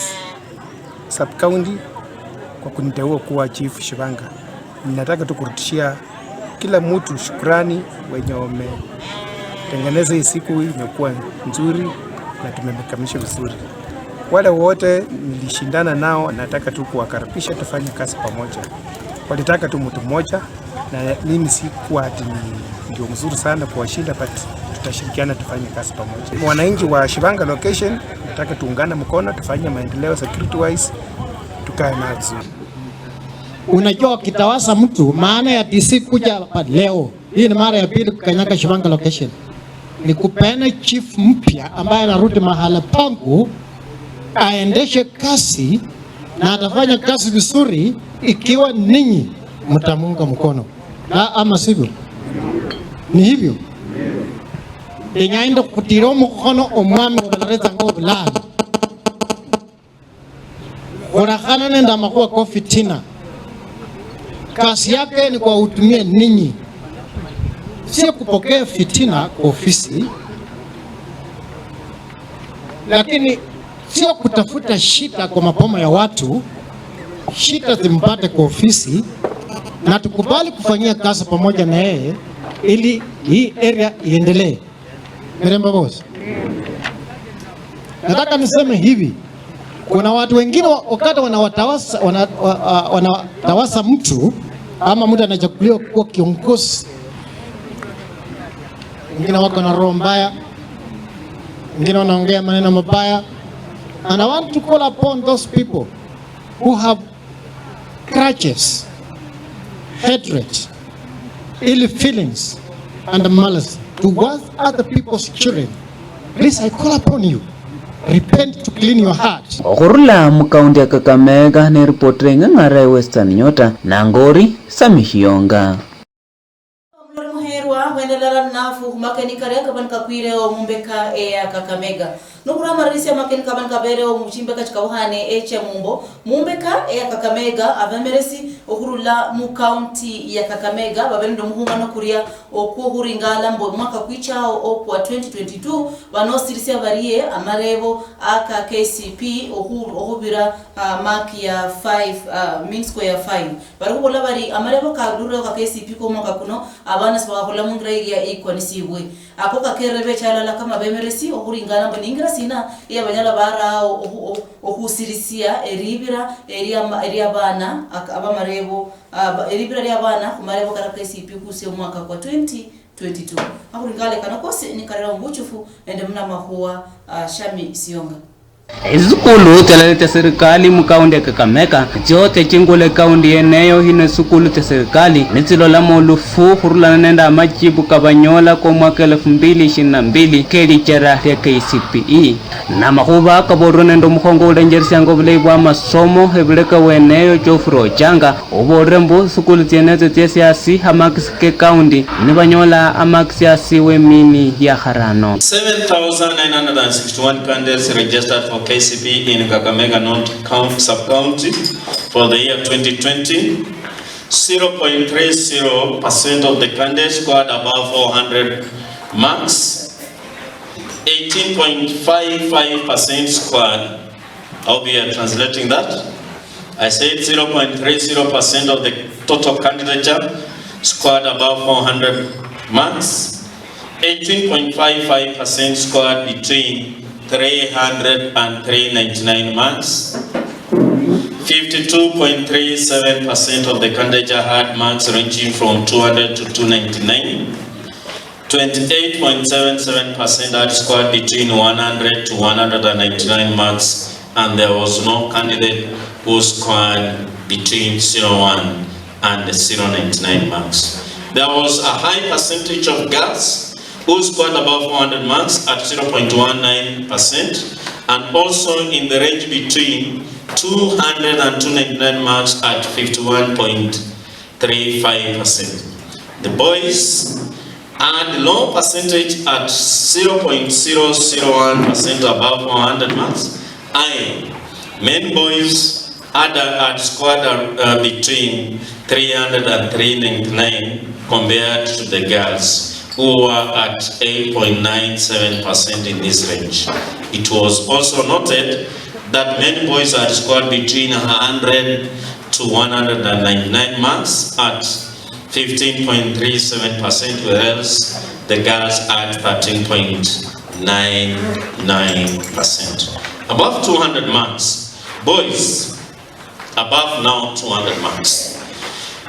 Sub County kwa kuniteua kuwa chief Shivanga. Ninataka tu kurudishia kila mtu shukrani wenye wametengeneza hii siku imekuwa nzuri na tumekamilisha vizuri. Wale wote nilishindana nao, nataka tu kuwakaribisha tufanye kazi pamoja. Walitaka tu mtu mmoja, na mimi sikuwa ati ni ndio mzuri sana kuwashinda, but tutashirikiana tufanye kazi pamoja. Wananchi wa Shivanga location, nataka tuungane mkono, tufanye maendeleo security wise, tukae nao vizuri. Unajua, wakitawasa mtu, maana ya D C kuja hapa leo, hii ni mara ya pili kukanyaga Shivanga location, ni kupeana chief mpya ambaye anarudi mahala pangu aendeshe kazi, na atafanya kazi vizuri ikiwa ninyi mtamuunga mkono, la ama sivyo? Ni hivyo. Ndenyaenda kutira omukhono omwami obalaretsanga obulano. Khulekana nende amakhuwa ko fitina. Kazi yake ni kuwahudumia ninyi, sio kupokea fitina kwa ofisi, lakini sio kutafuta shida kwa maboma ya watu, shida zimpate kwa ofisi, na tukubali kufanyia kazi pamoja na yeye ili hii area iendelee. Mirembe boss. Nataka niseme hivi, kuna watu wengine wa-, wakati wanawatawasa, wana-, wa-, wa-, wanatawasa mtu ama mtu anachaguliwa kuwa kiongozi, wengine wako na roho mbaya, wengine wanaongea maneno mabaya. And I want to call upon those people who have grudges, hatred, ill feelings, and malice towards other people's children. Please, I call upon you, repent to clean your heart. Okhurula mu county ya Kakamega, ne reporter eng'ang'ara ya Western Nyota, Nangori Sami Shionga. Omulori muherwa, khwendelala ninafu khumakeni karia kaba nikakwireho mumbeka eya Kakamega. Nokhuramarisia amakeni kaba nikabereho muchimbeka chikabukhane echia mumbo, mumbeka eya Kakamega, abemeresi okhurula mu county ya Kakamega babe nende omukhungano kuria okwo khuringala mbu omwaka kwichao okwa twenty twenty-two banosirisia barie amarebo aka K C P okhu-, okhubira, ah, mark ya five, ah, mean score ya five. Bari khubola bari amarebo karulireo ka K C P komwaka kuno, abana sibakhakhula mungira iria ikwanisibwe. Ako kakerere becha alala kama bemeresi okhuringana mbu ningira sina iya banyala barao okhu-, okhu-, okhusirisia eribira eria ma-, eria bana ak-, abamarebo, ah, ba-, eribira ria bana khumarebo kara K C P kusia omwaka kwa twenty twenty-two. Akhuringale kano kosi nikarera mubuchufu nende munamakhuwa, ah, Shami Sionga. Esukulu tsilala tsia serikali mu kaunti ya Kakamega, tsio tsiachingula ekaunti yeneyo hino esukulu tsia serikali, nitsilolamo olufu khurulana nende amachibu kabanyola komwaka elfu mbili ishirini na mbili kelichera lia K C P E. Namakhuba kabolwa nende omukhongo ulenjeresianga obulayi bwa amasomo ebuleka weneyo Geoffrey Ochanga, obolere mbu sukulu tsienetso tsiesiasi amakisi ke kaunti nibanyola amakisi asi wemini ya kharano. Seven thousand nine hundred and sixty-one candidates registered for K C P E in Kakamega North Coun-, Sub-County for the year twenty twenty. Zero point three zero percent of the candidates scored above four hundred marks. Eighteen point five five percent scored. I'll be, uh, translating that. I said zero point three zero percent of the total candidature scored above four hundred marks. Eighteen point five five percent scored between three hundred and three ninety-nine marks. Fifty-two point three seven percent of the candidature had marks ranging from two hundred to two ninety-nine. Twenty-eight point seven seven percent had scored between one hundred to one hundred and ninety-nine marks, and there was no candidate who scored between zero one and zero ninety-nine marks. There was a high percentage of girls who scored above four hundred marks at zero point one nine percent, and also in the range between two hundred and two ninety-nine marks at fifty-one point three five percent. The boys had low percentage at zero point zero zero one percent above four hundred marks. I, men boys had, uh, had scored, uh, between three hundred and three ninety-nine compared to the girls, who were at eight point nine seven percent in this range. It was also noted that many boys had scored between one hundred to one hundred ninety-nine marks at fifteen point three seven percent, whereas the girls had thirteen point nine nine percent. Above two hundred marks, boys above now two hundred marks.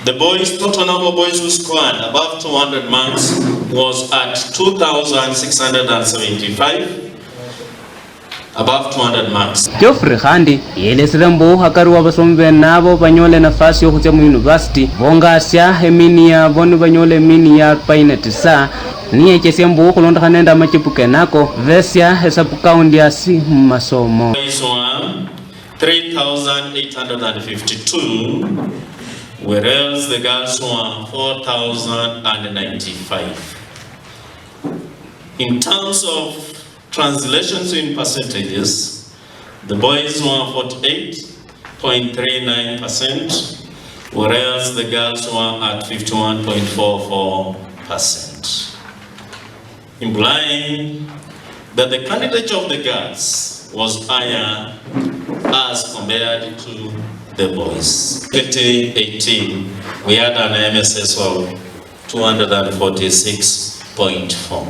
The boys, total number of boys who scored above two hundred marks was at two thousand six hundred and seventy-five, above two hundred marks. Geoffrey khandi yelesile mbu hakari wa basomi bene abo banyola nafasi yokhutsia mu university, bongasia emini yabo nibanyola emini ya arobaini na tisa, niyechesia mbu khulondokhana nende amachipu kenako, besia esub county asi mu masomo. Boys were three thousand eight hundred and fifty-two, whereas the girls were four thousand and ninety-five. In terms of translations in percentages, the boys were forty-eight point three nine percent, whereas the girls were at fifty-one point four four percent, implying that the candidate of the girls was higher as compared to the boys. Twenty eighteen, we had an M S S of two hundred and forty-six point four.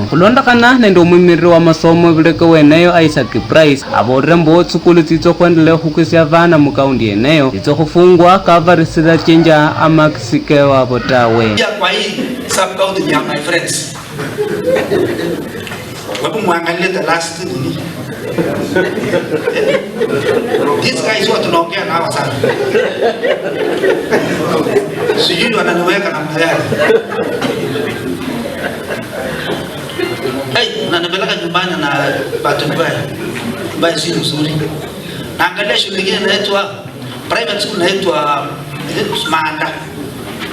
Khulondokhana nende omwimiriri wa masomo ebuleke weneyo Isaac Price abolire mbu tsisukulu tsitsa khwendelea okhukusia abana mu county yeneyo tsitsa khufungwa kavarisira chinja amakisi kewabo tawe. Pia kwa hii sub county ya my friends. Hebu muangalie the last nini? These guys huwa tunaongea nao sana. Sijui ndio wananiweka namna gani. Hey, unanipeleka nyumbani na bahati mbaya. Mbaya si mzuri. Naangalia shule ingine inaitwa, private school inaitwa, eh, Manda.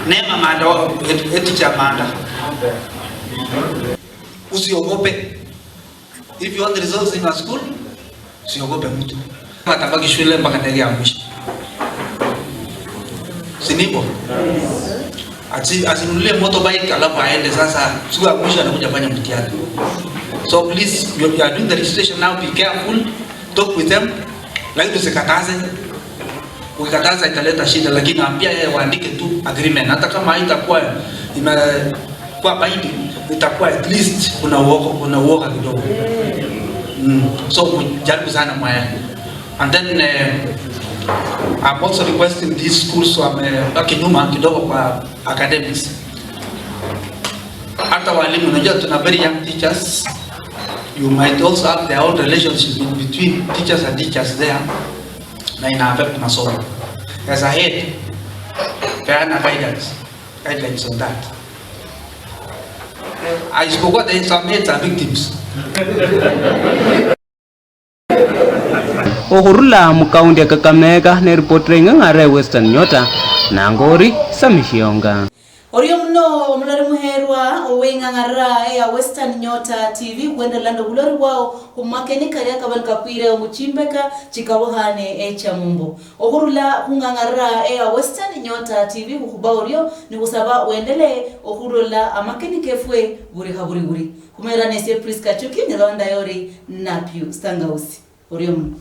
Neema Manda, wa-, head, head teacher Manda. Usiogope. If you want results in a school, usiogope mtu. Atabaki shule mpaka ndege ya mwisho. Si ndivyo? Asi-, asinunulie motorbike alafu aende sasa, siku ya mwisho anakuja fanya mtihani. So please, you, you are doing the registration now, be careful, talk with them, lakini usikataze. Ukikataza italeta shida, lakini ambia yeye waandike tu agreement. Hata kama haitakuwa imekuwa binding, itakuwa at least kuna uoga, kuna uoga kidogo. Mm. So, jaribu sana mwaya. And then, eh, I'm also requesting these schools wamebaki nyuma kidogo kwa academics. Hata walimu, unajua tuna very young teachers. You might also have their own relationship in between teachers and teachers there. Na ina affect masomo. As a head, peana guidance, guidelines on that. Isipokuwa there some heads are victims. Okhurula mu county ya Kakamega, ne reporter ing'ang'ara ya Western Nyota, Nangori Sami Shionga. Orio muno omulori muherwa oweng'ang'ara eya Western Nyota T V, khwendela nobulori bwao khumakeni karia kaba nikakwire omuchimbeka chikabohane echa mumbo. Okhurula khung'ang'ara eya Western Nyota T V, khukhuba orio nikhusaba wendelee okhulola amakeni kefwe buri khaburi buri. Khumera nesie Prisca Chuki, nilonda yori Napiu Stangausi. Orio muno.